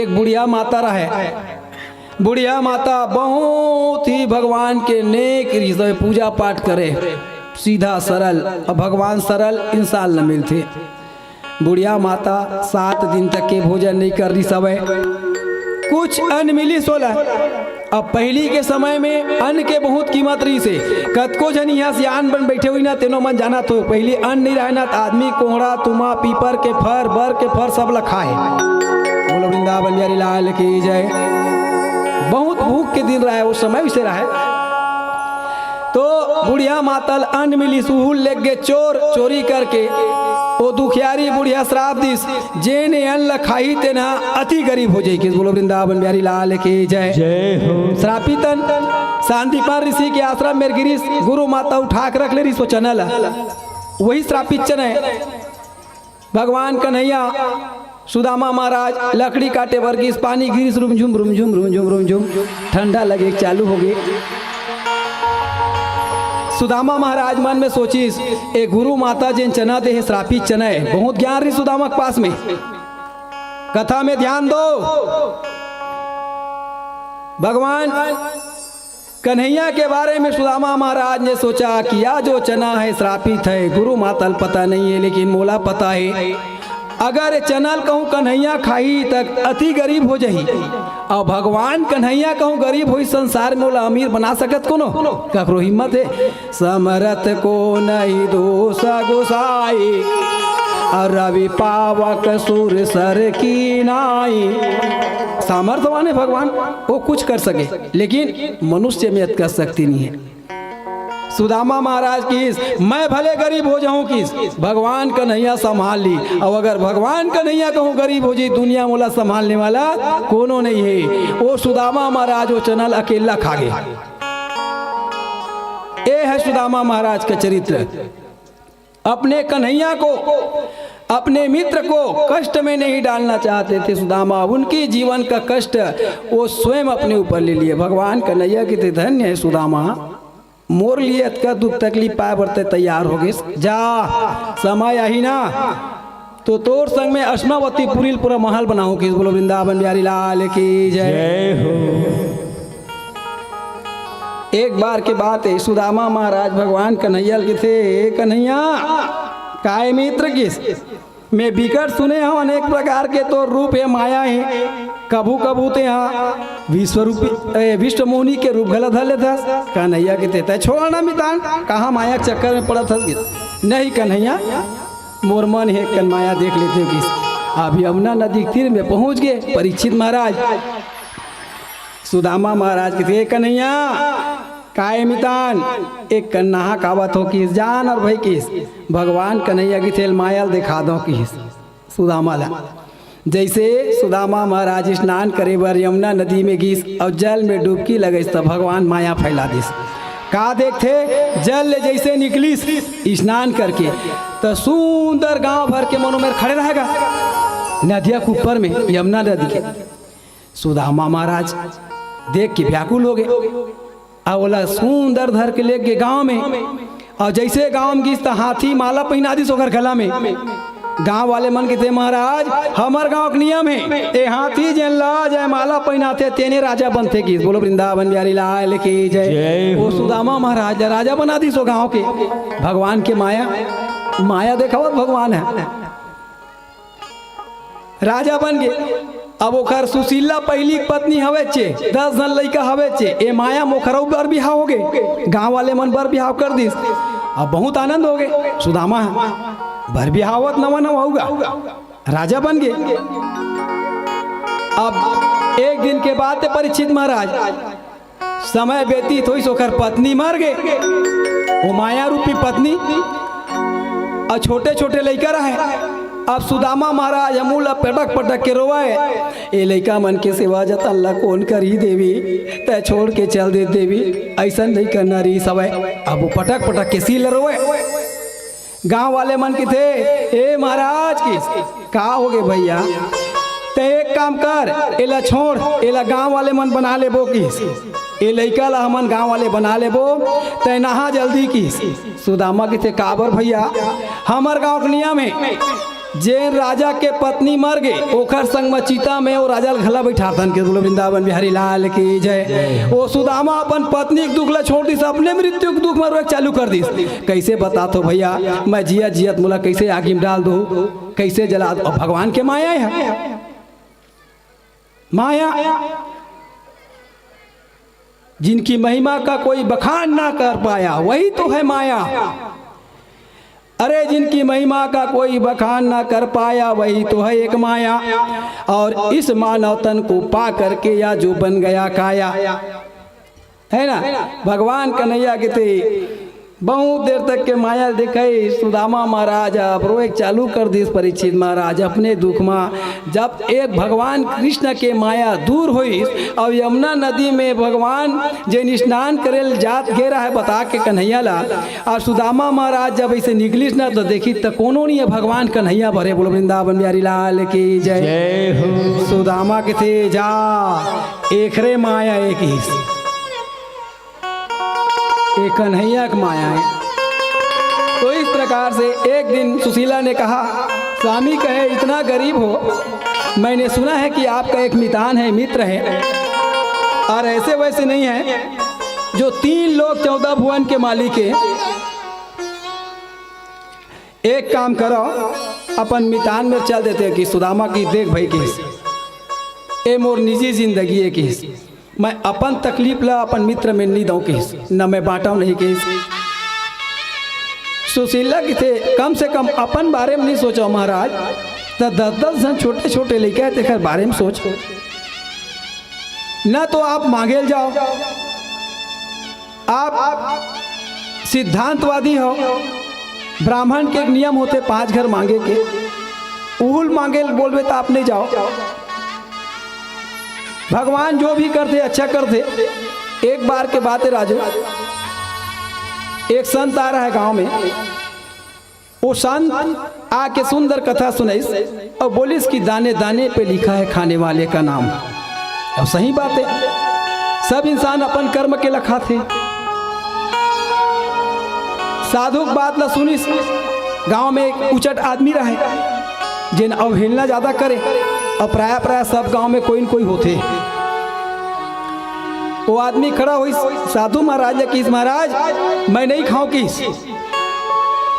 एक बुढ़िया माता रहे। बुढ़िया माता बहुत ही भगवान के नेक रहिस हवे, पूजा पाठ करे, सीधा सरल। अब भगवान सरल इंसान ल मिलथे। बुढ़िया माता सात दिन तक के भोजन नहीं कर रहिस हवे। कुछ अन्न मिलिस ओला। अब पहिली के समय में अन्न के बहुत कीमत रहिस हे। कतको झन इहाँ सियान बन बइठे होही ना, तेनो मन जानत हो, पहिली अन्न नइ रहय ना, त आदमी कोंहड़ा, तुमा, पीपर के फर, बर के फर सब ल खाए। बोलो वृंदावन बिहारी लाल की जय। बहुत भूख के दिन रहय, ओ समय वइसे रहय। तो बुढ़िया माता ल अन्न मिलिस, उहू ल लेग गे चोर, चोरी करके। ओ दुखियारी बुढ़िया श्राप दिस, "जेन ए अन्न ल खाही, तेन ह अति गरीब हो जाही" कहिस। बोलो वृंदावन बिहारी लाल की जय। जय हो। श्रापित अन्न। सांदीपन ऋषि के आश्रम में गिरिस, गुरु माता उठा के रख ले रिहिस ओ चना ल। वही श्रापित चना हे। भगवान कन्हैया, सुदामा महाराज लकड़ी काटे बर गिस, पानी गिरिस, रुमझुम, रुमझुम, रुमझुम, रुमझुम, ठंडा लगे चालू हो गे। सुदामा महाराज मन में सोचिस, "ए गुरु माता जेन चना दे हे, श्रापित चना हे।" बहुत ज्ञान रहिस सुदामा के पास में। कथा में ध्यान दो। भगवान कन्हैया के बारे में सुदामा महाराज ने सोचा कि या जो चना है, श्रापित है, गुरु माता ल पता नहीं है, लेकिन मोला पता है, अगर ए चना ल कहूँ कन्हैया खाही, त अति गरीब हो जाही। अउ भगवान कन्हैया कहूँ गरीब होही, संसार में ओला अमीर बना सकत कोनो? ककरो हिम्मत हे? समरथ को नहीं दोष गोसाई, अउ रवि पावक सुर सर की नाई। सामर्थवान हे भगवान, ओ कुछ कर सके, लेकिन मनुष्य में अतका शक्ति नहीं हे। सुदामा महाराज कहिस, "मैं भले गरीब हो जाहूं" कहिस, "भगवान कन्हैया संभाल ली। अउ अगर भगवान कन्हैया कहूं गरीब हो जाही, दुनिया मोला संभालने वाला कोनो नहीं हे।" ओ सुदामा महाराज ओ चना ल अकेला खा गे। ए है सुदामा महाराज का चरित्र। अपने कन्हैया को, अपने मित्र को कष्ट में नहीं डालना चाहते थे सुदामा। उनकी जीवन का कष्ट वो स्वयं अपने ऊपर ले लिए। भगवान कन्हैया कहिथे, "धन्य है सुदामा, मोर लिए अतका दुख तकलीफ पाए बर तैं तैयार हो गे। जा, समय आही ना, तो तोर संग में अश्मावती पुरी ल पूरा महल बनाहूं" कहिस। बोलो वृंदावन बिहारी लाल की जय। जय हो। एक बार के बात हे, सुदामा महाराज भगवान कन्हैया ल कहिथे, "ए कन्हैया, काय मित्र" कहिस, "मैं बिकट सुने हंव अनेक प्रकार के तोर रूप हे, माया हे, कभू कभू तेंहा विश्वरूपी, ए, विश्वमोहिनी के रूप घला धर लेथस।" कन्हैया कहिथे, "तैं छोड़ ना मितान, कहां माया के चक्कर में पड़त हस?" "नहीं कन्हैया, मोर मन हे, एक कन माया देख लेतेंव" कहिस। अब यमुना नदी के तीर में पहुंच गे परीक्षित महाराज। सुदामा महाराज कहिथे, "ए कन्हैया, काय मितान, एक कन नहा के आवत हंव" कहिस। "जा ना रे भई" कहिस। भगवान कन्हैया कहिथे, "माया ल देखा दंव" कहिस सुदामा ला। जइसे सुदामा महाराज स्नान करे बर यमुना नदी में गिस अउ जल में डुबकी लगाइस, त भगवान माया फैला दिस। का देखथे, जल ले जइसे निकलिस स्नान करके, त सुंदर गांव भर के मनो मेर खड़े रह गे नदिया के ऊपर में, यमुना नदी के। सुदामा महाराज देख के व्याकुल हो गे। अउ ओला सुंदर धर के लेग गे गांव में। अउ जइसे गांव में गिस, त हाथी माला पहिना दिस ओकर गला में। गांव वाले मन कहिथे, "महाराज, हमर गांव के नियम हे, ए हाथी जेन ला जयमाला पहिनाथे, तेने राजा बनथे" कहिस। बोलो वृंदावन बिहारी लाल की जय। जय हो। ओ सुदामा महाराज ला राजा बना दिस ओ गांव के। भगवान के माया, माया देखावत भगवान हे। राजा बन गे। अब ओकर सुशीला पहिली के पत्नी हवेचे, दस झन लइका हवेचे, ए माया म ओकर अउ बर बिहाव हो गे। गांव वाले मन बर बिहाव कर दिस। अब बहुत आनंद हो गे। सुदामा ह बर बिहाव होवत नवा नवा अउ गा राजा बन गे। अब एक दिन के बात हे, परीक्षित महाराज, समय व्यतीत होइस, ओकर पत्नी मर गे। ओ माया रूपी पत्नी अउ छोटे-छोटे लइका रहय। अब सुदामा महाराज ह मुंह ल पटक-पटक के रोवय, "ए लइका मन के सेवा जतन ल कोन करही देवी? तैं छोड़ के चल दे देवी।" अइसन लइका नरी सवय। अब ओ पटक-पटक के सिर ल रोवय। गांव वाले मन कहिथे, "ए महाराज" कहिस, "का हो गे भइया? तैं एक काम कर, एला छोड़, एला गांव वाले मन बना लेबो" कहिस। "ए लइका ला हमन गांव वाले बना लेबो, तैं नहा जल्दी" कहिस। सुदामा कहिथे, "काबर भइया? हमर गांव के नियम हे, जेन राजा के पत्नी मर गे, ओकर संग म चिता में ओ राजा ल घला बइठाथन" कहिस। बोलो वृंदावन बिहारी लाल की जय। ओ सुदामा अपन पत्नी के दुख ला छोड़ दिस, अपने मृत्यु के दुख म रोए चालू कर दिस। कइसे बताथों भइया, मैं जियत जियत मोला कइसे आगी म डाल दो, कइसे जला दो? अब भगवान के माया हे। माया, जिनकी महिमा का कोई बखान ना कर पाया, वही तो है माया। अरे, जिनकी महिमा का कोई बखान ना कर पाया, वही तो है एक माया। और इस मानव तन को पा करके या जो बन गया काया, है ना? भगवान कन्हैया के ते बहुत देर तक के माया देखे सुदामा महाराज अब रोए चालू कर दिस। परीक्षित महाराज अपने दुख मा, जब एक भगवान कृष्ण के माया दूर होइस और यमुना नदी में भगवान जेन स्नान करे ल जात गे रहे बता के कन्हैया ला, और सुदामा महाराज जब ऐसे निकलिस ना तो देखी तो कोनो नहीं है, भगवान कन्हैया भरे। बोलो वृंदावन बिहारी लाल की जय। जय हो। सुदामा के ते जा, एकरे माया एक ही। ये कन्हैया की माया है। तो इस प्रकार से एक दिन सुशीला ने कहा, स्वामी कहे, इतना गरीब हो, मैंने सुना है कि आपका एक मितान है, मित्र है, और ऐसे वैसे नहीं है, जो तीन लोक चौदह भुवन के मालिक है। एक काम करो, अपन मितान में चल देते हैं कि सुदामा की देख भाई किस, ए मोर निजी जिंदगी है किस, मैं अपन तकलीफ ला अपन मित्र में नहीं दऊं किस, न मैं बांटव नहीं किस। सुशीला किथे, कम से कम अपन बारे में नहीं सोचो महाराज, त दस दस झन छोटे छोटे लइका है, तेकर बारे में सोच। न तो आप मांगे ल जाओ, आप सिद्धांतवादी हो। ब्राह्मण के एक नियम होते, पांच घर मांगे के, उहुल मांगे ल बोलबे त आप नहीं जाओ। भगवान जो भी करते अच्छा करते। एक बार के बात है राजू, एक संत आ रहा है गांव में, वो संत आके सुंदर कथा सुनाइस और बोलिस कि दाने दाने पे लिखा है खाने वाले का नाम। और सही बात है, सब इंसान अपन कर्म के लखाथे। साधु के बात ला सुनिस, गांव में एक उचट आदमी रहे, जेन अवहेलना ज्यादा करे, और प्राय प्राय सब गांव में कोई न कोई होथे। वो आदमी खड़ा होइस, साधु महाराज ले किस, महाराज, मैं नहीं खाऊं किस,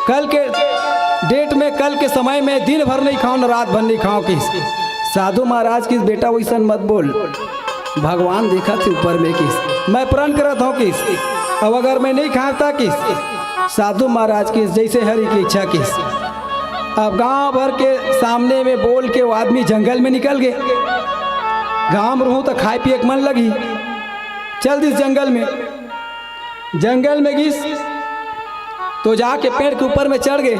कल के डेट में, कल के समय में दिन भर नहीं खाऊं, न रात भर नहीं खाऊं किस। साधु महाराज किस, बेटा वैसन मत बोल, भगवान देखथे ऊपर में किस, मैं प्रण करत हूं किस, अब अगर मैं नहीं खाता किस। साधु महाराज किस, जैसे हरि की इच्छा किस। अब गांव भर के सामने में बोल के वो आदमी जंगल में निकल गए। गांव में रहूं तो खाए पिए के मन लगी, चल दिस जंगल में। जंगल में गिस तो जाके पेड़ के ऊपर में चढ़ गए।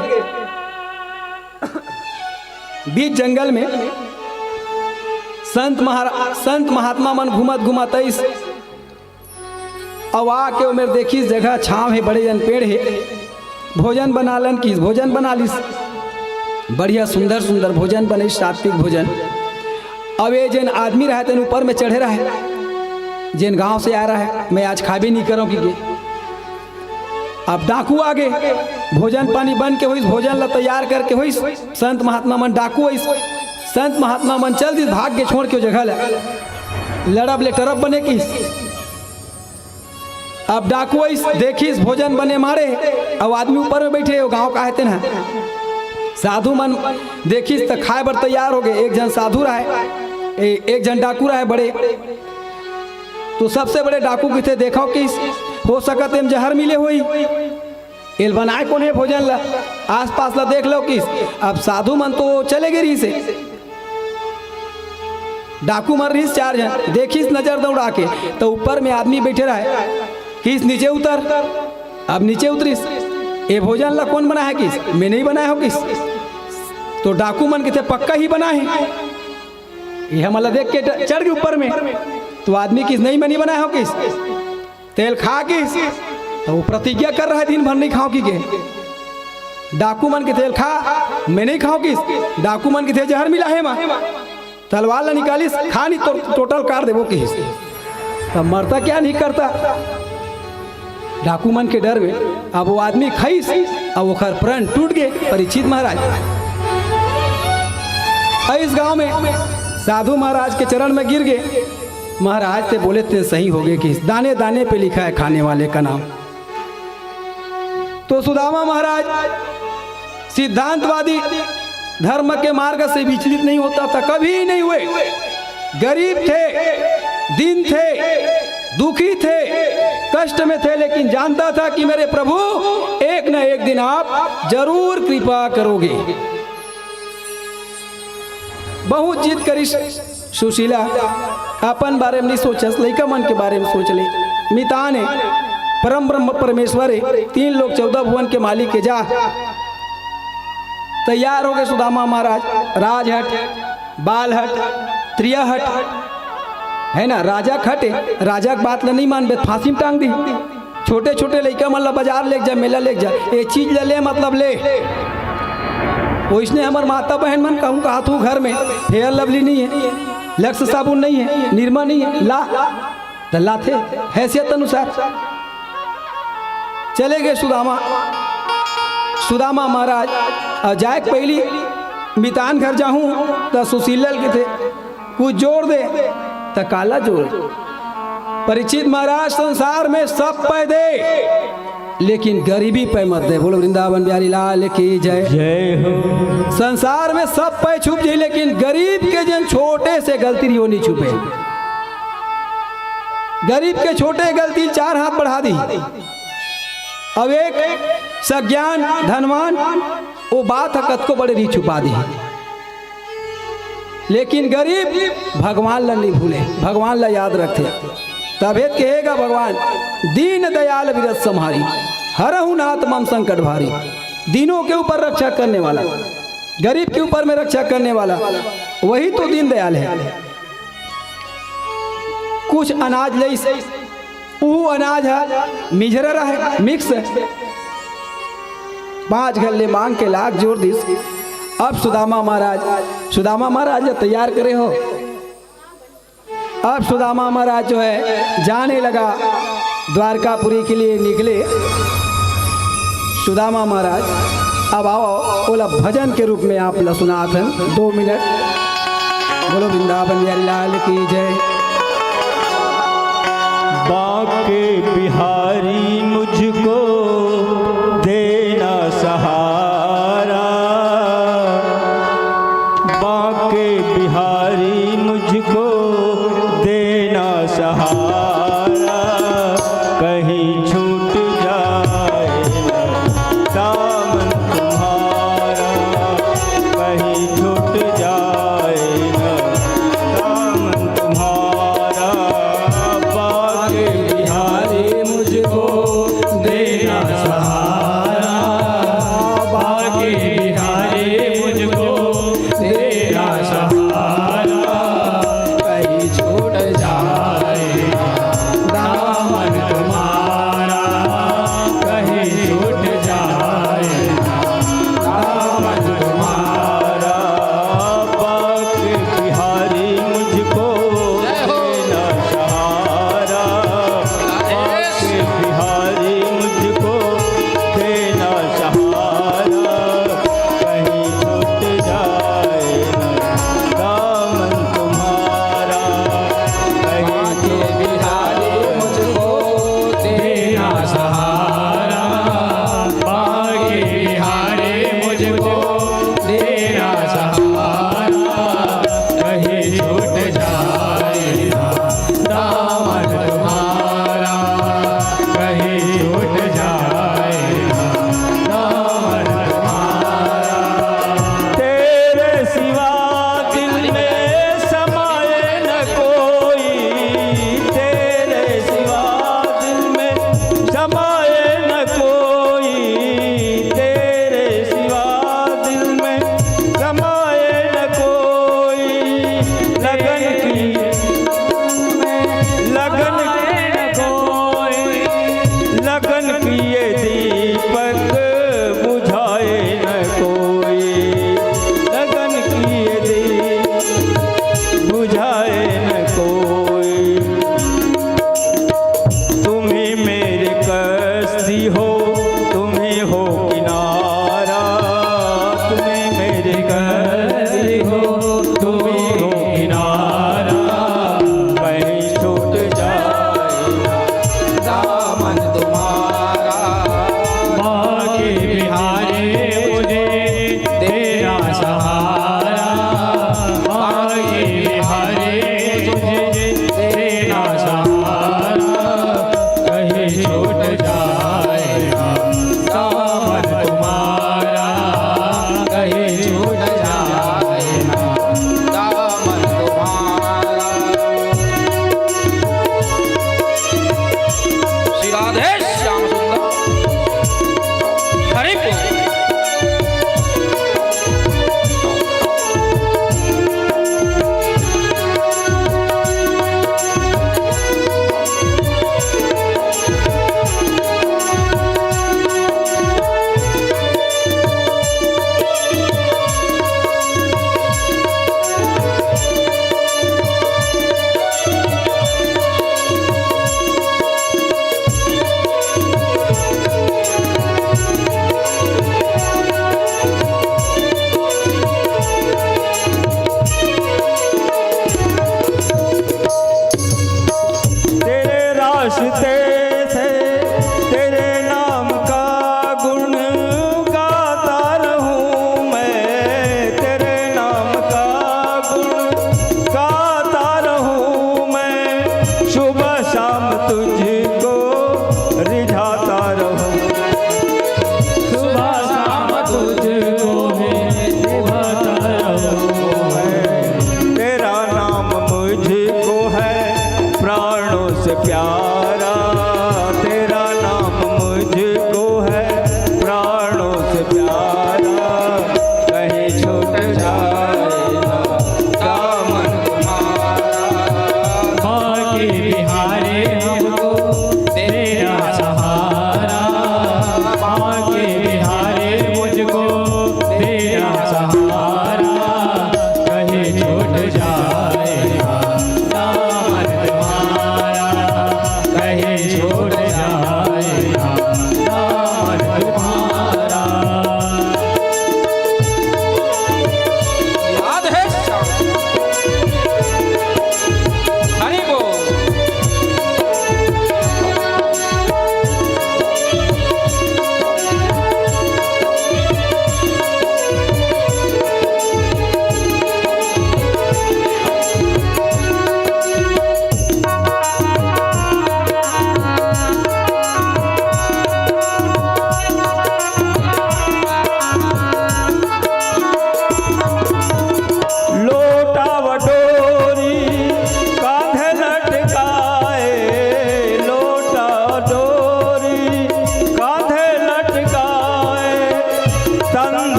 बीच जंगल में संत महारा-, संत महात्मा मन घूमत घूमत आइस। अउ आके ओमेर देखिस जगह छांव हे, बड़े जन पेड़ हे, भोजन बना लन किस, भोजन बना लिस। बढ़िया सुंदर सुंदर भोजन बने, सात्विक भोजन। अब ये जेन आदमी रहे तेन ऊपर में चढ़े रहे, जेन गांव से आ रहा है, मैं आज खाबे नहीं करूं कि गे। अब डाकू आ गए, भोजन पानी बन के होइस, भोजन ला तैयार करके होइस, संत महात्मा मन डाकू होइस, संत महात्मा मन चल दिस, भाग के छोड़ के वो जगह ला, लड़ब ले टरब बने किस। अब डाकू आइस, देखिस भोजन बने मारे, अब आदमी ऊपर में बैठे हो, गांव का है तेन ह। साधु मन देखिस त खाए बर तैयार हो गए। एक जन साधु रहे, ए-, एक जन डाकू रहे बड़े, तो सबसे बड़े डाकू किथे देखो किस, हो सकत एम जहर मिले होई, एल बनाए कोन हे भोजन ला, आसपास ला देख लो किस। अब साधु मन तो चले गए रहिसे, डाकू मन रहिस चार झन, देखिस नजर दौड़ा के, तो ऊपर में आदमी बैठे रहे, किस नीचे उतर। अब नीचे उतरिस, ए भोजन ला कोन बनाए हे किस, मैं नहीं बनाए हो किस। तो डाकू मन किथे पक्का ही बनाए हे, ये हमला देख के ड-, चढ़ गए ऊपर में। तो आदमी किस, नहीं मैं नहीं बनाए हो किस, तेल खा किस। तो वो प्रतिज्ञा कर रहा है दिन भर नहीं खाओ की के। डाकू मन के तेल खा, मैं नहीं खाओ किस। डाकू मन के तेल जहर मिला है माँ, तलवार ला निकालिस, खा नहीं तो टोटल काट देबो किस। तब मरता क्या नहीं करता डाकू मन के डर में। अब वो आदमी खाइस, अब ओखर प्रण टूट गए परीक्षित महाराज। अब इस गांव में साधु महाराज के चरण में गिर गए। महाराज ते बोले ते सही हो गए कि दाने दाने पे लिखा है खाने वाले का नाम। तो सुदामा महाराज सिद्धांतवादी धर्म के मार्ग से विचलित नहीं होता था, कभी नहीं हुए। गरीब थे, दीन थे, दुखी थे, कष्ट में थे, लेकिन जानता था कि मेरे प्रभु, एक न एक दिन आप जरूर कृपा करोगे। बहुत जिद करिस सुशीला, अपन बारे में नहीं सोचस, लइका मन के बारे में सोच ले। मितान हे, परम ब्रह्म परमेश्वर हे, तीन लोक चौदह भुवन के मालिक हे। जा, तैयार हो गए सुदामा महाराज, राजहट, बालहट, त्रियाहट, है ना, राजा खटे, राजा के बात ल नहीं मानबे, फांसी में टांग दी। छोटे छोटे लइका मन ला बाजार लेके जा, मेला लेके जा, ये चीज ले, ले मतलब ले। वैसने हमर माता बहन मन कहूँ कहा तू घर में फेयर लवली नहीं है, लक्स साबुन नहीं है, निरमा नहीं है, ला, त लाथे, हैसियत अनुसार। चले गए सुदामा, सुदामा महाराज, अउ जाए के पहिली मितान घर जाहूँ, त सुशीला ल कथे, कुछ जोर दे, त काला जोर। परीक्षित महाराज, संसार में सब पै दे, लेकिन गरीबी पै मत दे। बोलो वृंदावन बिहारी लाल की जय। जय हो। संसार में सब पै छुप जाई, लेकिन गरीब के जेन छोटे से गलती रही, वो नहीं छुपे। गरीब के छोटे गलती चार हाथ बढ़ा दी। अब एक सज्ञान धनवान, वो बात ह कतको बड़े रही, छुपा दी। लेकिन गरीब भगवान ला नहीं भूले, भगवान ला याद रखथे। तभे त कहेगा भगवान, "दीन दयाल विरत सम्हारी, हरहु नाथ मम संकट भारी।" दीनों के ऊपर रक्षा करने वाला, गरीब के ऊपर में रक्षा करने वाला, वही तो दीन दयाल है। कुछ अनाज लइस, उहू अनाज ह मिझरा रहे, मिक्स। पांच घर ले मांग के लाख जोर दिस। अब सुदामा महाराज, सुदामा महाराज ला तैयार करे हो। अब सुदामा महाराज जो है, जाने लगा, द्वारकापुरी के लिए निकले। सुदामा महाराज, अब आओ, ओला भजन के रूप में आप ला सुनात हन, दो मिनट। बोलो वृंदावन बिहारी लाल की जय। बांके बिहारी मुझको देना सहारा, बांके बिहारी मुझको देना सहारा, कहीं छूट जाए ना दामन तुम्हारा, कहीं छूट जाए ना दामन तुम्हारा। बांके बिहारी मुझको देना सहारा, बांके बिहारी मुझको तेरा सहारा, कहीं छूट जाए ना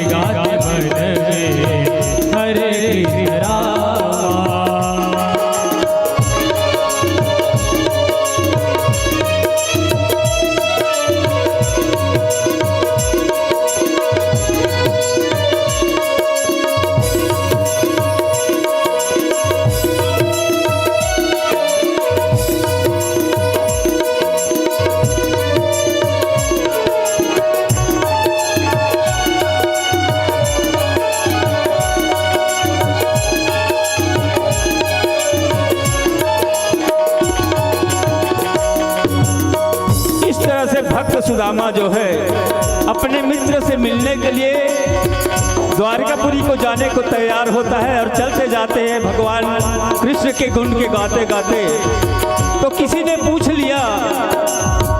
गात मन में हरे कृष्ण राम। इस तरह से भक्त सुदामा जो है, अपने मित्र से मिलने के लिए द्वारिकापुरी को जाने को तैयार होता है और चलते जाते हैं भगवान कृष्ण के गुण के गाते गाते। तो किसी ने पूछ लिया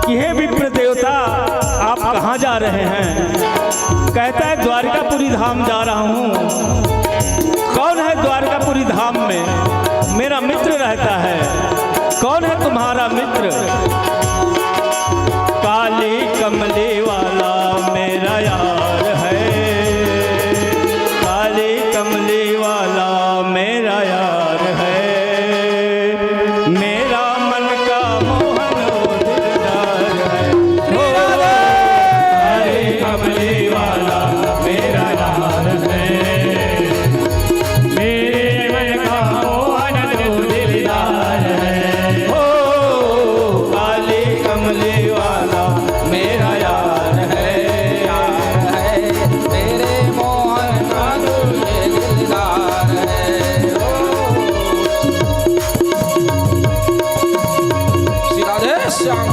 कि हे विप्र देवता, आप कहाँ जा रहे हैं? कहता है, द्वारिकापुरी धाम जा रहा हूँ। कौन है द्वारिकापुरी धाम में? मेरा मित्र रहता है। कौन है तुम्हारा मित्र? काली कमली वाला मेरा यार है, काली कमली वाला मेरा यार है, मेरा मन का मोहन वो दिलदार है। ओ, काली कमली वाला मेरा यार है, मेरे मन का मोहन जो दिलदार है। ओ, काली कमली वाला मेरा यार है, यार है, मेरे मोहन का जो ये दिलदार है। ओ, श्री राधे श्याम।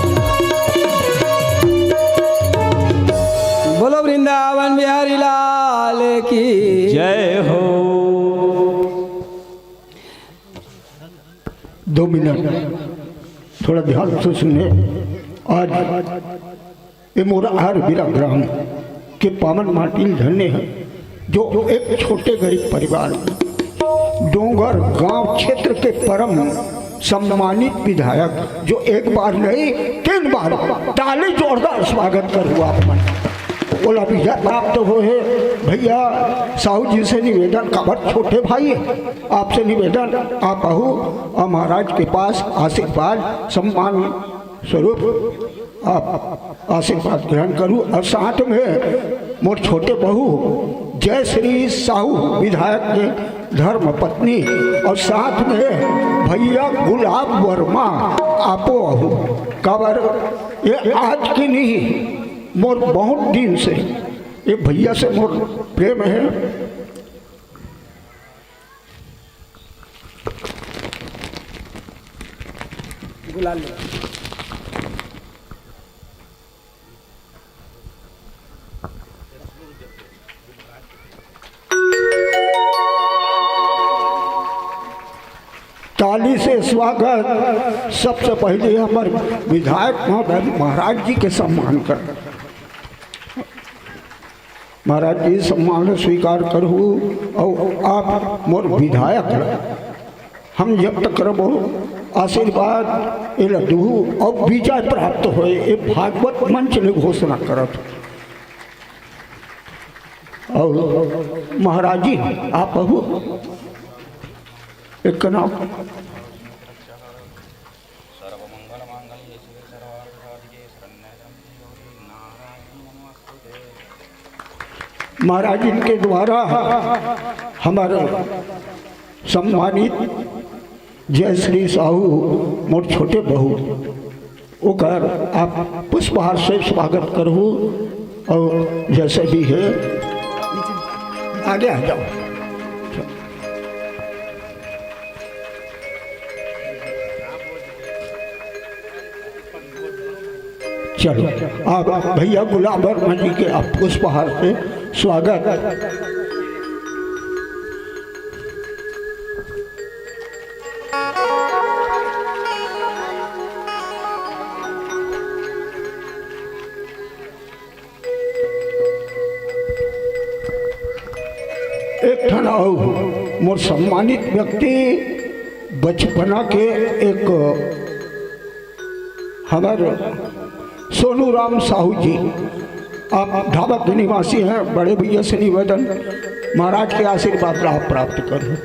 बोलो वृंदावन बिहारी लाल की जय हो। दो मिनट थोड़ा ध्यान से सुने। आज ये मोर आर बिरा ग्राम के पावन माटी धन्य है, जो एक छोटे गरीब परिवार में डोंगर गांव क्षेत्र के परम सम्मानित विधायक, जो एक बार नहीं, तीन बार ताली जोरदार स्वागत करूँ आप मन। ओला विजय प्राप्त होहे। भैया साहू जी से निवेदन, काबर छोटे भाई है, आपसे निवेदन, आप आहू और महाराज के पास आशीर्वाद सम्मान स्वरूप आप आशीर्वाद ग्रहण करू। और साथ में मोर छोटे बहू जय श्री साहू विधायक के धर्म पत्नी, और साथ में भैया गुलाब वर्मा, आपो आहू। काबर ये आज की नहीं, मोर बहुत दिन से ये भैया से मोर प्रेम है। गुलाल ले। ताली से स्वागत। सबसे पहले हमर विधायक महोदय महाराज जी के सम्मान कर। महाराज जी सम्मान स्वीकार करहू, और आप मोर विधायक हम जब तक करबो आशीर्वाद एला दूहू, और विजय प्राप्त होए, ये भागवत मंच ले घोषणा करत। और महाराज जी, आप आहू एक नाम। महाराज इनके द्वारा हमारे सम्मानित जय श्री साहू मोर छोटे बहू, ओकर आप पुष्पहार से स्वागत करहू। और जैसे भी है, आगे आ जाओ। चलो, आप भैया गुलाब वर्मा जी के आप पुष्पहार से स्वागत। एक ठन अउ मोर सम्मानित व्यक्ति, बचपना के एक हमर सोनू राम साहू जी, आप ढाबा के निवासी हैं, बड़े भैया से निवेदन, महाराज के आशीर्वाद लाभ प्राप्त करो।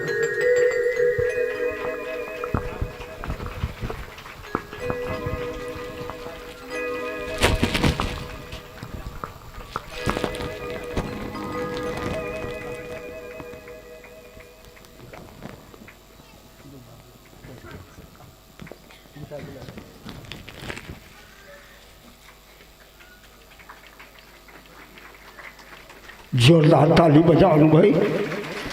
जोरदार ताली बजाओ न भाई,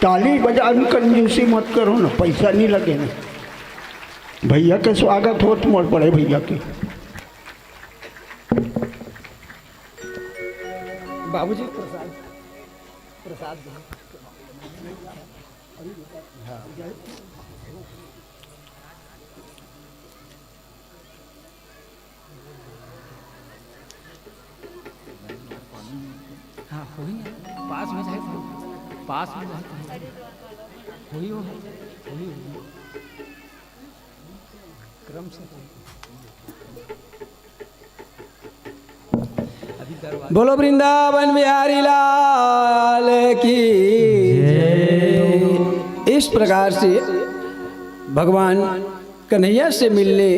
ताली बजाओ न, कंजूसी मत करो ना, पैसा नहीं लगे ना। भैया के स्वागत हो तुम्हारे बड़े भैया के। बाबूजी प्रसाद, प्रसाद दो। हाँ, होई ना। पास में जाए तो, पास में जाए तो। होई हो, होई हो। क्रम से। अभी दरवाजा बोलो वृंदावन बिहारी लाल की जय। इस प्रकार से भगवान कन्हैया से मिलने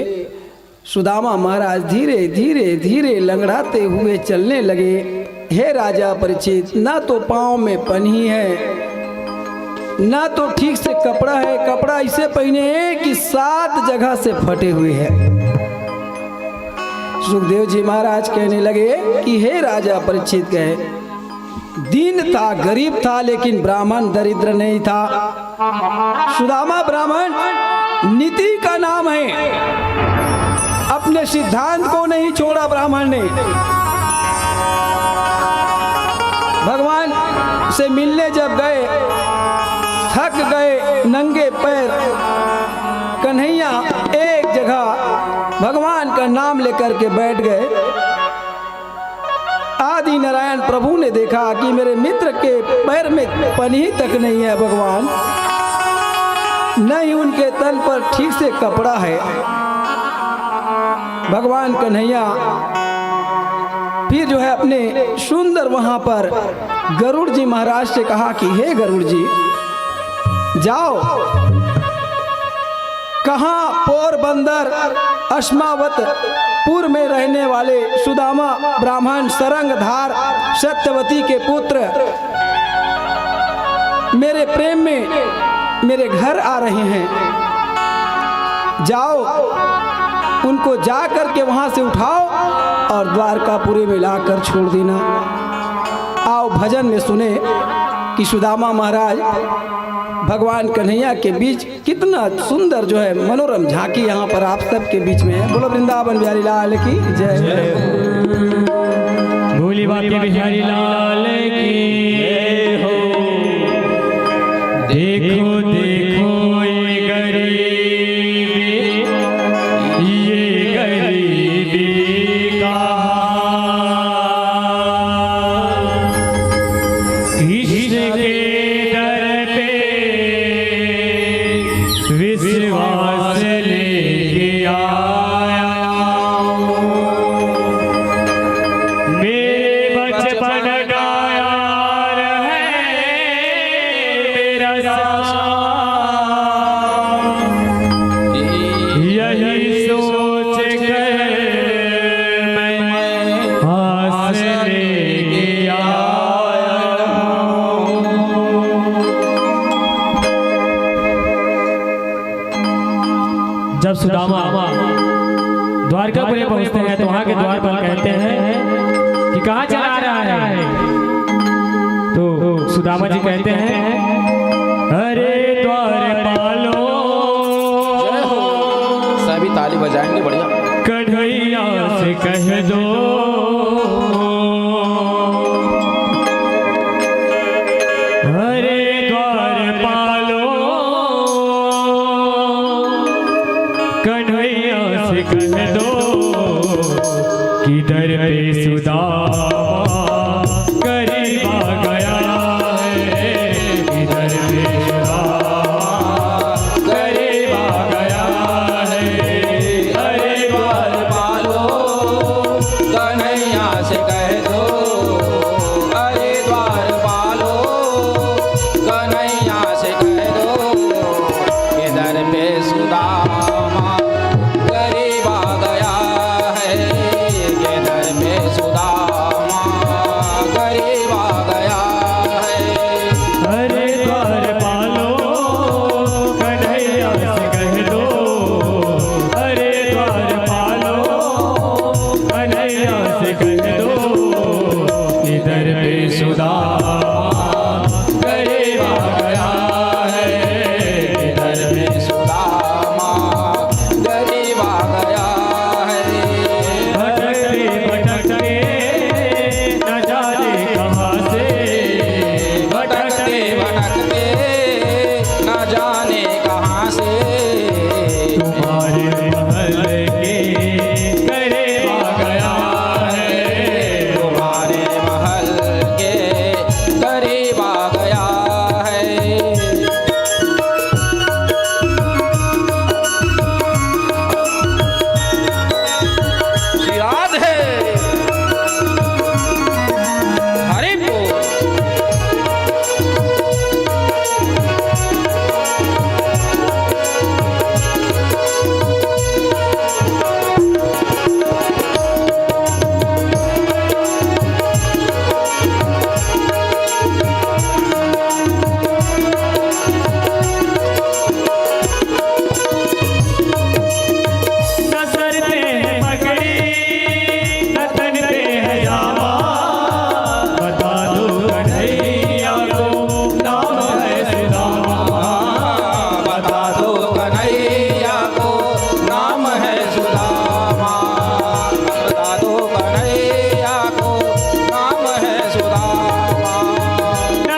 सुदामा महाराज धीरे धीरे धीरे लंगड़ाते हुए चलने लगे। हे राजा परीक्षित, ना तो पाँव में पन्ही है, ना तो ठीक से कपड़ा है। कपड़ा ऐसे पहने हैं कि सात जगह से फटे हुए हैं। सुखदेव जी महाराज कहने लगे कि हे राजा परीक्षित, कहे, दीन था, गरीब था, लेकिन ब्राह्मण दरिद्र नहीं था। सुदामा ब्राह्मण नीति का नाम है, अपने सिद्धांत को नहीं छोड़ा ब्राह्मण ने। भगवान से मिलने जब गए, थक गए, नंगे पैर, कन्हैया एक जगह भगवान का नाम लेकर के बैठ गए। आदि नारायण प्रभु ने देखा कि मेरे मित्र के पैर में पन्ही तक नहीं है भगवान, न ही उनके तन पर ठीक से कपड़ा है। भगवान कन्हैया फिर जो है अपने सुंदर वहां पर गरुड़ जी महाराज से कहा कि हे गरुड़ जी, जाओ, कहाँ पोरबंदर अस्मावतपुर में रहने वाले सुदामा ब्राह्मण सरंगधार सत्यवती के पुत्र मेरे प्रेम में मेरे घर आ रहे हैं, जाओ उनको जा करके वहां से उठाओ और द्वारकापुरी में लाकर छोड़ देना। आओ भजन में सुने कि सुदामा महाराज भगवान कन्हैया के बीच कितना सुंदर जो है मनोरम झांकी यहाँ पर आप सबके बीच में है। बोलो वृंदावन बिहारी लाल की जय। भोले बाबा बिहारी लाल की जय हो। देखो देखो ये गरीबी, ये गरीबी का हाल। कृष्ण के दर पे विश्वास लेके आया हूँ। मेरे बचपन का यार है मेरा साथ। यही सोच कर मैं आस लेके आया हूँ। जब सुदामा द्वारकापुरी पहुंचते हैं तो वहां के द्वारपाल कहते हैं कि कहाँ चला रहा है, तो सुदामा जी कहते हैं, अरे द्वारपालो, जय हो। सभी ताली बजाएंगे, बढ़िया। कन्हैया से कह दो, अरे द्वारपालो, कन्हैया से कह दो कि दर पे सुदामा गरीब आ गया है, कि दर पे सुदामा गरीब आ गया है। अरे द्वारपालो, कन्हैया से कह दो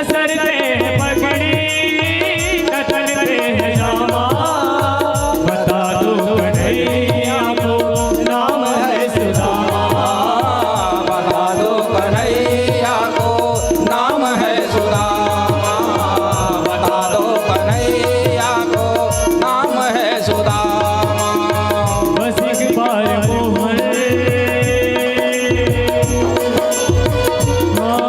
सर पे है पगड़ी, तन पे है जामा, बता दो कन्हैया को नाम है सुदामा। बता दो कन्हैया को नाम है सुदामा। बता दो कन्हैया को नाम है सुदामा। बस एक बार मोहन, हाँ,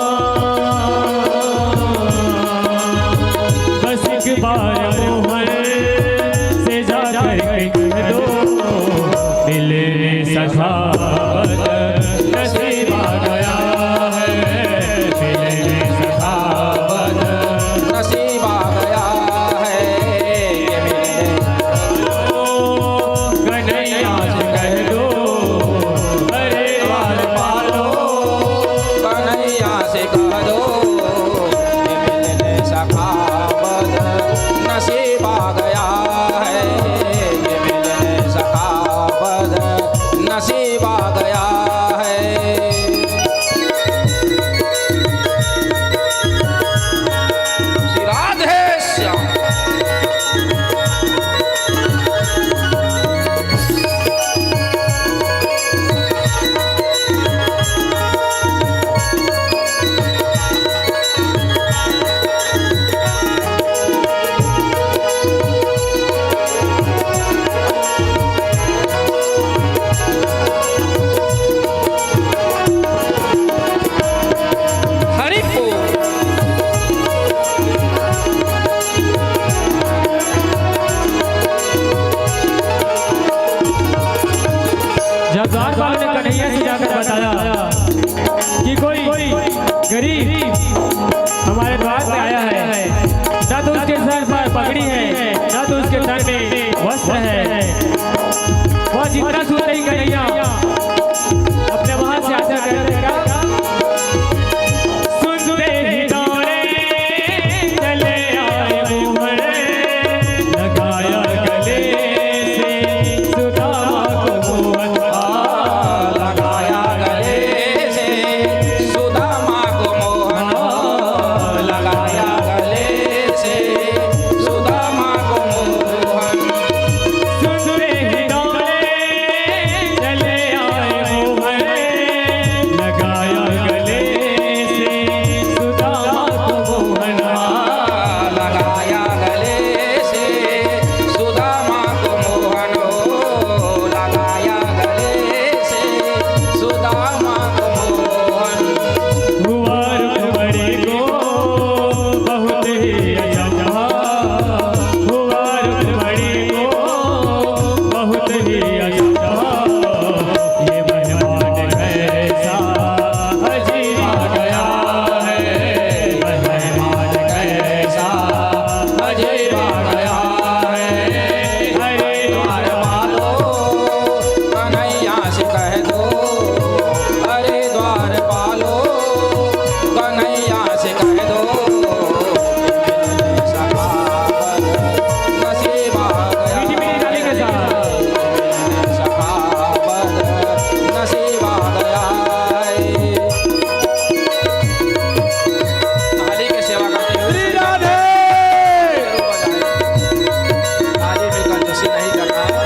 बस एक बार मोहन से जा करके कह दो, मिलने सखावत नसीब आ गया है, मिलने सखावत नसीब आ गया है। ये मिलने कन्हैया से कह दो, अरे द्वार पालो, कन्हैया से कह दो, ये मिलने सखावत नसीब आ गया है, ये मिलने सखावत नसीब आ गया है। श्री राधे श्याम। हरि बोल। जब द्वारपाल ने कन्हैया से जाकर बताया कि कोई गरीब हमारे द्वार पे आया है, ना तो उसके सर पर पगड़ी है, ना तो उसके तन में वस्त्र है। वह जितना सुनते ही कन्हैया अपने वहां से आकर कहते हैं, सुनते ही दौड़े चले आए मोहन, लगाया गले से सुदामा को मोहन। लगाया गले से सुदामा को मोहन, लगाया गले से सुदामा को मोहन। सुनते ही दौड़े चले आए मोहन, लगाया गले से सुदामा को मोहन। लगाया गले से सुदामा को मोहन, ओ लगाया गले से सुदामा को मोहन। हुआ रुक्मणी को बहुत ही अचंभा, हुआ रुक्मणी को बहुत ही अचंभा। ये मेहमान कैसा अजीब आ गया है, मेहमान कैसा अजीब आ गया है। अरे द्वार पालो, कन्हैया से कह दो, अरे द्वार पालो, कन्हैया से कह दो, सखावत नसीब आ गया। मीठी मीठी ताली के साथ। सखावत नसीब आ गया है। थाली के सेवा करते हुए श्री राधे। थाली में कंजूसी नहीं करना है।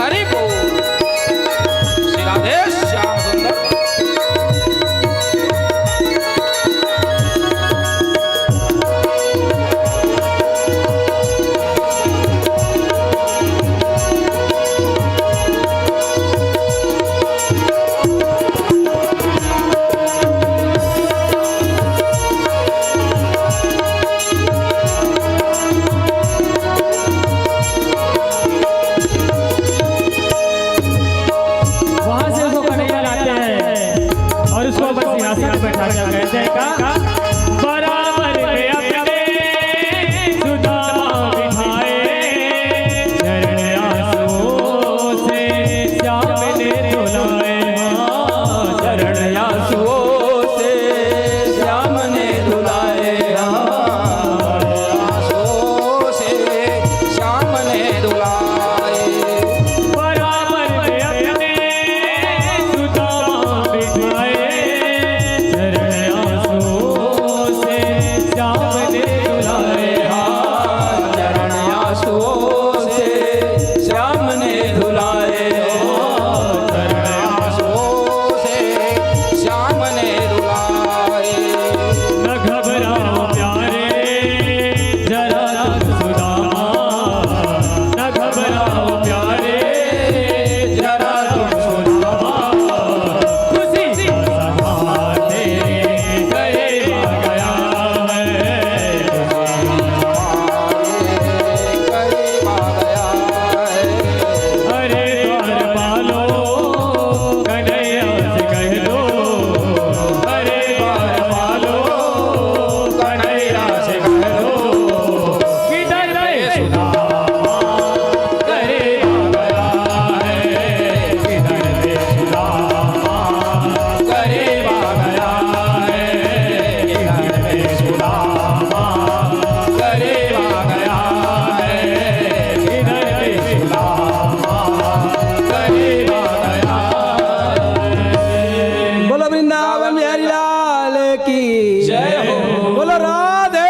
हरि बोल। श्री राधे श्याम सुंदर। वहां से उसको कन्हैया लाते हैं और उसको अपन सिंहासन पर बैठा के कहते हैं का, बराबर में अपने सुदामा बिठाए, चरण आंसुओं से श्याम ने धुलाए। हाँ, चरण आंसुओं से श्याम ने धुलाए। हाँ, आंसुओं से श्याम ने धुलाए। बराबर में अपने सुदामा बिठाए, चरण की जय हो। बोलो राधे।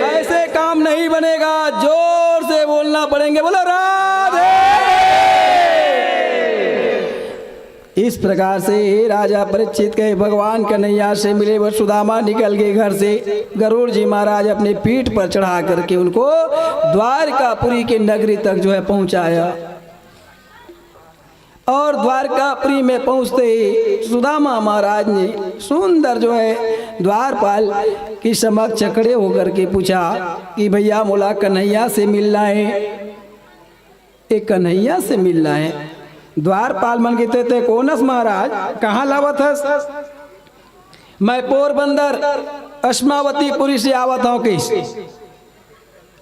ऐसे काम नहीं बनेगा, जोर से बोलना पड़ेंगे। बोलो राधे। इस प्रकार से हे राजा परीक्षित कहे, भगवान कन्हैया से मिले बर सुदामा निकल गए घर से। गरुड़ जी महाराज अपने पीठ पर चढ़ा करके उनको द्वारकापुरी के नगरी तक जो है पहुंचाया। और द्वारकापुरी में पहुंचते ही सुदामा महाराज ने सुंदर जो है द्वारपाल की समक्ष खड़े होकर के पूछा कि भैया, मोला कन्हैया से मिलना है, ये कन्हैया से मिलना है। द्वारपाल मन कहिथे, ते कोन हस महाराज, कहाँ ले आवत हस? मैं पोरबंदर अस्मावतीपुरी से आवत हंव कहिस।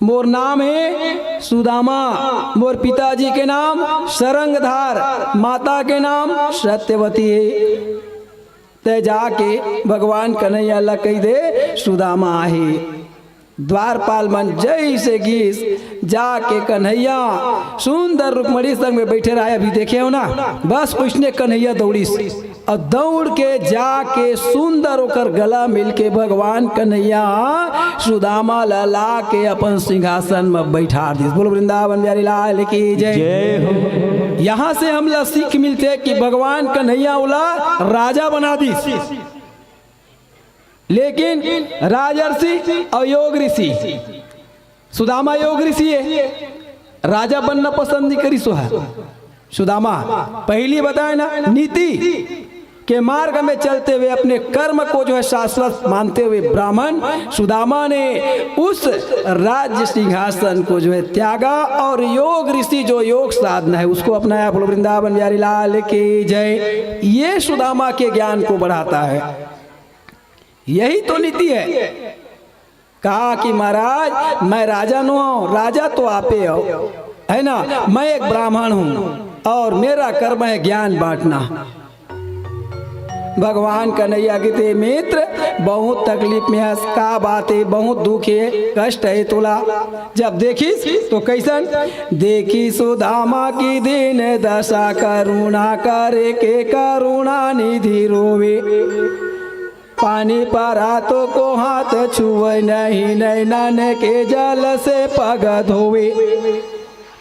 मोर नाम हे सुदामा, मोर पिताजी के नाम सरंगधार, माता के नाम सत्यवती हे। ते जाके भगवान कन्हैया ला कहि दे, सुदामा आहे। द्वारपाल मन जइसे गिस, जाके कन्हैया सुंदर रुक्मणी संग में बइठे रहय, अभी देखे हव ना, बस ओइसने कन्हैया दउड़िस। अउ दउड़ के जाके सुंदर ओकर गला मिल के भगवान कन्हैया सुदामा ला लाके अपन सिंहासन म बइठार दिस। बोलो वृंदावन बिहारी लाल की जय। जय हो। यहाँ से हमला सीख मिलथे कि भगवान कन्हैया ओला राजा बना दिस, लेकिन राजर्षि अउ योग ऋषि, सुदामा योग ऋषि हे, राजा बनना पसंद नइ करिस हे। सुदामा, पहिली बताए ना, नीति के मार्ग में चलते हुए अपने कर्म को जो है शाश्वत मानते हुए ब्राह्मण सुदामा ने उस राज्य सिंहासन को जो है त्यागा और योग ऋषि जो योग साधना है उसको अपनाया। बोलो वृंदावन बिहारी लाल की जय। ये सुदामा के ज्ञान को बढ़ाता है, यही तो नीति है। कहा कि महाराज, मैं राजा नो हंव, राजा तो आपे हव, है ना, मैं एक ब्राह्मण हूँ और मेरा कर्म है ज्ञान बांटना। भगवान कन्हैया कहिथे, मित्र, बहुत तकलीफ में हस, का बात हे, बहुत दुख हे, कष्ट हे तोला। जब देखिस तो कइसन देखिस, सुदामा की दीन दशा, करुणा करे के करुणा निधि रोवे। पानी परातो को हाथ छुवे, नहीं नैनन के जल से पग धोवे।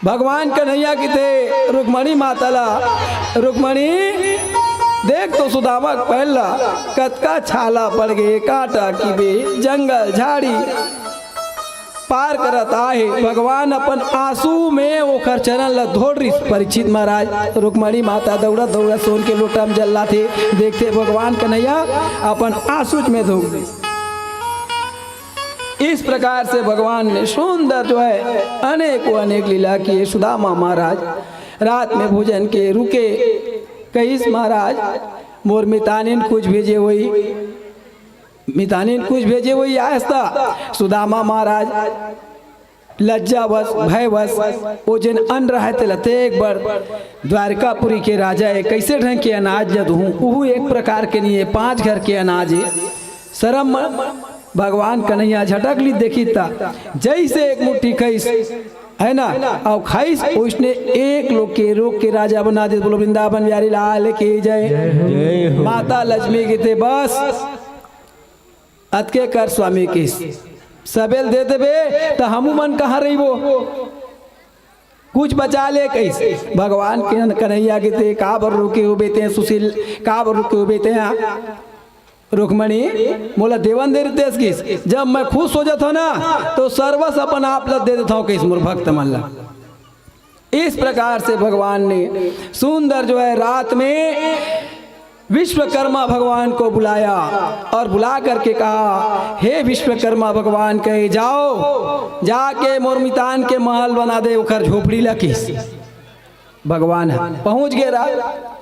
भगवान कन्हैया कहिथे रुक्मणी माता ला, रुक्मणी, देख तो सुदामा के पैर ला, कतका छाला पड़ गे, कांटा किबे, जंगल झाड़ी पार करत आहे। भगवान अपन आंसू में ओकर चरण ला धो डरिस। परीक्षित महाराज, रुक्मणी माता दउड़त दउड़त सोन के लोटा में जल लाथे, देखथे भगवान कन्हैया अपन आंसू में धो डरिस। इस प्रकार से भगवान ने सुंदर जो है अनेकों अनेक लीला किए। सुदामा महाराज रात में भोजन के रुके, कहिस, महाराज, मोर मितानिन कुछ भेजे होही, मितानिन कुछ भेजे होही आयस त। सुदामा महाराज लज्जावश, भयवश, वो जेन अन्न रहय तेला ते एक बार द्वारकापुरी के राजा हे, कइसे ढंग के अनाज ल दूहूं, उहू एक प्रकार के नइ हे, पांच घर के अनाज हे। शरम म भगवान कन्हैया झटक लिस, देखिस त जइसे एक मुट्ठी खाइस, है ना, अउ खाइस, ओइसने एक लोग के रोग के राजा बना दिस। बोलो वृंदावन बिहारी लाल की जय। जय हो। माता लक्ष्मी कहिथे, बस अतके कर स्वामी कहिस, सबे ल दे देबे त हमू मन कहाँ रहिबो, कुछ बचा ले कहिस। भगवान के कन्हैया कहिथे, काबर रुके हो बे तें सुशील, काबर रुके हो बे तें? रुक्मणी, मोला देवन दे रितेस कहिस, जब मैं खुश हो जाथंव ना, तो सर्वस अपन आप ला दे देथंव कहिस मोर भक्त मन ला। इस प्रकार से भगवान ने सुंदर जो है रात में विश्वकर्मा भगवान को बुलाया और बुला करके कहा, हे विश्वकर्मा भगवान, कहे, जाओ, जाके मोर मितान के महल बना दे, ओकर झोपड़ी ला कहिस। भगवान ह पहुंच गे रात।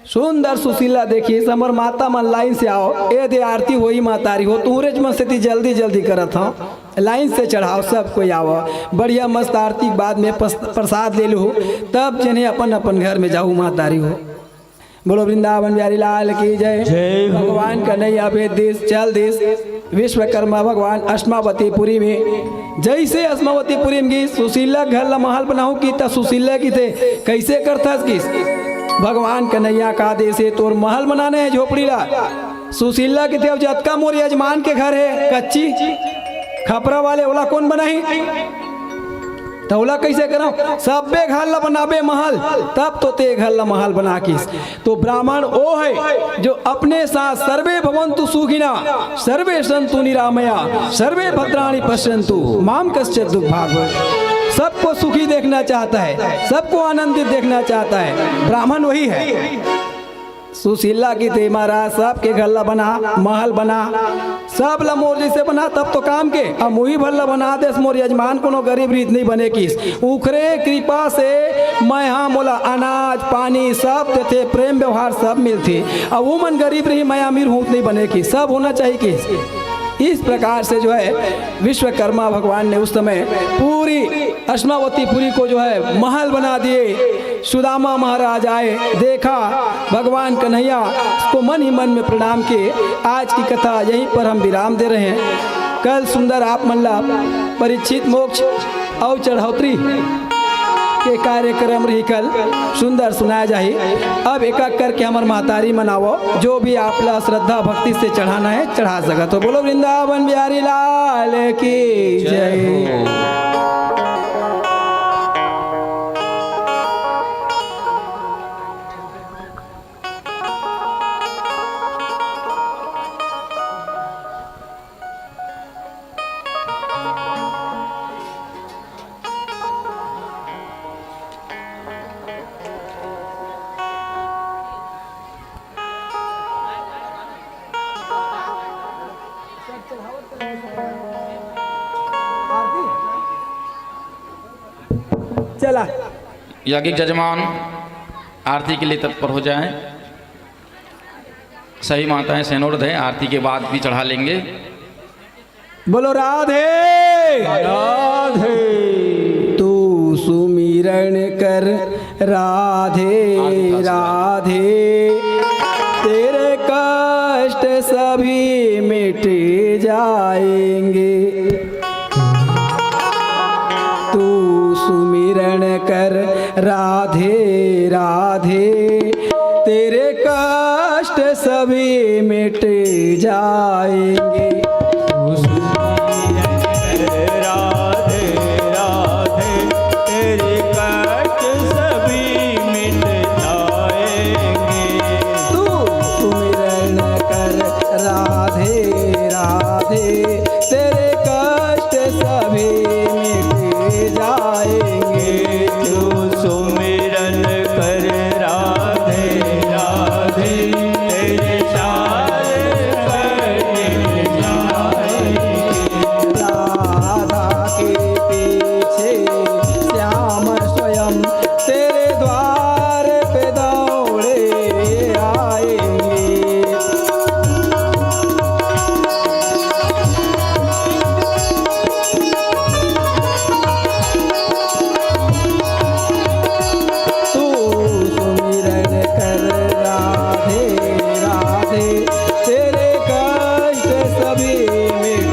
सुंदर सुशीला देखिस, हमर माता मन लाइन से आओ, ए दे आरती होही महतारी हो, तुंहरेच मन सेती जल्दी जल्दी करत हंव, लाइन से चढ़ाओ, सब कोई आओ, बढ़िया मस्त आरती के बाद में पस-, प्रसाद ले लूहू, तब जेने अपन अपन घर में जाहू महतारी हो। बोलो वृंदावन बिहारी लाल की जय। जय हो। भगवान कन्हैया भेज दिस, चल दिस विश्वकर्मा भगवान अस्मावतीपुरी में। जइसे अस्मावतीपुरी में गिस, सुशीला घर ला महल बनाहूं कहिस त सुशीला कहिथे, कइसे करथस कहिस? भगवान कन्हैया का देश हे, तोर महल बनाना हे झोपड़ी ला। सुशीला कहिथे, "अब जतका मोर यजमान के घर हे कच्ची खपरा वाले, ओला कोन बनाही?" त ओला कइसे करंव? "सब्बे घर ला बनाबे महल, तब तो तें घर ला महल बना किस।" तो ब्राह्मण ओ हे जो अपने साथ सर्वे भवन्तु सुखिनः, सर्वे सन्तु निरामया, सर्वे भद्राणि पश्यन्तु, मां कश्चित् दुख भाग्। सबको सुखी देखना चाहता है, सबको आनंदित देखना चाहता है, ब्राह्मण वही है। सुशीला कहिथे, "महाराज, सबके घर ला बना, महल बना, सब ला मोर जइसे बना, तब तो काम के। अब मुही भर ला बना देस, मोर यजमान कोनो गरीब रीत नइ बने किस। उखरे कृपा से मैं हा, मोला अनाज पानी सब देथे, प्रेम व्यवहार सब मिलथे। अब वो मन गरीब रही, मैं अमीर हूँ, नइ बने किस। सब होना चाहिए किस।" इस प्रकार से जो है विश्वकर्मा भगवान ने उस समय पूरी अस्मावतीपुरी को जो है महल बना दिए। सुदामा महाराज आए, देखा भगवान कन्हैया को, मन ही मन में प्रणाम किए। आज की कथा यहीं पर हम विराम दे रहे हैं। कल सुंदर आप मन ला परीक्षित मोक्ष अउ चढ़ौतरी के कार्यक्रम रही कल, सुंदर सुनाया जाही। अब एक एक करके हमर महतारी मन आवो, जो भी आप ला श्रद्धा भक्ति से चढ़ाना है, चढ़ा सकत हो। बोलो वृंदावन बिहारी लाल की जय। चला। यज्ञिक जजमान आरती के लिए तत्पर हो जाएं। सही माताएं सेनोर दें, आरती के बाद भी चढ़ा लेंगे। बोलो राधे। राधे। तू सुमिरन कर राधे राधे, तेरे कष्ट सभी मिट जाएंगे। तू सुमिरन कर राधे राधे, तेरे कष्ट सभी मिट जाएंगे। राधे राधे, तेरे कष्ट सभी मिट जाएंगे। तू सुमिरन कर राधे राधे, तेरे कष्ट सभी मिट जाएंगे। तू सुमिरन कर राधे राधे, तेरे सारे कष्ट मिट जाएंगे। राधा के पीछे श्याम स्वयं तेरे द्वार पे दौड़े आएंगे। तू सुमिरन कर राधे राधे, तेरे कष्ट सभी मिट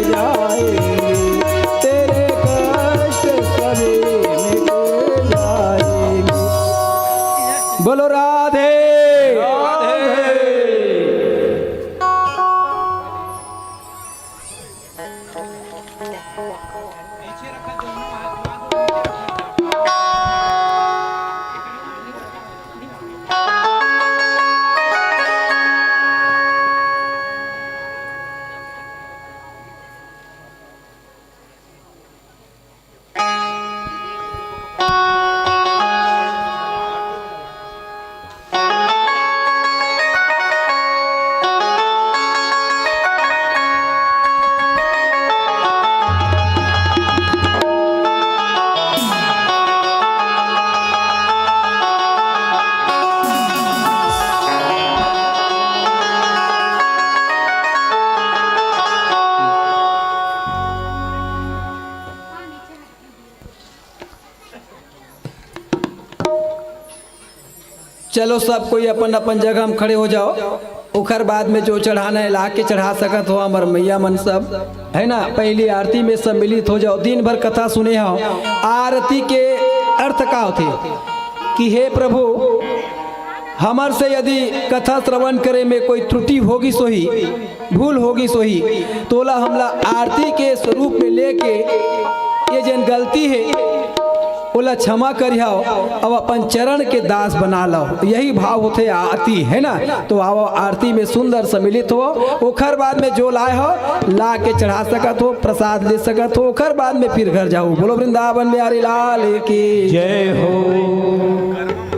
जाएंगे, तेरे कष्ट सभी मिट जाएंगे। बोलो राधे। राधे। चलो, सब कोई अपन अपन जगह में खड़े हो जाओ। ओखर बाद में जो चढ़ाना है, ला के चढ़ा सकत हो, हमर मैया मन सब, है ना। पहली आरती में सम्मिलित हो जाओ। दिन भर कथा सुने हो। आरती के अर्थ का होथे कि हे प्रभु, हमर से यदि कथा श्रवण करे में कोई त्रुटि होगिस होही, भूल होगिस होही, त ओला हमला आरती के स्वरूप में लेके ये जेन गलती हे, ओला क्षमा करिहव, अब अपन चरण के दास बना लव। यही भाव होथे आरती, है ना? त आवव, आरती में सुंदर सम्मिलित होवव। ओखर बाद में जो लाय हव, ला के चढ़ा सकत हव, प्रसाद ले सकत हव, ओखर बाद में फिर घर जाहू। बोलो वृंदावन बिहारी लाल की जय हो।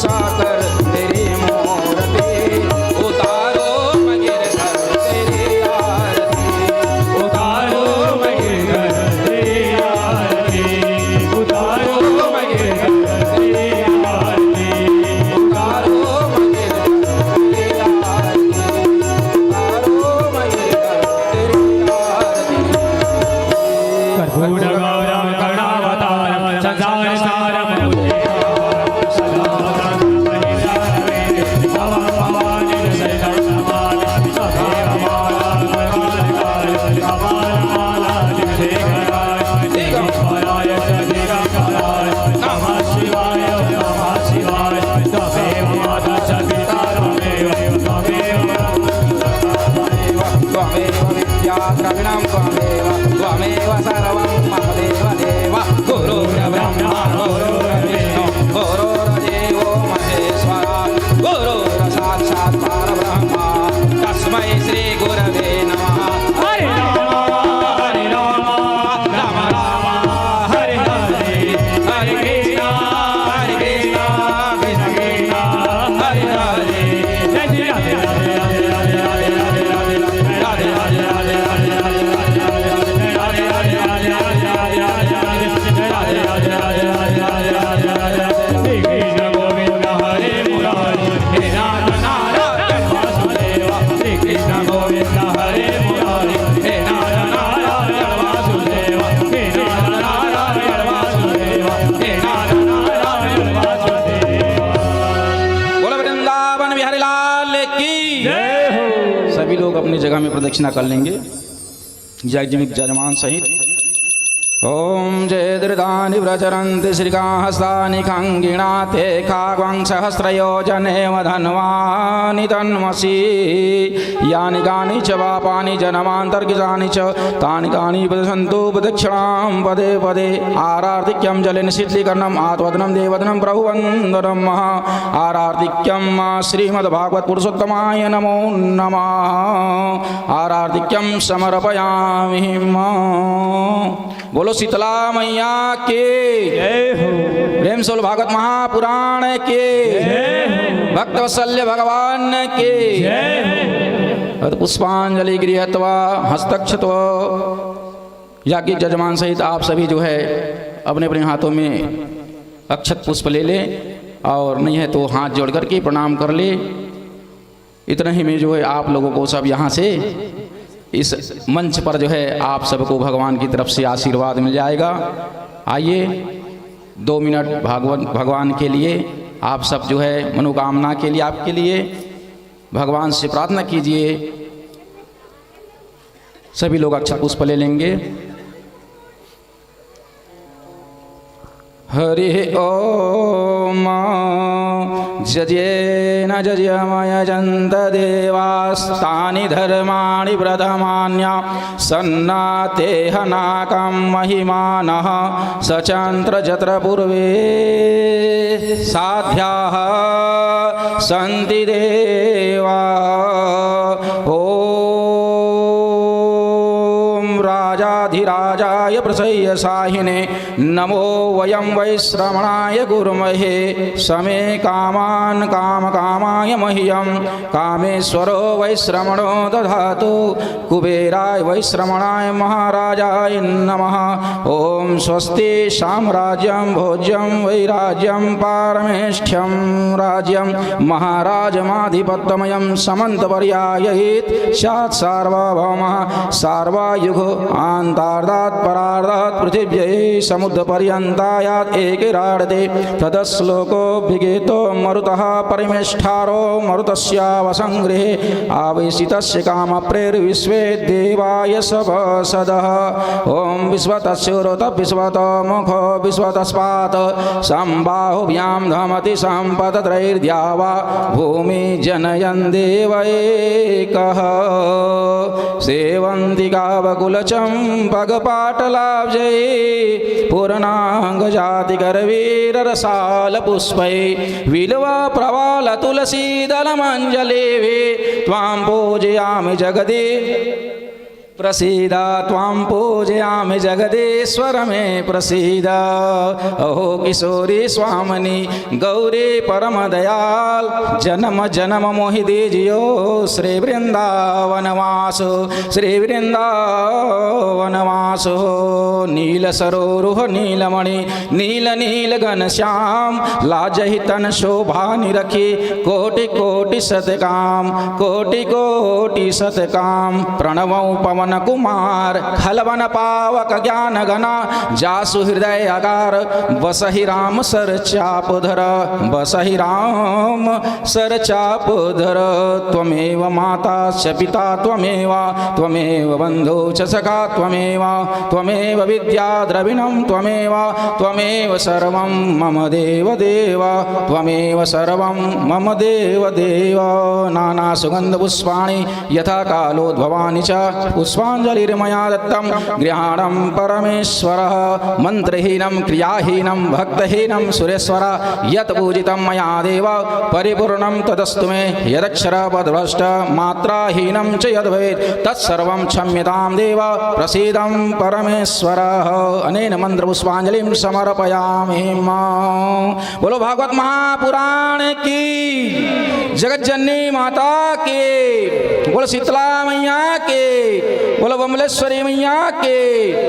कर तेरी मूरति, उतारो मैं गिरधर तेरी आरती, उतारो मैं गिरधर तेरी आरती, उतारो मैं गिरधर तेरी आरती, उतारो मैं गिरधर तेरी आरती, उतारो मैं गिरधर तेरी आरती। कर्पूरगौरं करुणावतारं संसारसारं त्वमेव विद्या द्रविणं त्वमेव, त्वमेव सर्वं मम देव देव। गुरुर्ब्रह्मा गुरुर्विष्णु गुरुर्देवो महेश्वर, गुरुर्साक्षात् परब्रह्म, तस्मै श्री गुरवे नमः। हरे राम, हरे राम, राम राम, हरे हरे, हरे कृष्णा, हरे कृष्णा, कृष्णा कृष्णा, हरे हरे। जय श्री राधे, राधे, राधे, राधे, राधे। श्री कृष्ण गोविंद हरे मुरारी, हे नाथ नारायण वासुदेव। श्री कृष्ण गोविंद हरे मुरारी, हे नाथ नारायण वासुदेव। हे नाथ नारायण वासुदेव। हे नाथ नारायण वासुदेव। बोलो वृंदावन बिहारी लाल की। जय हो। सभी लोग अपनी जगह में प्रदक्षिणा कर लेंगे, जय जय जजमान सहित। ओम जय दृदानि प्रचरन्ति श्रीकाहस्तानि खंगिणा ते खाग्वं सहस्रयोजनेव धन्वानि तन्मसि। यानि कानि च पापानि जन्मान्तर्गतानि च तानि तानि प्रदक्षन्तु प्रदक्षिणां पदे पदे। आरार्तिक्यं जलेन शीतलीकरणं आत्मवदनं देववदनं प्रभुवन्दनं महा। आरार्तिक्यं श्रीमद्भागवत पुरुषोत्तमाय नमो नमः। आरार्तिक्यं समर्पयामि। बोलो शीतला मैया की। जय हो। प्रेम से बोलो भागवत महापुराण की। जय हो। भक्तवत्सल्य भगवान की। जय हो। अथ पुष्पांजलि गृहीत्वा हस्तक्षत्व याज्ञिक जजमान सहित आप सभी जो है अपने अपने हाथों में अक्षत पुष्प ले लें और नहीं है तो हाथ जोड़ करके प्रणाम कर ले। इतना ही में जो है आप लोगों को सब यहाँ से इस मंच पर जो है आप सबको भगवान की तरफ से आशीर्वाद मिल जाएगा। आइए दो मिनट भगवान भगवान के लिए आप सब जो है मनोकामना के लिए आपके लिए भगवान से प्रार्थना कीजिए। सभी लोग अक्षत पुष्प ले लेंगे। हरि ओम। जजेन जजमयजन्त देवास्तानि धर्माणि प्रथमान्या सन्नातेह नाकं महिमानः सचन्त्र जत्र पूर्वे साध्याः सन्ति देवा। ओम राजाधिराजाय प्रसह्य साहिने नमो वयं वैश्रवणाय कुर्महे समे कामान् कामकामाय मह्यं कामेश्वरो वैश्रवणो दधातु कुबेराय वैश्रवणाय महाराजाय नमः। ओम स्वस्ति साम्राज्यं भोज्यं वैराज्यं पारमेष्ठ्यं राज्यं महाराजमाधिपत्यमयं समन्तपर्यायैत् स्यात् सार्वभौमः सार्वायुः अन्तार्धात् परार्धात् पृथिव्यै समुद्रपर्यन्तायात् एकेराडते। ततश्लोको विगीतो मरुतः परमेष्ठारो मरुतस्यावसंगृहे आवेशितस्य कामप्रेर्विश्वे देवाय सपसदः। ओम विश्वतस्योरत विश्वतमुखो विश्वतस्पात संबाहुभ्यां धमति संपतत्रैर्द्यावा भूमि जनयन् देव एकः। सेवन्तिकावकुलचम्पकपाटलाब्जैः पूर्णाङ्गजातिकरवीररसालपुष्पैः बिल्वप्रवालतुलसीदलमञ्जलीभिः त्वां पूजयामि जगदीश। प्रसीद त्वां पूजयामि जगदीश्वर मे प्रसीद। अहो किशोरी स्वामिनी गौरी परम दयाल, जन्म जन्म मोहि दीजियो श्री वृंदावन वासो, श्री वृंदावन वासो। नील सरोरुह नीलमणि नील नील घनश्याम, लाजहि तन शोभा निरखि कोटि कोटि सतकाम, कोटि कोटि सतकाम। प्रणवउ पवन कुमार खलवन पावक ज्ञान गना, जासु हृदय अगार बसहि राम सर चाप धर, बसहि राम सर चाप धर। त्वमेव माता च पिता त्वमेव, त्वमेव बंधु च सखा त्वमेव, त्वमेव विद्या द्रविणं त्वमेव, त्वमेव सर्वं मम देव देव, त्वमेव सर्वं मम देव देव। नाना सुगंध पुष्पाणि यथा कालोद्भवानि च, पुष्पांजलिर्मया दत्तं गृहाण परमेश्वर। मंत्रहीनं क्रियाहीनं भक्तहीनं सुरेश्वर, यत् पूजितं मया देव परिपूर्णं तदस्तु मे। यदक्षरपदभ्रष्ट मात्राहीनं च यद् भवेत् तत्सर्वं क्षम्यतां देव प्रसीदं परमेश्वर। अनेन मंत्र पुष्पांजलिं समर्पयामि। बोलो भागवत महापुराण की, जगत जननी माता की, बोलो शीतला मैया की, बोलो बमलेश्वरी मैया की।